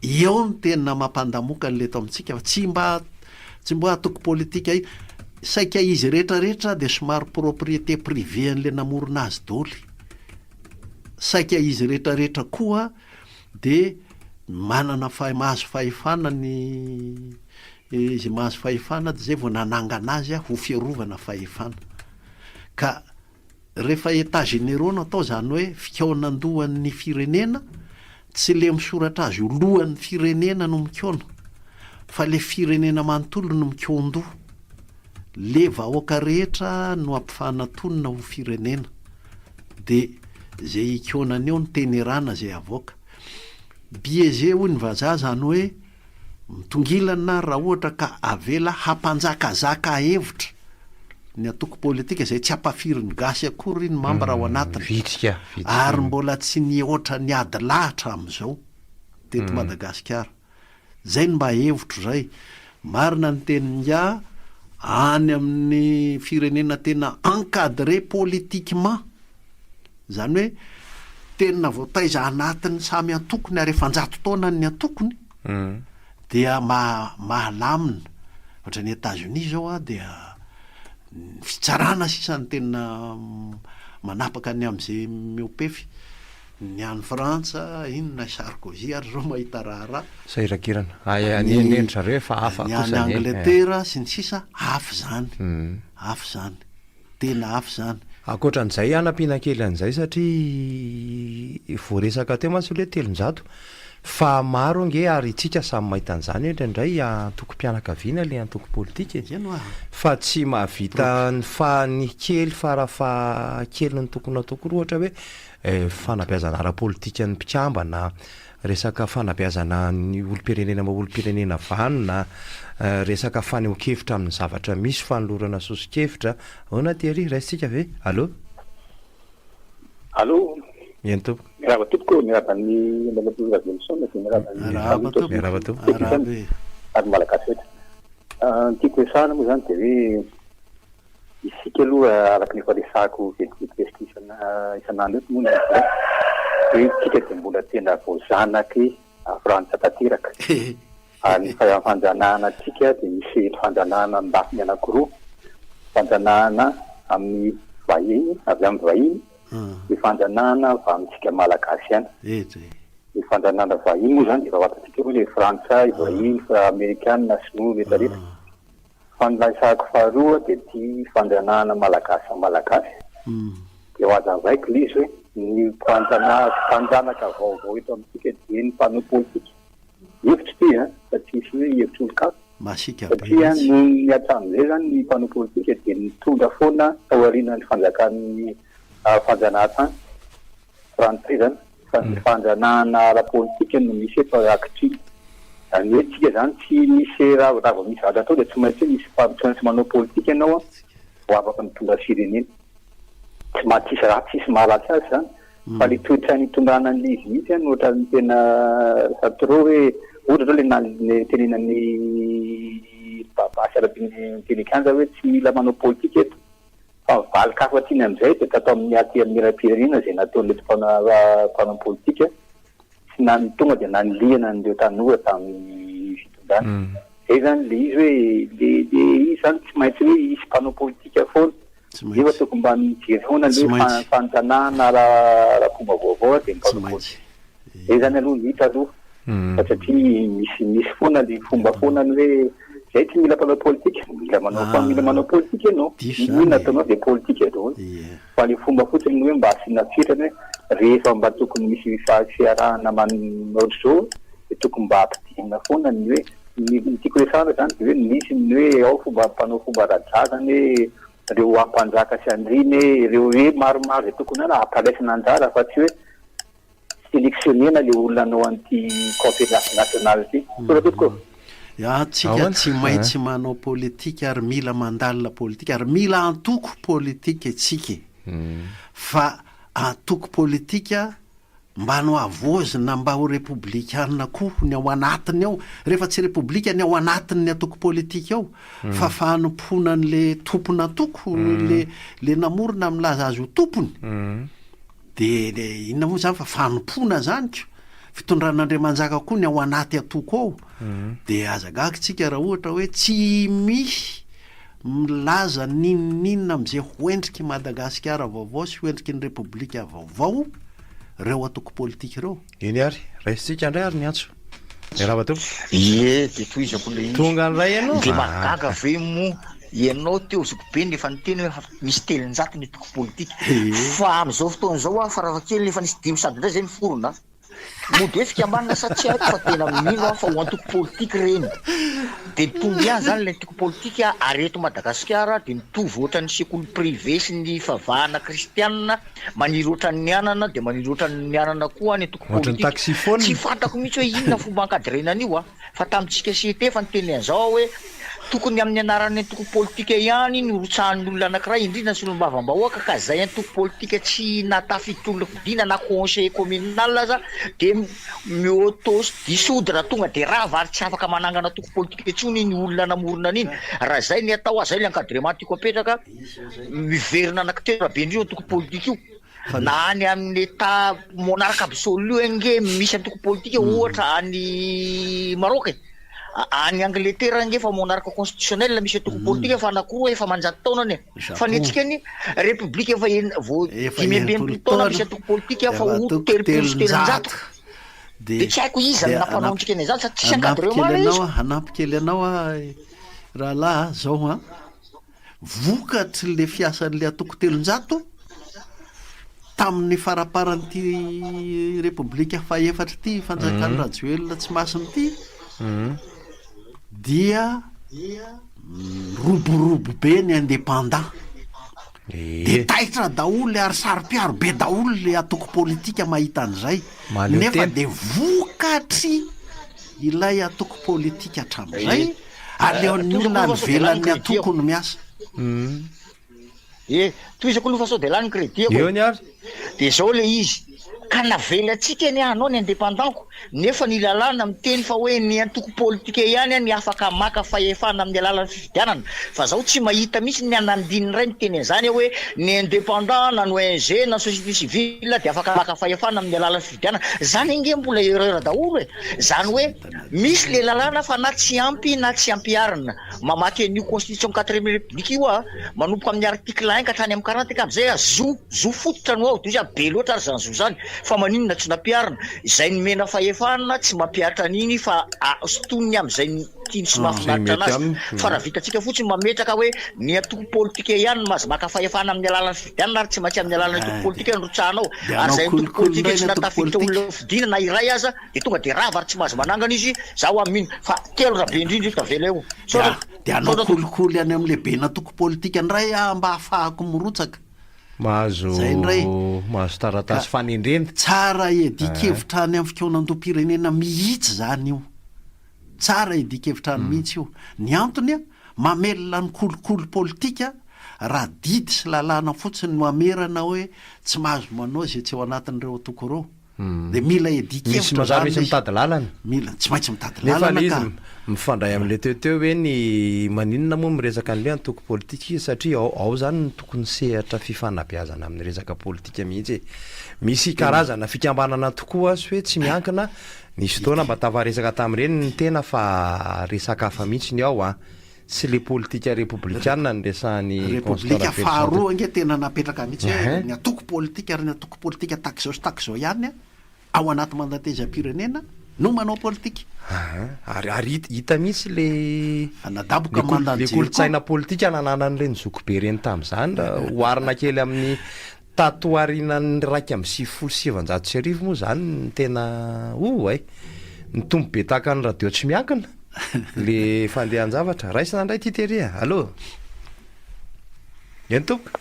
eo no tena mampandamoka an'le eto amintsika fa tsy mba tsy mba antoko politika saika izy rehetra rehetra dia somary propriété privée an'le namorona azy daholo, saika izy rehetra rehetra koa dia manana fahe- mahazo fahefana ny izay mahazo fahefana dia zay vao nanangana azy ho fiarovana fahefana. Ka rehefa états généraux no atao zany hoe fikaonandohan'ny firenena, tsy le misoratra azy ho lohan'ny firenena no mikaona fa le firenena manontolo no mikaon-doha. Le vahoaka rehetra no ampifanatonina ho firenena. De zay hikaonana eo ny tenerana zay avoaka. Biaisé hoy ny vazaha zany hoe mitongilana raha ohatra ka avela hampanjakazaka hevitra ny antoko politika zay tsy hampafiry ny gasy akory ny mambra ao anatiny. Vitrika, vitrika. Ary mbola tsy nihoatra ny ady lahatra amin'izao teto Madagasikara. Zay no mba hevitro zay. Marina ny tenin'ingahy, any amin'ny firenena tena encadré politiquement, zany hoe tena voataiza anatin'ny samy antokony ary efa an-jato taonany ny antokony, dia mahalamina. Ohatran'i Etats-Unis zao an, dia ny fitsarana sisa no tena manapaka ny amin'izay mihoa-pefy. Ny any Frantsa, inona i Sarkozy ary zao mahita raharaha. Sahirankirana. Ay, ny ny ry zareo efa hafa Ny any kosa anie. Angletera sy ny sisa, hafa izany. Hafa izany. Tena hafa izany. Ankoatran'izay, hanampiana kely an'izay satria voaresaka teo mantsy hoe 300 fa maro ange ary isika samy mahita an'izany hoe indraindray antokom-pianakaviana ilay antoko politika e. Eny hoa. Fa tsy mahavita ny fa ny kely farafahakeliny tokony hatao koa ohatra hoe Fanabeazana ara-politikan'ny mpikambana, resaka fanabeazana ny olom-pirenena maha olom-pirenena vanona, resaka fanehoan-kevitra amin'ny zavatra misy, fanolorana soso-kevitra. Ahoana Thierry, raisintsika ve? Allô? Allô? Eny tompoko. Miarahaba tompoko, miarahaba an'i Andriamatoa Raveloson dia miarahaba an'i Miarahaba tompoko. Miarahaba tompoko. Miarahaba e. Ary ny Malagasy rehetra. Ny tiako resahana moa izany dia hoe Isika aloha araka ny efa resahako vetivety isan'andro eto moa ny hoe isika dia mbola tena voazanaky Frantsa tanteraka. Ary ny fanjanahana antsika dia misy fanjanahana amin'ny lafiny anankiroa, fanjanahana amin'ny vahiny, avy amin'ny vahiny, dia fanjanahana avy amintsika Malagasy ihany. Ny fanjanahana vahiny moa izany dia efa fantatsika hoe ilay frantsay, vahiny, amerikana, sinoa rehetra rehetra. Fa ny laisahako faharoa dia ity fanjanahana malagasy samy malagasy. Dia ho hazavaiko ilay izy hoe ny mpanjanahaka, mpanjanaka vaovao eto amintsika dia ny mpanao politika. Hevitro ity an, fa tsy hisy hoe hevitr'olon-kafa. Masiaka be Satria mihitsy. noho ny hatramin'izay izany ny mpanao politika dia nitondra foana taorian'ny fanjakan'ny fanjanahantany. Frantsay izany fa ny fanjanahana ara-politika no misy eto ankehitriny. Izany hoe tsika izany tsy misy raha raha vao misy zavatra atao dia tsy maintsy hoe misy tsy maintsy manao politika ianao vao afaka mitondra firenena. Tsy maha tsisy ratsy tsisy maharatsy azy izany fa le toe-tsaina itondrana an'ilay izy mihitsy no ohatran'ny tena lasa trop hoe ohatra zao le na- tenenan'i Babasy Arabin'ny teny an-kianja hoe tsy mila manao politika eto. Fa ny valin-kafatry iny amin'izay dia tatao amin'ny Antenimierampirenena izay nataon'ireto mpanao politika sy na tonga dia nanilihana an'ireo tanora tamin'ny fitondrana. Izay izany ilay izy hoe ilay izy izany tsy maintsy hoe hisy mpanao politika foana. Nefa tokony mba mijery foana ny hoe fanjanahana ara-pomba vaovao dia mpanao politika. Zay zany aloha ny hita aloha fa satria misy misy foana le fomba foana ny hoe zay tsy mila mpanao politika, mila manao fa mila manao politika ianao, inona ataonao dia politika daholo. Fa le fomba fotsiny ny hoe mba asiana fetrany hoe rehefa mba tokony misy fiarahana manao ohatr'izao dia tokony mba ampidirina foana ny hoe ny ny tiako resahana zany dia hoe misy ny hoe ao fomba mpanao fomba ara-drazana hoe ireo ampanjaka sy andriana e, ireo hoe maromaro izay tokony hoe amparaisina anjara fa tsy hoe selectionner-na le olona hanao an'ity conférence nationale ity. Misaotra tompoko ô. Antsika tsy maintsy manao politika ary mila mandalina politika ary mila antoko politika isika e. Fa antoko politika mba nohavaozina mba ho repoblikana koa ny ao anatiny ao, rehefa tsy repoblika ny ao anatin'ny antoko politika ao fa fanompoana an'le tompon'antoko le le namorona milaza azy ho tompony. De le inona moa zany fa fanompoana zany ko, fitondran'Andriamanjaka koa ny ao anaty antoko ao, de aza gaga tsika raha ohatra hoe tsy misy milaza n'inon'inona am'zay ho endrik'i Madagasikara vaovao sy ho endriky ny Repoblika vaovao reo antoko politika reo. Eny ary, raisintsika indray ary ny antso. Miarahaba tompoko. Ie, de tohizako le izy. Tonga indray ianao. De mahagaga ve moa ianao teo zokibe no efa niteny hoe misy 300 ny antoko politika. Fa amin'izao fotoana izao aho farafahakeliny efa nisy dimy sady indray zay niforona. Mody hoe fikambanana sa tsy haiko fa tena mino aho fa ho antoko politika ireny. Dia mitombo ihany izany ilay antoko politika ary eto Madagasikara dia mitovy ohatran'ny sekoly privé sy ny fivavahana kristianina, maniry ohatran'ny anana dia maniry ohatran'ny anana koa ny antoko Ohatran'ny politika. taxiphone. Tsy fantako mihitsy hoe inona fomba encadrena an'io a! Fa tamintsika CT efa niteny an'izao aho hoe tokony amin'ny anaran'ny antoko politika ihany no rotsahan'ny olona anankiray, indrindra ny solombavambahoaka, ka izay antoko politika tsy nahatafiditra olona fidiana na conseiller communal aza dia mi-auto dissoudre tonga dia rava ary tsy afaka manangana antoko politika intsony iny olona namorona an'iny. Raha izay ny atao, izay ilay encadrement tiako apetraka, miverina anankitelo raha be indrindra io antoko politika io. Na any amin'ny Etat monarque absolu ange misy antoko politika ohatra any Maroc e. Any Angleterre ange efa monarque constitutionnel misy antoko politika fa anankiroa efa aman-jato taonany e. Fa ny antsika anie république efa vao 65 taona misy antoko politika fa ho 330. Dia tsy haiko iza no nampanao antsika an'izany sa tsisy encadrement ilay izy. Hanampy kely anao aho rahalahy a, zao an. Vokatry le fiasan'le antoko 300 tamin'ny faraparan'ity repoblika fahefatra ity fanjakan'i Rajoelina tsy masina ity dia miroborobo be ny indépendant. De taitra daholo ary saro-piaro be daholo le antoko politika mahita an'izay. Nefa de vokatry ilay antoko politika hatramin'izay Aleon'ny olona any ivelan'ny antoko no miasa. Eh, tohizako aloha fa sao dia lany ny crédit-ko Eo ny ary. Dia izao ilay izy, ka navelantsika anie hanao ny indépendant-ko, nefa ny lalàna miteny fa hoe ny antoko politika ihany ny afaka maka fahefana amin'ny alalan'ny fifidianana, fa zaho tsy mahita mihitsy ny an'andininy iray miteny an'izany hoe ny indépendant na ny ONG na ny société civile dia afaka maka fahefana amin'ny alalan'ny fifidianana, zany ange mbola erreur daholo e! Zany hoe misy le lalàna fa na tsy ampy na tsy ampiharina. Mamaky an'io constitution quatrième république io aho, manomboka amin'ny article un ka hatrany amin'ny quarante angamba zay aho, zo, zo fototra no ao, dia be loatra ary zany zo zany, fa maninona tsy nampiharina? Izay nomena fahefana tsy mampihatra an'iny fa sintoniny amin'izay tiany sy mahafinaritra anazy. Fa raha vitantsika fotsiny mametraka hoe ny antoko politika ihany no mahazo maka fahefana amin'ny alalan'ny fifidianana ary tsy maintsy amin'ny alalan'ny antoko politika no rotsahanao, ary izay antoko politika tsy nahatafiditra olona fidiana na iray aza Dia tonga dia rava ary tsy mahazo manangana izy, za hoa mino fa telo raha be indrindra io tavela eo. Misaotra. Dia hanao kolikoly any amin'ny lehiben'antoko politika indray aho mba hahafahako mirotsaka. Mahazo Zay indray. mahazo taratasy Ka fanendrena. Tsara hiadian-kevitra any amin'ny fikaonandoham-pirenena mihitsy izany io. Tsara hiadian-kevitra any mihitsy io. Ny antony, mamelona ny kolikoly politika raha didy sy lalàna fotsiny no hamerana hoe tsy mahazo manao izay tsy ao anatin'ireo antoko ireo. Dia mila Misy edikevitra manjary zany misy izy. mitady lalana. Mila, tsy maintsy mitady Nefa lalana le izy ka. mifandray amin'le teo teo hoe ny maninona moa miresaka an'le antoko politika izy satria ao ao zany no tokony sehatra fifanabeazana amin'ny resaka politika mihitsy e. Misy karazana fikambanana tokoa sy hoe tsy miankina, nisy fotoana mba tafaresaka tamin'ireny ny tena fa resaka hafa mihitsy ny ao an. Sy le politika repoblikanina niresahan'i Constant Repoblika Raveloson teo. faharoa ange tena napetraka mihitsy hoe Ehe. ny antoko politika ary ny antoko politika tahaka izao sy tahaka izao ihany ao anaty mandatezam-pirenena no manao politika. Aha. Ary ary hita hita mihitsy le Fa nadaboka le kolo- mandan'i le Jeriko. kolontsaina politika nananan'ireny zokibe ireny tamin'izany raha oharina kely amin'ny Tato aorianan'ny 1991 moa izany ny tena oh ay! Nitombo be tahaka ny radio tsy miankina le fandehan-javatra. Raisina indray ity tery a! Allô? Eny tompoko.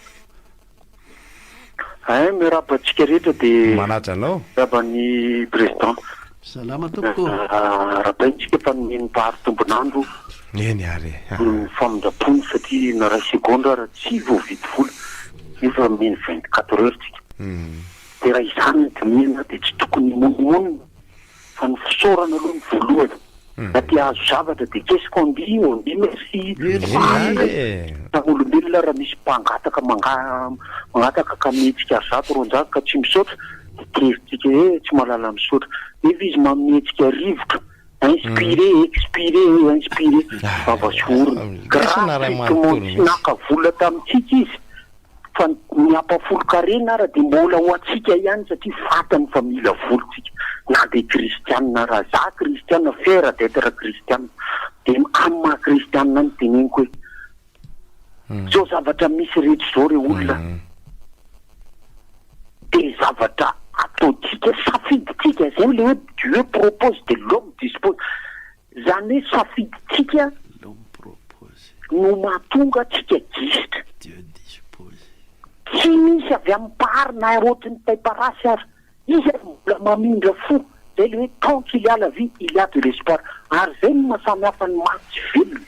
Hay, miarahaba antsika rehetra dia Manaja anao. miarahaba ny président. Salama tompoko. Arahabaintsika fa nomeny Mpahary tombon'andro Eny ary e. noho ny famindrampony satria na iray segondra ara tsy voavidy vola nefa omeny 24 heures tsika. Dia raha izany no dinihina dia tsy tokony himonomonona fa ny fisaorana aloha no voalohany. Na te hahazo zavatra dia qu'est ce qu'on dit? On dit merci. Eny ary e. Samy olombelona raha misy mpangataka mangataka ka mihetsika 100 200 ka tsy misaotra dia tezitra hoe tsy mahalala misaotra. Nefa izy manome antsika rivotra Inspirer, expirer, inspirer, vava sy orona. Gratuitement, tsy naka vola tamintsika izy fa ny ampahafolon-karena ara dia mbola ho antsika ihany satria fantany fa mila vola tsika na dia kristianina ara. Za kristianina, fier d'etre kristianina. Dia amin'ny maha kristianina ahy no teneniko hoe Zao zavatra misy rehetra zao re olona de zavatra ataontsika safidintsika zay le hoe Dieu propose de l'homme dispose zany hoe safidintsika no mahatonga antsika gisitra tsy misy avy amin'ny mpahary na ohatry ny taim-parasy ary Izy ary mbola mamindra fo, zay le hoe tant qu'il y a la vie, il y a de l'espoir. Ary zay no mahasamy hafa ny maty sy velona.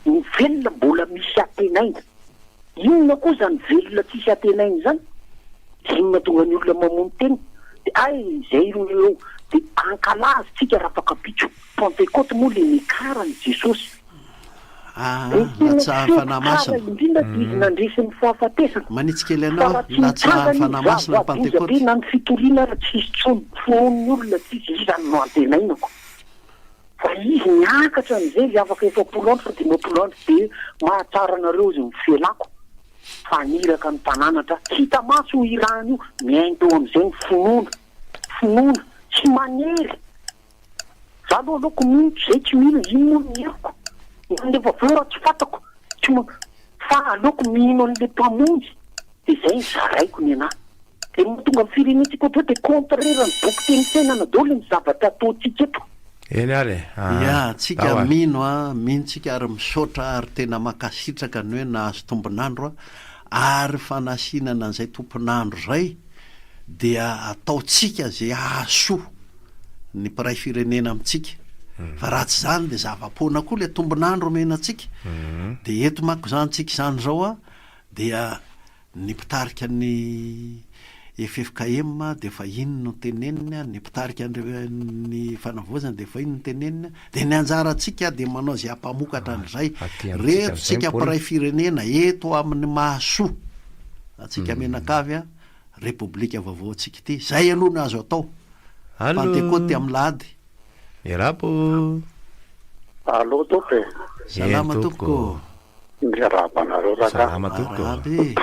Ny velona mbola misy antenaina. Inona koa zany velona tsisy antenaina izany? Zay no mahatonga ny olona mamono tena. De hay zay ro eo. De ankalaza tsika rafakampitso. Pentecote moa le niakarany Jesosy. Ah, Ny tena latsahan'ny fety Fanahy tsara Masina. indrindra dia izy nandresy ny fahafatesana. Manitsy kely Fa anao, raha tsy latsahan'ny nitsangana izy, Fanahy Masina ny zava-doza be Pantekoty. na ny fitoriana ara tsy hisy intsony, finoan'ny olona tsy hisy, izany no antenainako. Fa izy niakatra an'izay izy afaka 40 andro sa 50 andro dia mahatsara anareo izy ny fialako fa haniraka ny mpananatra tsy hita maso io irahana io, miainga eo amin'izay ny finoana, finoana tsy manery. Za aloha aleoko mino toy izay tsy mino, ino moa ny heriko? Na rehefa avy eo raha tsy fantako, tsy ma- fa aleoko mino an'le mpamonjy de zay ny zaraiko ny anahy. De ny mahatonga ny firenentsika ohatr'izao de contraire ny boky teny fiainana daholo ny zavatra ataontsika eto. Eny ary e! Ya, tsika Ao ary. mino a, mino tsika ary misaotra ary tena mankasitraka ny hoe nahazo tombon'andro a, ary fanasinana an'izay tompon'andro izay dia ataontsika izay hahasoa ny mpiray firenena amintsika fa raha tsy izany dia zava-poana koa ilay tombon'andro omena antsika dia eto manko izany tsika izany izao a dia ny mpitarika ny ffkm dia efa iny no teneniny a, ny mpitarika ny fanavaozana dia efa iny no teneniny a, dia ny anjarantsika dia manao izay hampamokatra an'izay Aty amintsika reto amin'izay tsika Paoly. mpiray firenena eto amin'ny mahasoa antsika mianakavy a Repoblika vaovao antsika ity. Zay aloha no azo atao. Allo. Pantekoty amin'ny lahady. Miarahaba ô. Allo tompoko e. Salama Eny tompoko ô. Miarahaba anareo rangah. Salama tompoko. Arahaba e.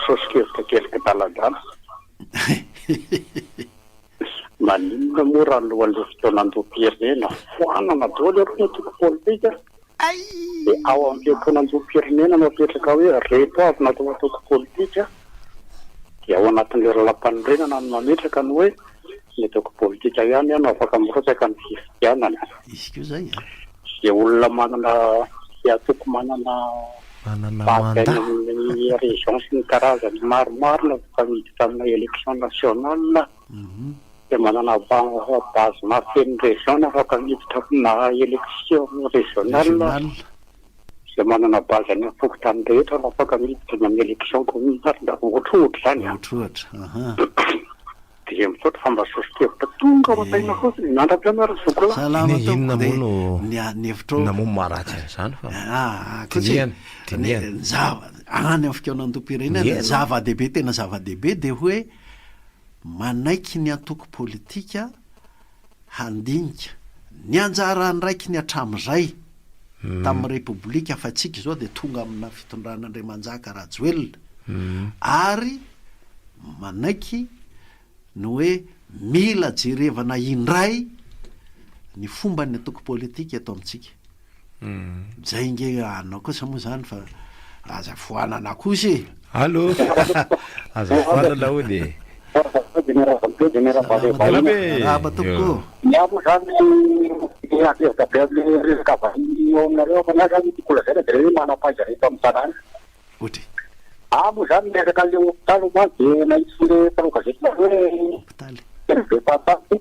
Soso-kevitra kely kidaladala. Maninona moa raha alohan'ilay fotoan'andom-pirenena foanana daholo aloha ny antoko politika dia ao amin'ilay fotoan'andom-pirenena no apetraka hoe reto avy natao antoko politika dia ao anatin'ilay lalàmpanorenana no mametraka ny hoe ny antoko politika ihany no afaka mirotsaka ny fifidianana. Izy koa izay a. Izay olona manana, izay antoko manana Manana base any mandat. amin'ny région sy ny karazany maromaro no afaka miditra amina élection nationale. Dia manana base mahafeno région no afaka miditra amina élection régionale. Régionale. Izay manana base any amin'ny fokontany rehetra no afaka miditra any amin'ny élection communale. Ohatrohatra izany an. Ohatrohatra, aha. Dia misaotra fa mba soso-kevitra tonga ao an-tsaina fotsiny. Mandra-pianarana zoky lahy. Salama Inona tompoko moa dia no ny a- ny hevitrao inona moa no maharatsy an'izany fa Ah, koa tsy dinihana, ny dinihana. ny zava any amin'ny fikaonandoham-pirenena ny Eny. zava-dehibe tena zava-dehibe dia hoe manaiky ny antoko politika handinika ny anjara andraikiny hatramin'izay. Tamin'ny Repoblika fa tsika izao dia tonga amina fitondrana Andriamanjaka Rajoelina ary manaiky ny hoe mila jerevana indray ny fomban'ny antoko politika eto amintsika. Zay nge anao kosa moa zany fa aza foanana kosa e! Allo! Aza foanana hono e! Miarahaba tompoko ô! Ny ahy moa zany ady hevitra be amle resaka vahiny eo aminareo fa ny ahy zany tiako lazaina de le hoe manam-pahaizana eto amin'ny tanàna. Ohatry. Ahy moa zany miresaka anle hopitaly omaly de nahitsy le mpanao gazety nareo hoe Hopitaly. tena be fahatany.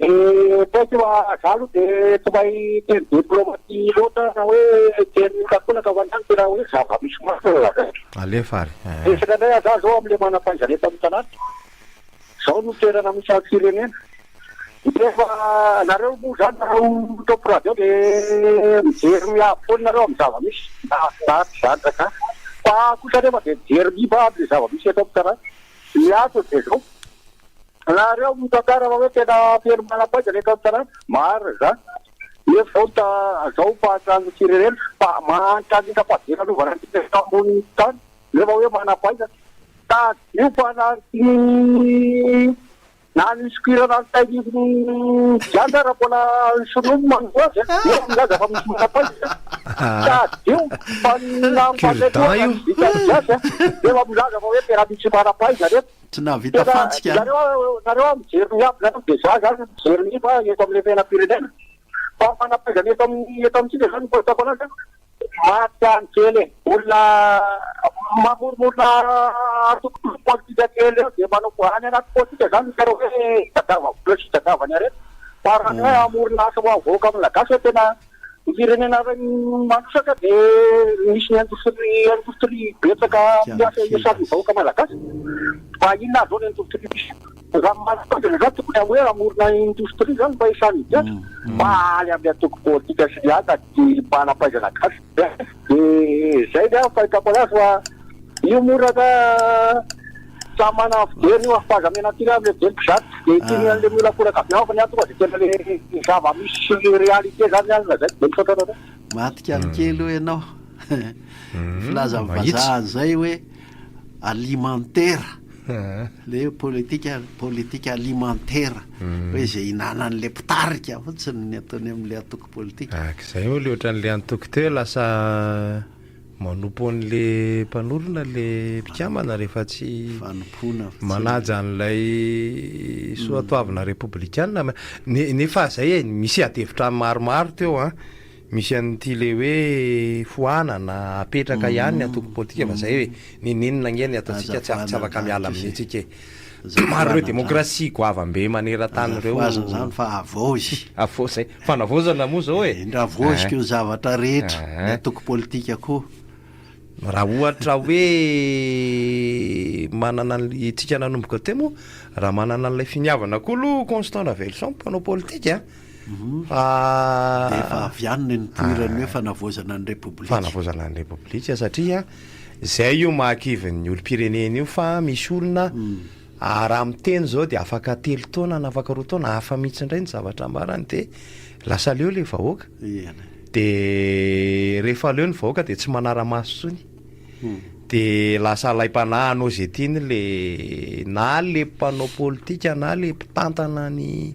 De tsy haiko fa za aloha de tsy mahay teny diplomatie loatra na hoe teny takolaka fa ny ahy tena hoe zava-misy marina no lazaiko. Alefa ary eh. Resaka indray aho za zao amle manam-pahaizana eto amin'ny tanàna. Zao no toerana misy any firenena. Nefa nareo moa zany nareo top radio de mijery miabo foana nareo amin'ny zava-misy. Mahafinaritra zany rangah. Fa ahy kosa nefa de mijery miiba amle zava-misy eto amin'ny tanàna. Ny antony de zao. Nareo mitantara fa hoe tena feno manam-pahaizana eto amin'ny tanàna. Marina izany. Nefa zao ta zao fahantrany firenena fa mahantra indrindra fadiranovana indrindra eto ambonin'ny tany. Nefa hoe manam-pahaizana. Tadidio fa na ny na ny sokirana ny tahirin'ny giandra raha mbola ny sinoa no mandoa azy a! Nefa milaza fa misy manam-pahaizana. Tadidio fa ny Cure-dent io. vitan'ny gasy a! Nefa milaza fa hoe tena misy manam-pahaizana eto. Tsy nahavita Tena fantsika. nareo nareo a mijery ny aby nareo dia za zany mijery ny fa eto amin'ilay fiainam-pirenena. Fa manam-pahaizana eto amin'ny eto amintsika zany ny fahitako anazy a. Maty any kely e! Olona mamoromorona antoko politika kely eo dia manao any anaty politika zany ny karaha hoe hitadiava vola sy hitadiavany harena. Fa raha ny hoe hamorona asa ho an'ny vahoaka malagasy hoe tena ny firenena iray mandroso dia misy ny indostrie indostrie betsaka miasa iasan'ny vahoaka malagasy. Fa inona ary zao ny indostrie misy? Raha ny maha-tanjona zany tokony hoe hamorona indostrie zany mba hiasan'ny gasy fa any amin'ny antoko politika sy ny hafa ny manam-pahaizana gasy de zay ny ahy fahitako anazy fa io moa raka samy manana ny fijeriny io fa aza miana-tsiny amle fijery mpizaha de ity ny anle miolakolaka be ao fa ny ahy tonga de tena le zava-misy sy ny réalité zany ny ahy no lazaiko de misaotra anareo. Maty kelikely hoy ianao. Filazan'ny vazaha an'izay hoe alimentaire. Le hoe politika, politika alimentaire. Hoe izay ihinanan'ilay mpitarika fotsiny ny ataony amin'ilay antoko politika. Araka izay moa le ohatran'le antoko teo lasa manompo an'le mpanorina le mpikambana rehefa tsy Fanompoana fotsiny. manaja an'ilay soatoavina repoblikana. Nefa zay e, misy adihevitra maromaro teo an. Misy an'ity le hoe foanana apetraka ihany ny antoko politika fa zay hoe n'inon'inona ange ny ataontsika tsy tsy afaka miala amin'io tsika e. Maro ireo demokrasia goavam-be maneran-tany ireo. Aza fohazana izany fa havaozy. Havaozy zay. Fanavaozana moa zao e. Indra havaoziko ny zavatra rehetra, ny antoko politika koa. Raha ohatra hoe manana an'ilay tsika nanomboka teo moa, raha manana an'ilay finiavana koa aloha Constant Ravelison mpanao politika a. Fa Dia efa avy any ny nipoiran'ny hoe fanavaozana ny Repoblika. Fanavaozana ny Repoblika satria izay io mahakivy ny olom-pirenena io fa misy olona raha miteny izao dia afaka telo taona na afaka roa taona hafa mihitsy indray ny zavatra ambarany dia lasa leo ilay vahoaka. Dia rehefa leo ny vahoaka dia tsy manara-maso intsony. Dia lasa alaim-panahy hanao izay tiany ilay na ilay mpanao politika na ilay mpitantana ny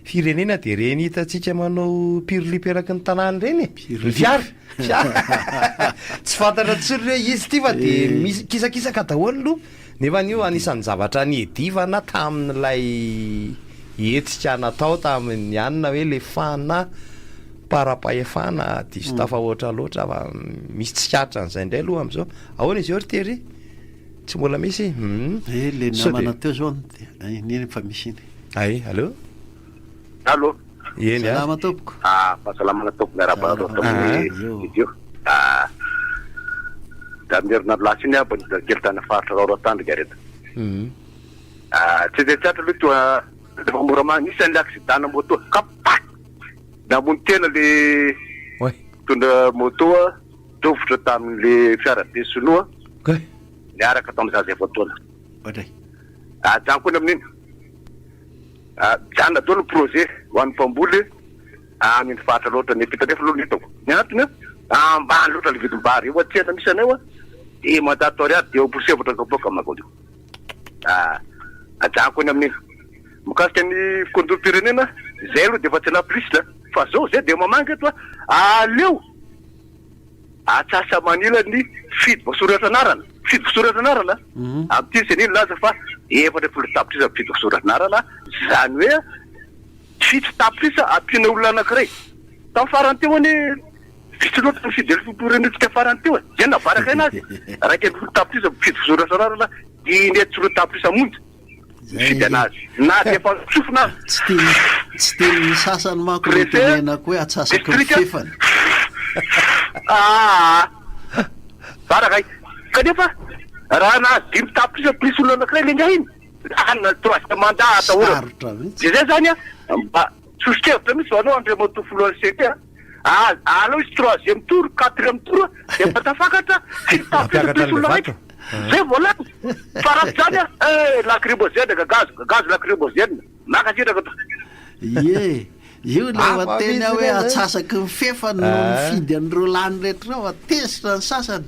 Firenena dia ireny hitantsika manao pirlip eraky ny tanàna ireny e! Ny fiara! Fiara! Tsy fantatra intsony hoe iza ity fa dia misy kisakisaka daholo aloha. Nefa io anisan'ny zavatra niedivana tamin'ilay hetsika natao tamin'ny anona hoe le fanaparam-pahefana diso tafahoatra loatra fa misy tsikaritra an'izay indray aloha amin'izao. Ahoana izy io ry Thierry? Tsy mbola misy? Hum. Eh, le namana teo zao iny efa misy iny. Ay, allo. Allo. Eny ah. Salama tompoko. Ah, fahasalamana tompoko, miarahaba anareo ato amin'ny studio. Ah, tamin'ny herinandro lasa iny aho mba nidina kely tany faritra Raoratandrika reto. Ah, tsy dia tsy atra aloha toa efa mora ma nisy an'ilay accident na moto kapa namono tena le mpitondra moto dofotra tamin'le fiarabe sinoa niaraka tamin'ny zaza efa-taona. Ajanoko ny amin'iny. Mijanona daholo ny projet ho an'ny mpamboly. Any ny faritra loatra ny ampitandrefana aloha no hitako. Ny antony an, ambany loatra le vidim-bary. Eo an-tsena misy anay an, 500 ariary 54 kapoaka manko an'io. Ah, ajanoko any amin'iny. Mikasika ny fikorontam-pirenena, zay aloha dia efa tsy anaty liste fa zao zay dia mamangy eto an, aleo atsasa-manila ny fidy voasoratra anarana, fidy voasoratra anarana, amin'ity ceni nilaza fa 14 tapitrisa mpifidy voasoratra anarana, zany hoe 7 tapitrisa ampiana olona anankiray. Tamin'ny farany teo anie vitsy loatra ny fidèle filoham-pirenentsika farany teo e, zay nabaraka aina azy, 11 tapitrisa mpifidy voasoratra anarana, 2 tapitrisa monja. Mifidy anazy na dia efa tsofina aza. Tsy tian'ny tsy tian'ny sasany manko no tenenako hoe atsasaky ny fefany. Aa! Baraka ay. Kanefa raha nahazo 5 tapitrisa plus olona anakiray le ingahy iny, lany na troisième mandat atahorana. Sarotra mihitsy. Dia zay zany an, mba soso-kevitra mihitsy ho anao Andriamatoa Filohan'ny CT a. Aleo izy troisième tour, quatrième tour dia mba tafakatra 7 tapitrisa plus olona raika. Zay vao lany. Fa raha tsy zany a, eh lacrymogène gagazo, gagazo lacrymogène. Mankasitraka tompoko. Ie, io ilay Hafa mateny mihitsy aho hoe re zay. atsasaky ny fefany no nifidy an'ireo lany rehetra ireo fa tezitra ny sasany.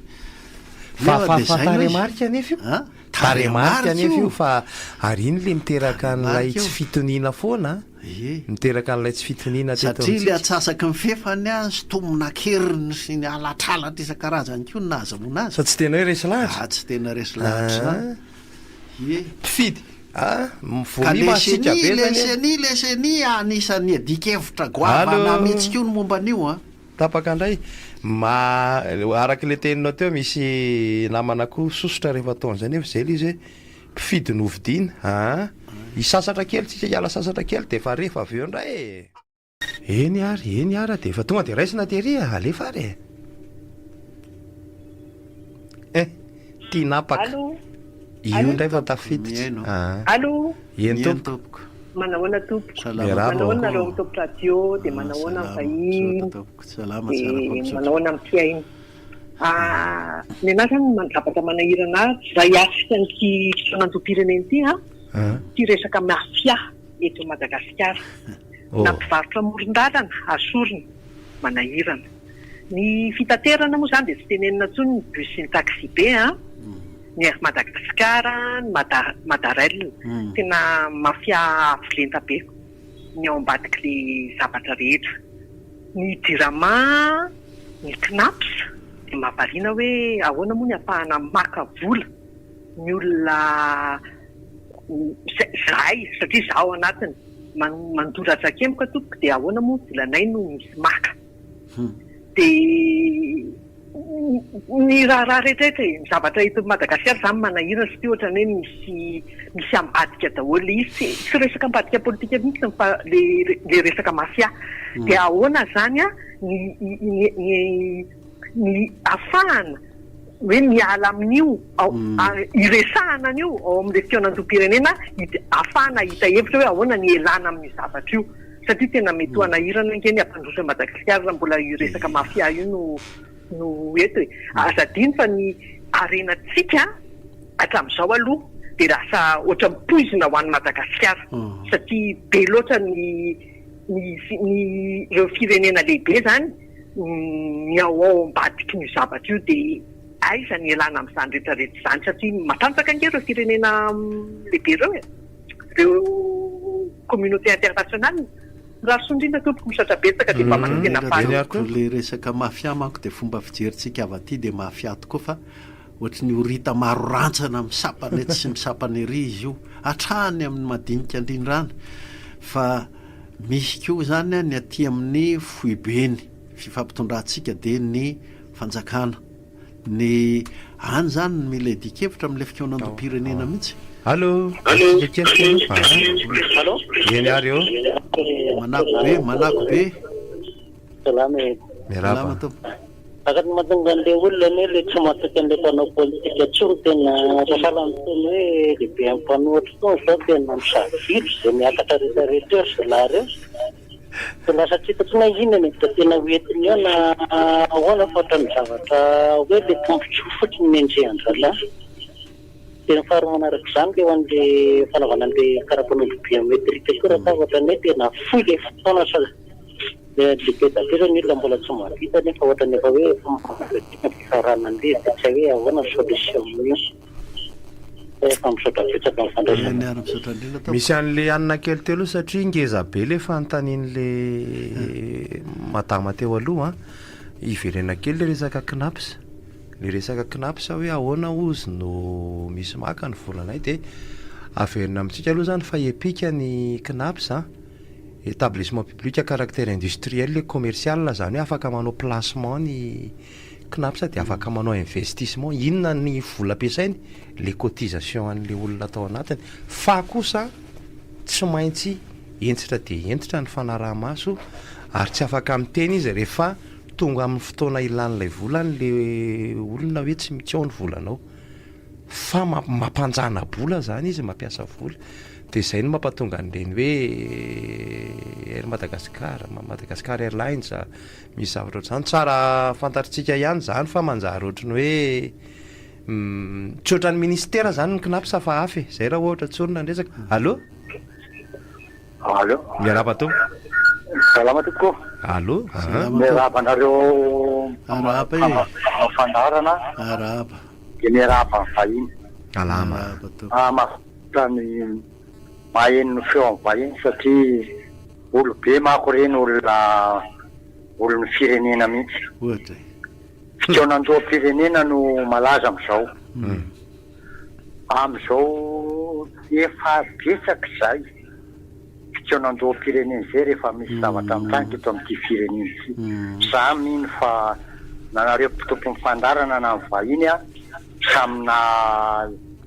Fa Nefa fa dia fa izay no izy. tarehimarika anefa io. An? Tarehimarika anefa io Tarehimarika io. fa ary iny le miteraka an'ilay Tarehimarika tsy io. fitoniana foana an. Ie. Miteraka an'ilay tsy fitoniana teto Satria ilay amintsika. atsasaky ny fefany an, sintomina an-keriny sy ny halatralatra isan-karazany koa no nahazahoana azy. Fa tsy tena hoe resy lahatra? Ah, tsy tena resy lahatra izany. Ah. Ie. Mpifidy. Ah, Ka voa le masiaka ceni, be le zany e. ceni, le ceni anisan'ny adin-kevitra goavana Allô. mihitsy koa ny momba an'io an. Tapaka indray. Ma, araka ilay teninao teo, misy namana koa sosotra rehefa atao an'izay nefa izay ilay izy hoe mpifidy novidiana aa. Hisasatra kely tsika, hiala sasatra kely dia efa rehefa avy eo indray e. Eny ary, eny ara dia efa tonga dia raisina tery e, alefa ary e. Eh, tinapaka. Allô? Io Allô? indray fa tafiditra. Mihaino. Aa. Allô? Eny Mihaino tompoko. tompoko. Manahoana tompoko? Salama Miarahaba. Manahoana nareo tompoko. amin'ny Top Radio dia Ah, manahoana ny salama. vahiny Misaotra tompoko. Salama tsara fa dia misaotra. manahoana ny mpihaino. Ah, ny anahy zany ny zavatra manahirana ahy raha hiatrika an'ity fihaonandoham-pirenena ity an, ity resaka mafia eto Madagasikara. Na mpivarotra amoron-dalana asorina, manahirana. Ny fitaterana moa izany dia tsy tenenina intsony ny bus sy ny taxi be an, ny Air Madagascar, ny Mada, Madarel. Tena mafia avo lenta be ny ao ambadik'ilay zavatra rehetra. Ny Jirama, ny Cnaps dia mahavariana hoe ahoana moa ny ahafahana maka vola ny olona izahay satria izaho ao anatiny mandoa ratsan-kemboka tompoko dia ahoana moa ny volanay no misy maka. Dia ny raharaha rehetra rehetra e, ny zavatra eto Madagasikara izany manahirana satria ohatran'ny hoe misy misy ambadika daholo ilay izy, tsy tsy resaka ambadika politika mihitsy fa le le resaka mafia. Dia ahoana izany an ny ny ny ny afahana hoe miala amin'io ao iresahana an'io ao amin'ilay fihaonandoham-pirenena afahana hahita hevitra hoe ahoana ny hialana amin'io zavatra io. Satria tena mety ho hanahirana ange ny hampandroso an'i Madagasikara raha mbola io resaka mafia io no no eto e. Aza adino fa ny harenantsika hatramin'izao aloha dia lasa ohatran'ny poizina ho an'i Madagasikara satria be loatra ny ny ny ireo firenena lehibe izany mihaohao ambadikin'io zavatra io dia aiza ny hialana amin'izany rehetra rehetra izany satria matanjaka ange ireo firenena lehibe ireo e. Ireo communauté internationale. Mirary soa indrindra tompoko, misaotra betsaka dia mba manantena faly. Ko le resaka mafia manko dia fomba fijerintsika avy aty dia mafia tokoa fa ohatry ny horita maro rantsana misampana etsy sy misampana ery izy io hatrany amin'ny madinika indrindra any fa misy koa izany ny aty amin'ny foibeny fifampitondrantsika dia ny fanjakana Ny any zany no mila iadian-kevitra amin'ilay fikaonandoham-pirenena mihitsy. Allo, Asika kely telo. Allo. Eny ary ô. Manako be, manako be. Salama e. Miarahaba. Salama tompoko. Araka ny mahatonga an'ilay olona anie ilay tsy matoky an'ilay mpanao politika intsony tena sahala miteny hoe lehibe amin'ny mpanohitra itony izao tena misavilo izay miakatra rehetra rehetra eo ry zalahy ireo. Dia lasa tsy hita intsony hoe inona no hevitra tena ho entiny eo na ahoana fa ohatran'ny zavatra hoe ilay tombontsoa fotsiny no enjehin-drahalahy. Dia ny faharoa manaraka izany ilay ho an'ilay fanaovana an'ilay karapanondro biométrique koa raha ohatra ny hoe tena fohy ilay fotoana sa. Le le be da be zao ny olona mbola tsy mahavita nefa ohatrany efa hoe efa mifankahita ny fifarana an'ilay izy dia tsy hay hoe ahoana ny solution amin'io. Fa efa misaotra betsaka amin'ny fandraisana. Eny ary misaotra indrindra tompoko. Misy an'le hanina kely teo aloha satria ngeza be le fanontanian'le madama teo aloha an. Hiverena kely le resaka Cnaps. Le resaka Cnaps hoe ahoana hozy no misy maka ny volanay dia averina amintsika aloha zany fa EPIC ny Cnaps an. Établissement public à caractère industriel et commercial zany hoe afaka manao placement ny Cnaps dia afaka manao investissement, inona ny vola ampiasainy? Le cotisation an'le olona atao anatiny, fa kosa tsy maintsy hentitra dia hentitra ny fanaraha-maso ary tsy afaka miteny izy rehefa tonga amin'ny fotoana ilan'ilay volany le olona hoe tsy tsy ao ny volanao. Fa mampanjana-bola zany izy, mampiasa vola. Dia izay no mampatonga an'ireny hoe Air Madagascar, Madagascar Airlines, misy zavatra ohatr'izany. Tsara fantatritsika ihany izany fa manjary ohatry ny hoe tsy ohatran'ny ministera izany ny Cnaps fa hafa e. Izay raha ohatra tsorina ny resaka. Allô? Allô? Miarahaba tompoko. Salama tompoko. Allô? Salama Miarahaba anareo Arahaba e. manao fandaharana. Arahaba. Dia miarahaba ny vahiny. Salama. Arahaba tompoko. Ah, mahafinaritra ny maheno ny feon'ny vahiny satria olobe manko ireny olona olon'ny firenena mihitsy. Ohatra e. Fikaonandoham-pirenena no malaza amin'izao. Amin'izao efa betsaka izay fikaonandoham-pirenena izay rehefa misy zavatra mitranga eto amin'ity firenena ity. Za mino fa na nareo mpitompon'ny fandaharana na ny vahiny samy na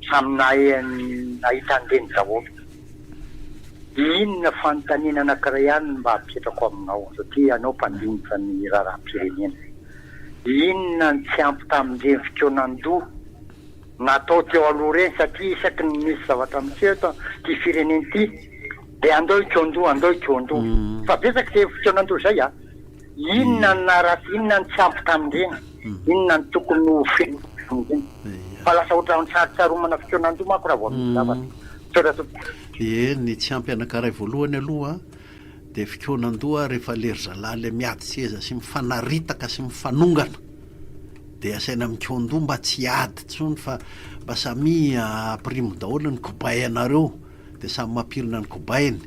samy nahay nahita an'ireny daholo. Inona fanontaniana anankiray ihany no mba apetrako aminao satria ianao mpandinika ny raharaham-pirenena. Inona no tsy ampy tamin'ireny fikaonandoha natao teo aloha ireny satria isaky ny misy zavatra miseho eto ity firenena ity dia andao hikaondoha, andao hikaondoha. Fa betsaka izay fikaonandoha izay a! Inona no naharatsy, inona no tsy ampy tamin'ireny, inona no tokony ho feno tamin'ireny. Fa lasa ohatran'ny sarotsaromana fikaonandoha manko raha vao misy zavatra. Misaotra tompoko. Ie, ny tsy ampy anankiray voalohany aloha dia fikaonandoha rehefa le ry zalahy le miady seza sy mifanaritaka sy mifanongana dia asaina mikaondoha mba tsy hiady intsony fa mba samia ampirimo daholo ny kobay anareo dia samy mampirina ny kobainy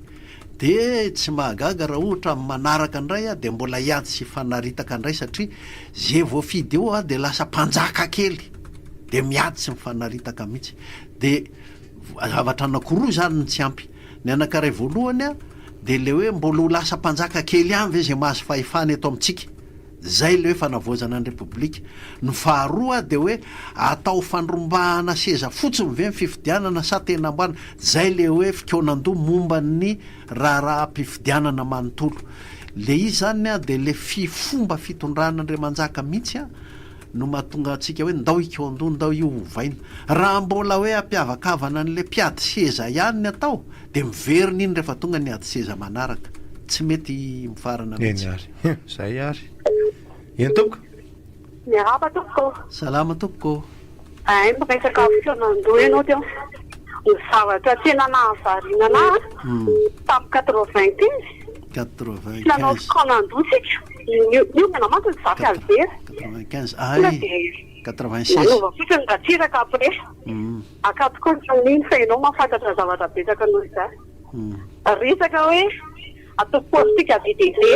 dia tsy mahagaga raha ohatra amin'ny manaraka indray dia mbola hiady sy hifanaritaka indray satria ze voafidy eo dia lasa mpanjaka kely dia miady sy mifanaritaka mihitsy dia zavatra anakiroa izany no tsy ampy Ny anankiray voalohany dia ilay hoe mbola ho lasa mpanjaka kely ihany ve izay mahazo fahefana eto amintsika? Izay ilay hoe fanavaozana ny Repoblika. Ny faharoa dia hoe atao fandrombahana seza fotsiny ve ny fifidianana sa tena ambana? Izay ilay hoe fikaonandoha momba ny raharaham-pifidianana manontolo. Ilay izy izany dia ilay fi fomba fitondran'Andriamanjaka mihitsy no mahatonga antsika hoe ndao hikaondoha, ndao io hovaina. Raha mbola hoe hampiavakavana an'ilay mpiady seza ihany ny atao dia miverina iny rehefa tonga ny ady seza manaraka. Tsy mety mifarana Eny mihitsy. ary. Zay ary. Eny tompoko. Miarahaba tompoko. Salama tompoko. Hay miresaka fihaonandoha ianao teo. Ny zavatra tena nahavariana anah tamin'ny 95, tsy nanao fikaonandoha tsika. Niomana mantsy ny Zafy Albert. 95, Tonga ay, dia 86. nanova fotsiny Ratsiraka après. Akatoko ny tamin'iny fa ianao mahafantatra zavatra betsaka noho izaho. Resaka hoe atao politika be dia be,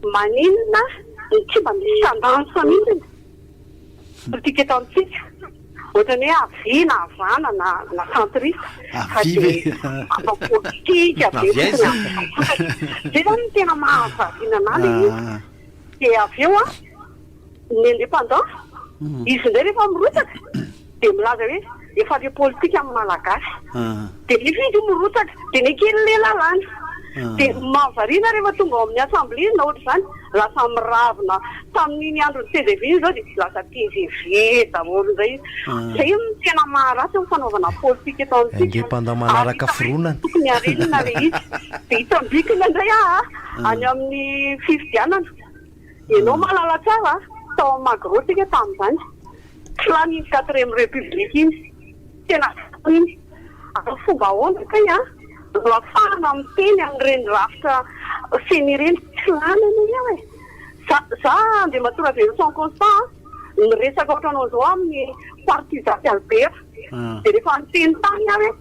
maninona no tsy mba misy tendance mihitsy? Politika eto amintsika, ohatran'ny hoe havia na havana na na centriste fa Havia ve? dia manao politika be Avy aiza? fotsiny amin'ny Zay zany no tena mahavariana anah le izy. Ah. Dia avy eo an, ny indépendant, izy indray rehefa mirotsaka dia milaza hoe efa le politika amin'ny Malagasy. Ah. Dia nefa izy mirotsaka, dia neken'ilay lalàna. Dia mahavariana rehefa tonga ao amin'ny assemblée na ohatr'izany, lasa miravina tamin'iny andron'ny tgv iny izao dia lasa tgv daholo indray. Izay no tena maharatsy ny fanaovana politika eto amintsika. Indépendant manaraka Ary fironana. tokony harenina ilay izy. Dia hitambikina indray aho any amin'ny fifidianana. Ianao mahalala tsara, tao amin'ny Magro tsika tamin'izany. Tsy lany iny quatrième république iny. Tena lany iny. Amin'ny fomba ahoana kay an no afahana miteny amin'ireny rafitra ceni ireny? Tsy lany anie io e! Za, za Andriamatoa Raveloson Constant a, niresaka ohatranao zao amin'ny parti Zafy Albert, dia rehefa niteny taminy aho hoe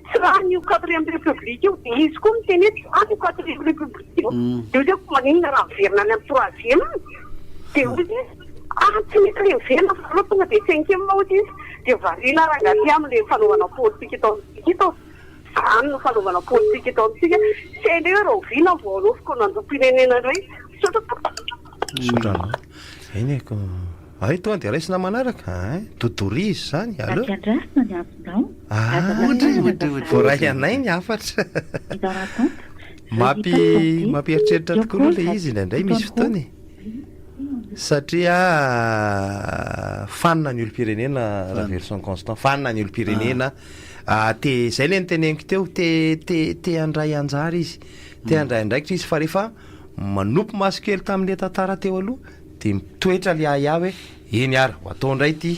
tsy lany io quatrième république io, dia izy koa niteny hoe tsy lany io quatrième république io, dia hoy izy hoe maninona raha miverina any amin'ny troisième? Dia hoy izy ah tsy mety le miverina fa aleo tonga dia cinquième hoy izy, dia variana rangahy ty amin'ilay fanaovana politique eto amintsika eto. Izany no fanaovana politika eto amintsika. Tsy hay indray hoe rahoviana vao hanao fikaonandoham-pirenena indray. Misaotra tompoko. Misaotra anao. Eny e, ko hay tonga dia raisina manaraka ein, dodoria izy izany, allo. Aty andrasana ny antsonao. Ah, Aza ohatry, tafahana ohatry, azafady. voaray anay ny hafatra. Dans l'attente, veuillez Mampi, patienter. mampieritreritra Your tokoa aloha call ilay has izy indraindray been put misy on fotoana hold. e. Satria fanina ny olom-pirenena Raveloson Constant, fanina ny olom-pirenena, te, zay le noteneniko teo, te, te, te handray anjara izy, te handray andraikitra izy fa rehefa manopy maso kely tamin'le tantara teo aloha de mitoetra le ahiahy hoe eny ary ho atao indray ity,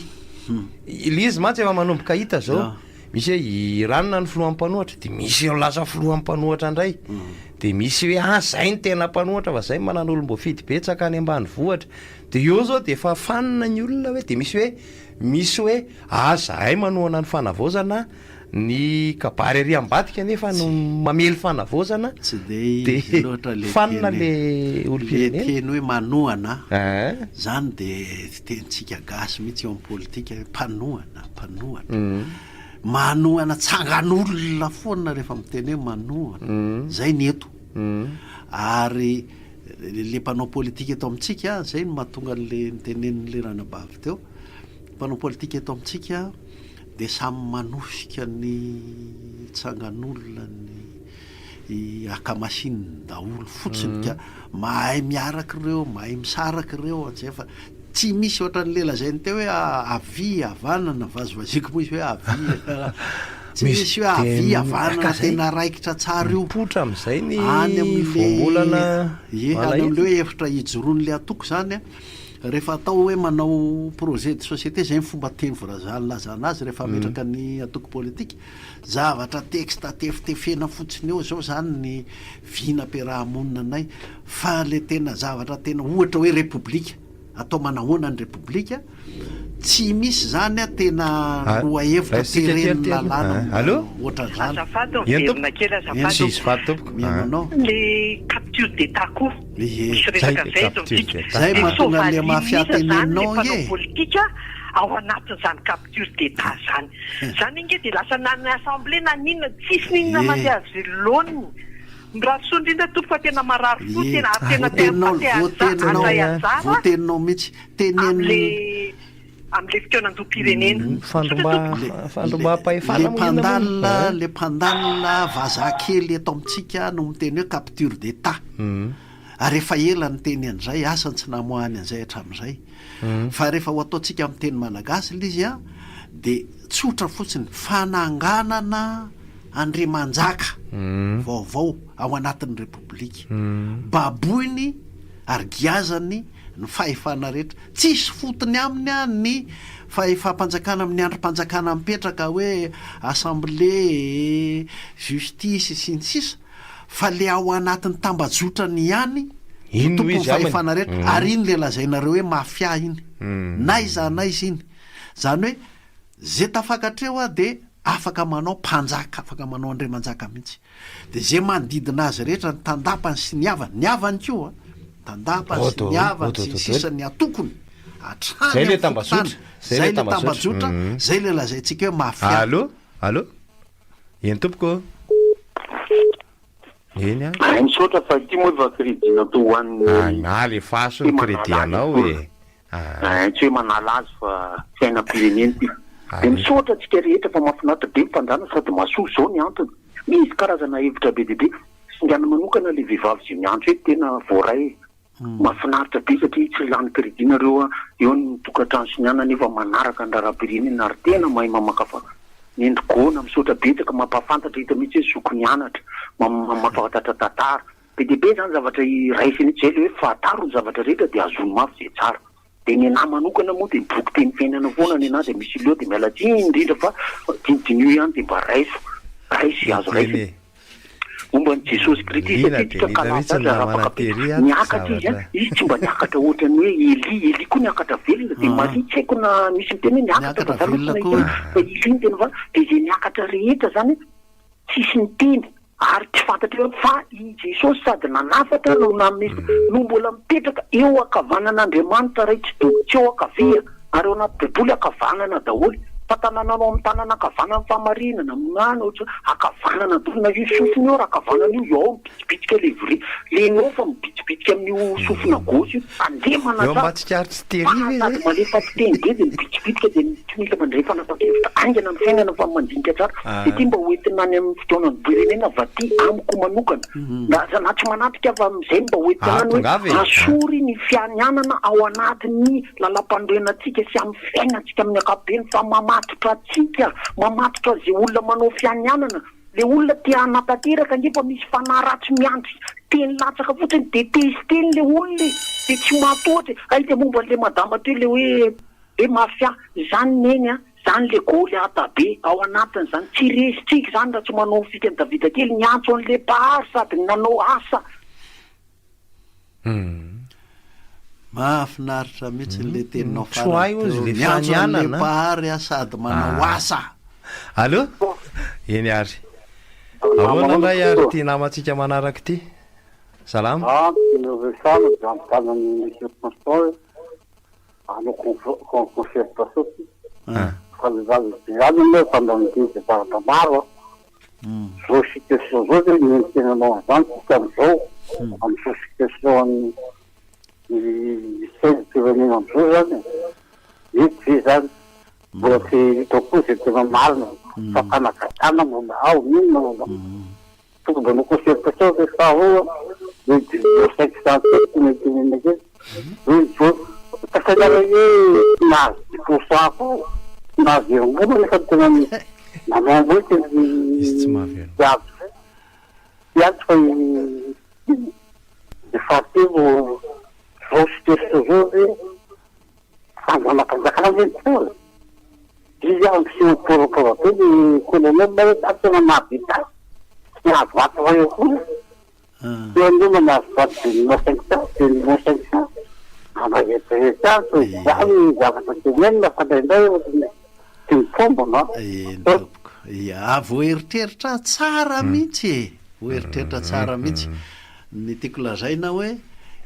le izy mantsy efa manomboka hita zao. Misy hoe i ranona no filohan'ny mpanohatra de misy lasa filohan'ny mpanohatra indray de misy hoe ah zay no tena mpanohatra fa zay manana olom-boafidy betsaka any ambanivohitra de eo zao de efa fanina ny olona hoe de misy hoe misy hoe ah zahay manohana ny fanavaozana ny kabary ary ambadika nefa no mamely fanavaozana Tsy de de izy loatra le fanina teny le le olom-pirenena. teny hoe manohana zany de tenintsika gasy mihitsy eo amin'ny politika hoe mpanohana. Mpanohana. Manohana tsangan'olona foana rehefa miteny hoe manohana. Zay ny eto. Ary le mpanao politika eto amintsika, zay no mahatonga an'le nitenenin'le ranabavy teo, mpanao politika eto amintsika dia samy manosika ny tsangan'olona ny akamasininy daholo fotsiny ka mahay miaraka ireo, mahay misaraka ireo, zay fa Tsy misy ohatran'le lazainy teo hoe havia havanana, vazivaziako moa izy hoe havia, tsy misy hoe havia havanana tena raikitra tsara io. Mipoitra amin'izay ny Any amin'le voambolana ie, any malahelo. amin'le hoe efitra ijoroan'le antoko zany an, rehefa atao hoe manao projet de société, zay ny fomba teny voraza nilazana azy rehefa hametraka ny antoko politika, zavatra texte tefitefena fotsiny eo zao zany ny vinam-piaraha-monina anay, Fa le tena zavatra tena ohatra hoe repoblika, atao manahoana ny repoblika, tsy misy zany a tena lohahevitra Raisitsika kely teren'ny ty aloha. lalàna Ah, Allô? ohatran'izany. Azafady Eny miverina tompoko. kely azafady Tsisy faty tompoko. Mihaino anao. Le capture d'état koa Ie. misy Zay resaka le zay eto capture amintsika. d'état. Zay De mahatonga an'le soavaly mafia mihitsy zany le teneninao mpanao ange. politika ao anatin'izany capture d'état zany. Zany ange de lasa na ny assemblée na n'inona tsisy n'inona Ie. mandeha azy laoniny. Mirary soa indrindra tompoko fa tena marary fo Ie, tena ary tena te voateninao, te voateninao, handray anjara voateninao mihitsy. Teneno. amle amle fikaonandoham-pirenena. Misaotra tompoko. Le, le, Fandrombaham-pahefana le moa inona moa? mpandalina, Hein? le mpandalina vazaha kely eto amintsika no miteny hoe capture d'Etat. Ary efa ela niteny an'izay, asa ny tsy namoahany an'izay hatramin'izay. Fa rehefa ho ataontsika amin'ny teny malagasy ilay izy an, dia tsotra fotsiny, fananganana andriamanjaka vaovao ao anatin'ny Repoblika. Baboiny ary giazany ny fahefana rehetra. Tsisy fotony aminy an ny fahefam-panjakana amin'ny andrim-panjakana mipetraka hoe assemblée, justice sy ny sisa fa le ao anatin'ny tambajotrany ihany no tompon'ny fahefana rehetra ary iny le lazainareo hoe mafia iny n'aiza n'aiza iny. Zany hoe ze tafakatra eo de afaka manao mpanjaka, afaka manao andriamanjaka mihitsy. De ze manodidina azy rehetra, ny tandapany sy ny havany, ny havany koa an, tandapany sy ny havany sy ny sisa ny antokony, hatrany amin'ny fokontany, zay le tambajotra, zay le lazaintsika hoe mafia. Allo, allo, eny tompoko ô. Eny ary. Ay misaotra fa ity moa efa crédit natao ho an'ny Alefaso ny crédit anao e. Aa. Tsy hoe manala azy fa fiainam-pirenena ity. Dia misaotra antsika rehetra fa mahafinaritra be ny fandaharana sady mahasoa izao ny antony. Misy karazana hevitra be dia be. Singana manokana ilay vehivavy izay miantso eto tena voaray e. Mahafinaritra be satria tsy lany crédit nareo a, eo ny tokantrano sy ny anona nefa manaraka ny raharaham-pirenena ary tena mahay mamakafaka. Mendry gona, misaotra betsaka mampahafantatra hita mihitsy hoe zoky nianatra, mampahafantatra tantara. Be dia be zany zavatra raisina eto, zay le hoe fantaro ny zavatra rehetra de azony mafy zay tsara. De ny anah manokana moa de boky teny fiainana foana ny anah de misy leo de miala tsiny indrindra fa dinidiniho ihany de mba raiso, raiso ze azo raisina. Momba an'i Jesosy Kristy Liana satria dia tsika liana mihitsy kalaza ny azy namana arapaka be tery ato niakatra izy an zavatra. izy tsy mba niakatra ohatran'ny hoe Elia, Elia koa niakatra velona dia Maria tsy haiko na misy miteny hoe niakatra fa Niakatra za aloha tsy velona nahita koa. fa Elia no tena fa dia izay niakatra rehetra zany tsisy niteny ary tsy fantatra eo fa i Jesosy sady nanafatra no nanome no mbola mipetraka eo ankavanan'Andriamanitra Ray Tsitoha, tsy eo ankavia ary ao anaty baiboly ankavanana daholo fa tanananao amin'ny tanana ankavanan'ny fahamarinana, na ohatra ankavanana daholo na io sofina io ary ankavanana io, ao mibitsibitsika le vrai le enao fa mibitsibitsika amin'io sofina gauche io, tandremana Eo tsara mahatsikaritra tery fa ve sady zay? malefa fiteny be dia mibitsibitsika dia tsy mila mandray fanapahan-kevitra haingana amin'ny fiainana fa mandinika tsara dia ity mba ho entina any amin'ny fotoanan'ny-pirenena va ty amiko manokana na aza na tsy manatrika fa amin'izay mba ho entina Ah, any hoe tongava e! Ah. asory ny fianianana ao anatin'ny lalampanorenantsika sy amin'ny fiainantsika amin'ny ankapobeny fa mamatotra antsika mamatotra izay olona manao fianianana Le olona te hanatanteraka ange fa misy fanahy ratsy miandry teny latsaka fotsiny de te hisiteny le olona e! De tsy mahatohatra e! Hay le momba an'le madama teo le hoe hoe mafia zany neny a! Zany le goliata be ao anatiny zany tsy resintsika zany raha tsy manao ny fikan'i Davida kely niantso an'le mpahary sady nanao asa Mahafinaritra mihitsy le teninao Tsy ho hay farany hozy teo. le Miantso an'le fanianana. Mpahary aho sady manao Ah. asa. Allô? Eny ary. Ahoana indray ary ity namantsika manaraka ity? Salama. Ah, no resahana dia anontany an'i Monsieur Constant hoe hanao concertation tsika. Fa le zava be any aloha efa nandeha zavatra maro an. Zao situation zao ve no entinanao an'izany tsika amizao, amizao situation an'ny sainam-pirenena amizao zany e? Mety ve zany? Mbola tsy hita koa zay tena marina fa fanagadrana mbola ao, inona mbola ao. Tokony mba hanao concertation ve faharoa hoe division 507 no tenenina kely hoe izao tafainareo hoe tsy mahazo dix pour cent koa tsy mahazo herim-bola nefa tena nanao hoe tena Izy tsy mahavelom-bola. tsy azo tsy azo fa ny fahatelo zao situation zao ve fanjanam-panjakana ve ny teo e? Izy ary miseho mipôrapôra be le colonel hoe za tena mahavita azy, tsy nahazo vato iray akory aho. Teo aloha mba nahazo vato deux millions cinq cent, deux millions cinq cent, mba eritrereto ihany sao izany ny zavatra tenenina fa indraindray ohatran'ny tsy mitombina an. Eny tompoko. Ia, voaeritreritra tsara mihitsy e! Voaeritreritra tsara mihitsy. Ny tiako lazaina hoe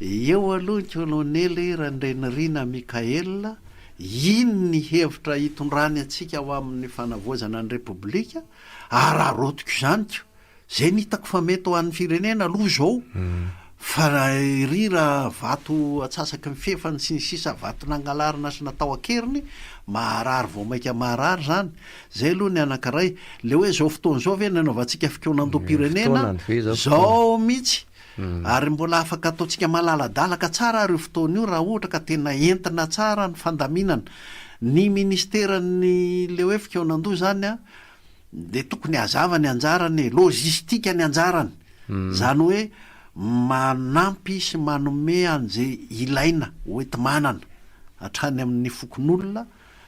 eo aloha ny colonely Randrianirina Michaël, Iny ny hevitra hitondrany antsika ho amin'ny fanavaozana ny Repoblika, araraotiko izany ko! Izay no hitako fa mety ho an'ny firenena aloha izao, fa ery raha vato atsasaky ny fefany sy ny sisa vato nangalarina sy natao an-keriny, maharary vao mainka maharary izany. Izay aloha ny anankiray. Ilay hoe izao fotoana izao ve no hanaovantsika fikaonandoham-pirenena? Izao mihitsy! Ary mbola afaka ataontsika malaladalaka tsara ary io fotoana io raha ohatra ka tena entina tsara ny fandaminana. Ny ministeran'ny le hoe fikaonandoha izany an, dia tokony hazava ny anjarany e, logistique ny anjarany. Izany hoe manampy sy manome an'izay ilaina hoenti-manana hatrany amin'ny fokonolona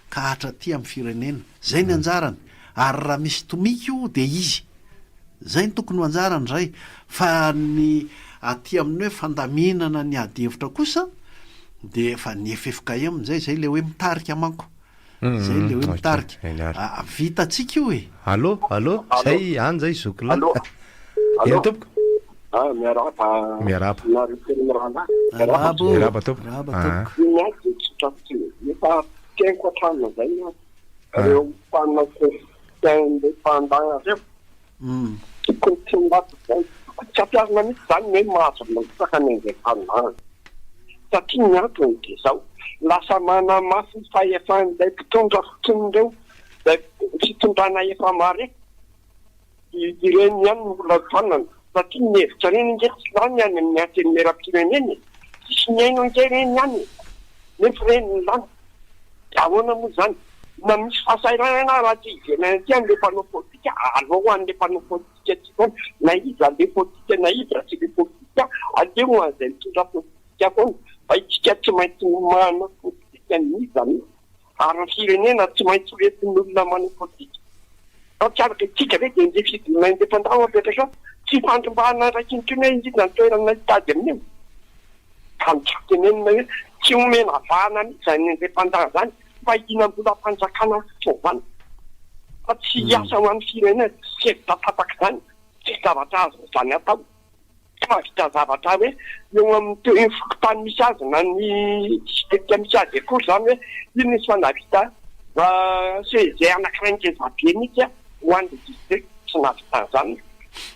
ka hatraty amin'ny firenena. Izay ny anjarany. Ary raha misy tomika io dia izy. Zay no tokony ho anjarany zay, fa ny aty amin'ny hoe fandaminana ny ady hevitra kosa dia efa ny ffkm zay, zay le hoe mitarika manko, zay le hoe mitarika, vitantsika io e! Allo, allo, zay any zay zoky lahy. Allo, Eny tompoko. Ah, miarahaba. Miarahaba. Nareo telo mirahalahy. Miarahaba ô. Miarahaba tompoko. Miarahaba tompoko. Ny ahy dia tsotra fotsiny e. Efa teniko hatramin'izay ny ahy. Reo mpanao indépendant reo tokony tsy milaza zay, tokony tsy ampiharina mihitsy zany ny hoe mahazo mirotsaka ny indépendant satria ny antony dia zao, lasa manamafy ny fahefan'ilay mpitondra fotsiny reo, zay fitondrana efa marefo. Ireny ihany no mbola vanana satria ny hevitra ireny ange tsy lany any amin'ny antenimierampirenena e! Tsisy mihaino ange ireny any e! Nefa ireny no lany. Dia ahoana moa izany? Na misy fahasahiranana ara aty ivelany aty an'ilay mpanao politika, aleo ho an'ilay mpanao politika aty foana, na iza le politika na iza tsy le politika, aleo ho an'izay mitondra politika foana fa isika tsy maintsy manao politika n'iza n'iza. Ary ny firenena tsy maintsy ho entin'ny olona manao politika. Fa tsy araka isika ve dia ny fidiana indépendant no apetraka eo? Tsy ifandrombahana andraikitra intsony hoe iza ny toerana hitady amin'io. Ka ny tiako tenenina hoe tsy omena vahana mihitsy izany indépendant izany fa hihinam-bolam-panjakana fotsiny izany fa tsy hiasa ho an'ny firenena, tsy hevitra tapaka izany, tsisy zavatra azon'izany atao. Tsy mahavita zavatra hoe eo amin'ny teo iny fokontany misy azy na ny distrika misy azy akory izany hoe iny nisy fa nahavita CEG anankiray ngeza be mihitsy ho an'ny distrika, tsy nahavita an'izany.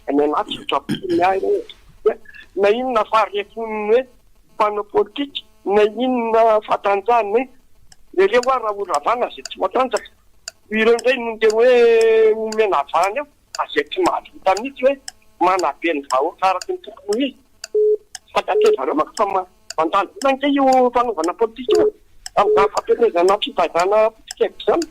Ny anà tsotra fotsiny ny ahy hoe na inona faharefon'ny hoe mpanao politika na inona fahatanjahany hoe ireo hoa raha horavana izay tsy matanjaka, ireo indray no ndeha hoe omena vahana eo. Fa zay tsy mahavita mihitsy hoe manabe ny vahoaka araka ny tokony ho izy. Fantatr'i zareo manko fa mandany vola ange io fanaovana politika io amin'izany fampielezana fitaizana foto-kevitra izany.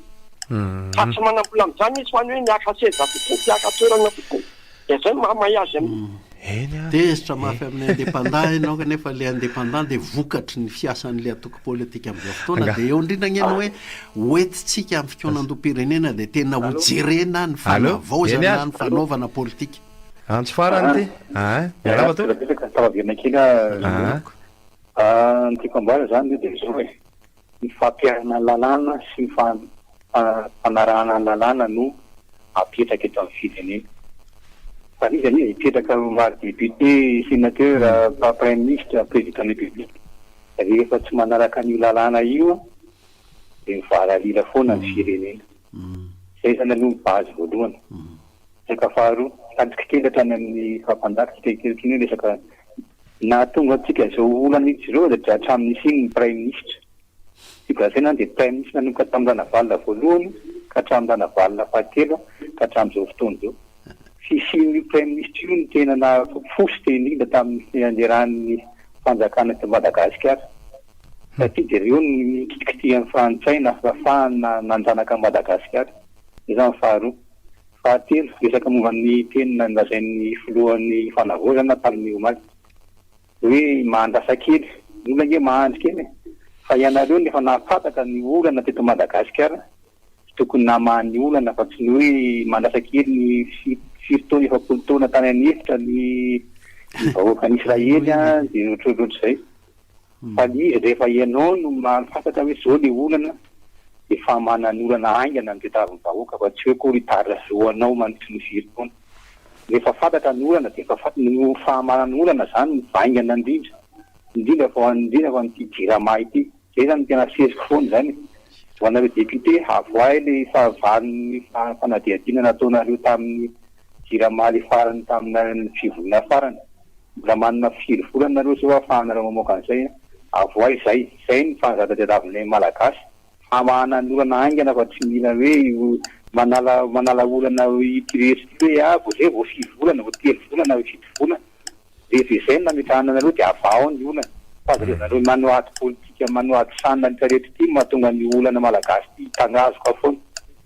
Fa tsy manam-bola amin'izany izy fa ny hoe miaka seza fotsiny sy haka toerana fotsiny. Dia zay no mahamay azy amin'io. Eny ary Tezitra e. mafy amin'ny indépendant ianao kanefa ilay indépendant dia vokatry ny fiasan'ilay antoko politika amin'izao fotoana Angaha. dia eo indrindra ange ny hoe hoentintsika amin'ny fikaonandoham-pirenena dia tena Allô? hojerena ny Allô? Eny fanavaozana ary. ny fanaovana politika. Antso farany ity. Aa, miarahaba tompoko. Betsaka tafaverina kely aho. Aa. Ah, ny tiako ambara zany dia izao e. Ny fampiharana ny lalàna sy ny fanarahana ny lalàna no apetraka eto amin'ny firenena. Fa n'iza n'iza hipetraka ho maro député, sénateur, praiminisitra, président de la république, rehefa tsy manaraka an'io lalàna io dia mivaralila foana ny firenena. Izay izany aloha ny base voalohany. Resaka faharoa, tadidiko kely hatrany amin'ny faha-mpanjaka isika kelikely hoe resaka Nahatonga antsika izao olana izy ireo dia hatramin'ny nisian'ny praiminisitra. Tiako lazaina dia praiminisitra nanomboka tamin'i Ranavalona voalohany ka hatramin'i Ranavalona fahatelo ka hatramin'izao fotoana izao. Fisian'io praiminisitra io no tena nahafosa indrindra tamin'ny fianjeran'ny fanjakana eto Madagasikara. Satria dia ireo no nikitikitihan'ny frantsay nahafahana nanjanaka an'i Madagasikara. Izay izany faharoa. Fahatelo, resaka momba ny teny nolazain'ny filohan'ny fanavaozana tamin'ny omaly hoe mahandrasa kely, ny olona ange mahandry kely e! fa ianareo no efa nahafantatra ny olana teto Madagasikara, tokony namaha ny olana fa tsy ny hoe mahandrasa kely ny firy taona, 40 taona tany an'efitra ny vahoakan'i Israely an, dia ohatrohatr'izay. Fa le izy rehefa ianao no mahafantatra hoe zao le olana de efa manana olana haingana ny tetavin'ny vahoaka fa tsy hoe akory hitarazoanao mandritry ny firy taona. Rehefa fantatra ny olana de efa fantatra, ny fahamanana olana zany no vaingana indrindra, indrindra fa indrindra fa an'ity jirama ity. Zay zany no tena seziko foana zany e. Ho anareo député, avoahy le fahavalon'ny fanadihadiana nataonareo tamin'ny jirama le farany tamin'ny fivoriana farany. Mbola manana firy volana nareo zao ahafahanareo mamoaka an'izay an! Avoahy izay! Izay ny fahazatra tadiavinay Malagasy, hamahana ny olana haingana fa tsy mila hoe manala manala olana ity rehetra ity hoe ah vao izay vao firy volana, vao telo volana, fito volana. Rehefa izay no nametrahana anareo dia avahao ny olana. Fa aza alevanareo manao ady politika, manao ady sanina rehetra rehetra ity no mahatonga ny olana Malagasy ity hitangazoka foana.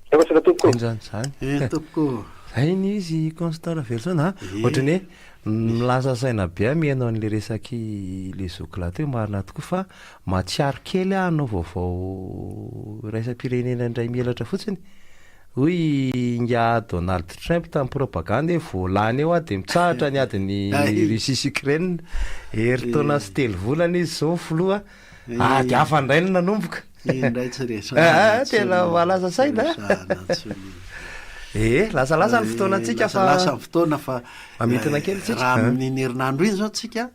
Zay fa tsara tompoko ô! Zany zany. Eh tompoko ô! Zay ny izy Constant Raveloson a! Ohatran'ny hoe Milaza saina be aho mihaino an'le resak'i le zoky lahy teo, marina tokoa fa mahatsiaro kely aho hanao vaovao iraisam-pirenena indray mihelatra fotsiny, hoy ingahy Donald Trump tamin'ny propagande hoe vao lany eo aho dia mitsahatra ny adin'i Russie sy Ukraine, herintaona sy telo volana izy izao filoha, ady hafa indray no nanomboka. Iny indray tsy resahana intsony. Tena mahalasa saina. Resahana intsony iny. Ee, lasalasa ny fotoanantsika fa. Lasalasa ny fotoana fa. Mamintina kely tsika. Raha amin'iny herinandro iny izao tsika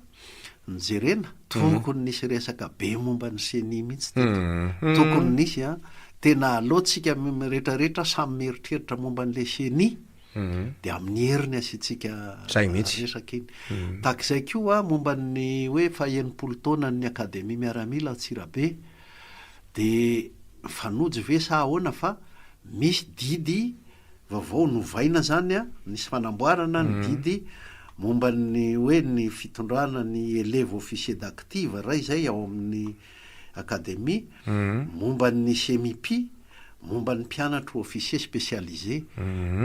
no jerena, tokony nisy resaka be momba ny ceni mihitsy teto. Tokony nisy an. Tena aleo tsika rehetrarehetra samy mieritreritra momba an'ilay ceni. Dia amin'ny heriny asiantsika resaka iny. Tahaka izay koa momba ny hoe faha-enimpolo taonan'ny Akademia Miaramila Antsirabe dia mifanojo ve sa ahoana fa misy didy vaovao novaina izany an, nisy fanamboarana ny didy momba ny hoe ny fitondrana ny élève officier d'active iray izay ao amin'ny Akademia, momba ny Semipi, momba ny mpianatro officier spécialisé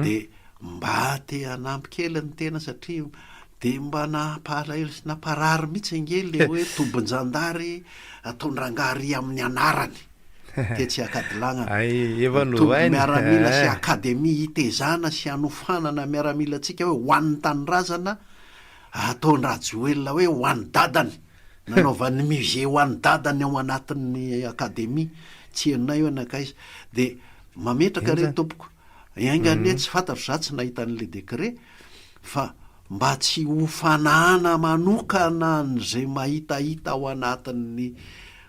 dia mba te hanampy kely ny tena satria dia mba nampalahelo sy namparary mihitsy ange le hoe tobin-jandary ataon-drangahy ry amin'ny anarany. Tetsy Ankadilagnana. Hay, efa Toby novaina. miaramila sy akademia hitezana sy hanofanana miaramilantsika hoe ho an'ny tanindrazana, ataon-dRajoelina hoe ho an'ny dadany. Nanaovany musée ho an'ny dadany ao anatin'ny akademia. Tsy henonay hoe nankaiza. Dia mametraka re tompoko. Enga anie tsy fantatro za tsy nahita an'le décret fa mba tsy ho fanana manokana an'izay mahitahita ao anatin'ny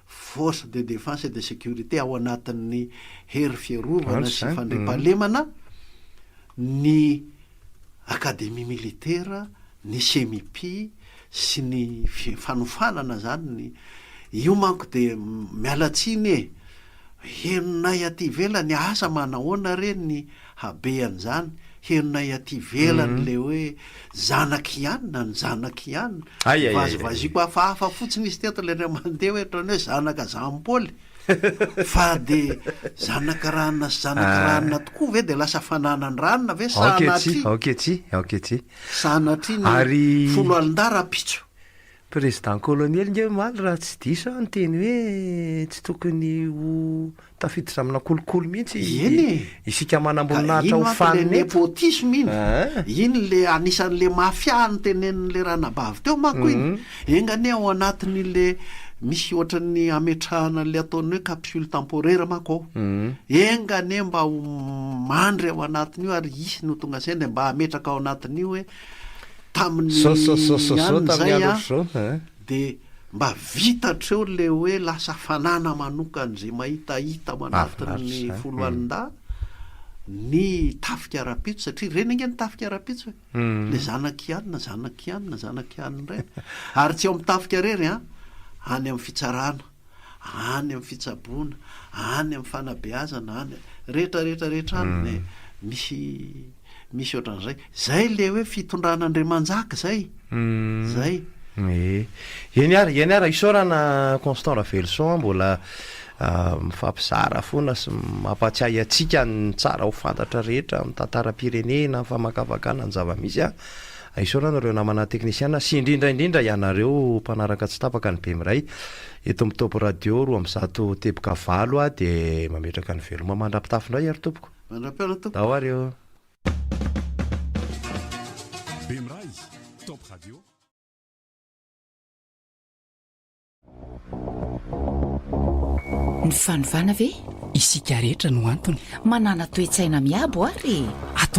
force de défense et de sécurité ao anatin'ny hery fiarovana sy fandriampahalemana ny académie militaire, ny CMIP sy ny fanofanana zany ny io manko de miala tsiny e! Henonay aty ivelany asa manahoana re ny habean'izany, henonay aty ivelany le hoe zanak'i anona ny zanak'i anona, vazivaziako hafahafa fotsiny izy teto le ray aman-dreny hoe ohatran'ny hoe zanaka Jean Paul fa de zanaka ranona sy zanaka ranona tokoa ve de lasa fananan-dranona ve sanatria sanatria ny foloalindahy rahampitso. Président colonel nge omaly raha tsy diso aho niteny hoe tsy tokony ho tafiditra amina kolikoly mihitsy Eny e! isika Ka manamboninahitra iny ho manko le fanina eto. nepotisme iny, Aa. iny le anisan'le mafia notenenin'le ranabavy teo manko iny, enga anie ao anatin'ile misy ohatran'ny ametrahana an'le ataony hoe capsule temporaire manko ao, enga anie mba ho mandry ao anatin'io ary hisy ny ho tonga saina mba hametraka ao anatin'io hoe Tamin'ny Zao zao zao zao zao ihany tamin'ny izay andro an, ohatr'izao eh. dia mba vita hatreo le hoe lasa fanana manokan'izay mahitahita ao Mahafinaritra anatin'ny izany. foloalindahy ny tafika rahampitso satria ireny ange ny tafika rahampitso e. Le zanak'i anona, zanak'i anona, zanak'i anona ireny. Ary tsy ao amin'ny tafika irery an, any amin'ny fitsarana. any amin'ny fitsaboana, any amin'ny fanabeazana, any rehetra rehetra rehetra any dia misy misy ohatran'izay. Zay le hoe fitondran'Andriamanjaka zay, zay. Ee. Eny ary, eny ary, isaorana Constant Raveloson mbola mifampizara foana sy mampatsiahy antsika ny tsara ho fantatra rehetra amin'ny tantaram-pirenena, amin'ny famakafakana ny zava-misy an. Isaorana ireo namana teknisiana sy indrindra indrindra ianareo mpanaraka tsy tapaka ny Bemiray eto amin'ny Top Radio 102 teboka valo a dia mametraka ny veloma mandra-pitafy indray ary tompoko. Mandra-pihaona tompoko. Ndao ary ô. Bemiray, Top Radio. Ny fanovana ve? Isika rehetra no antony. Manàna toe-tsaina miabo ary e! Ato.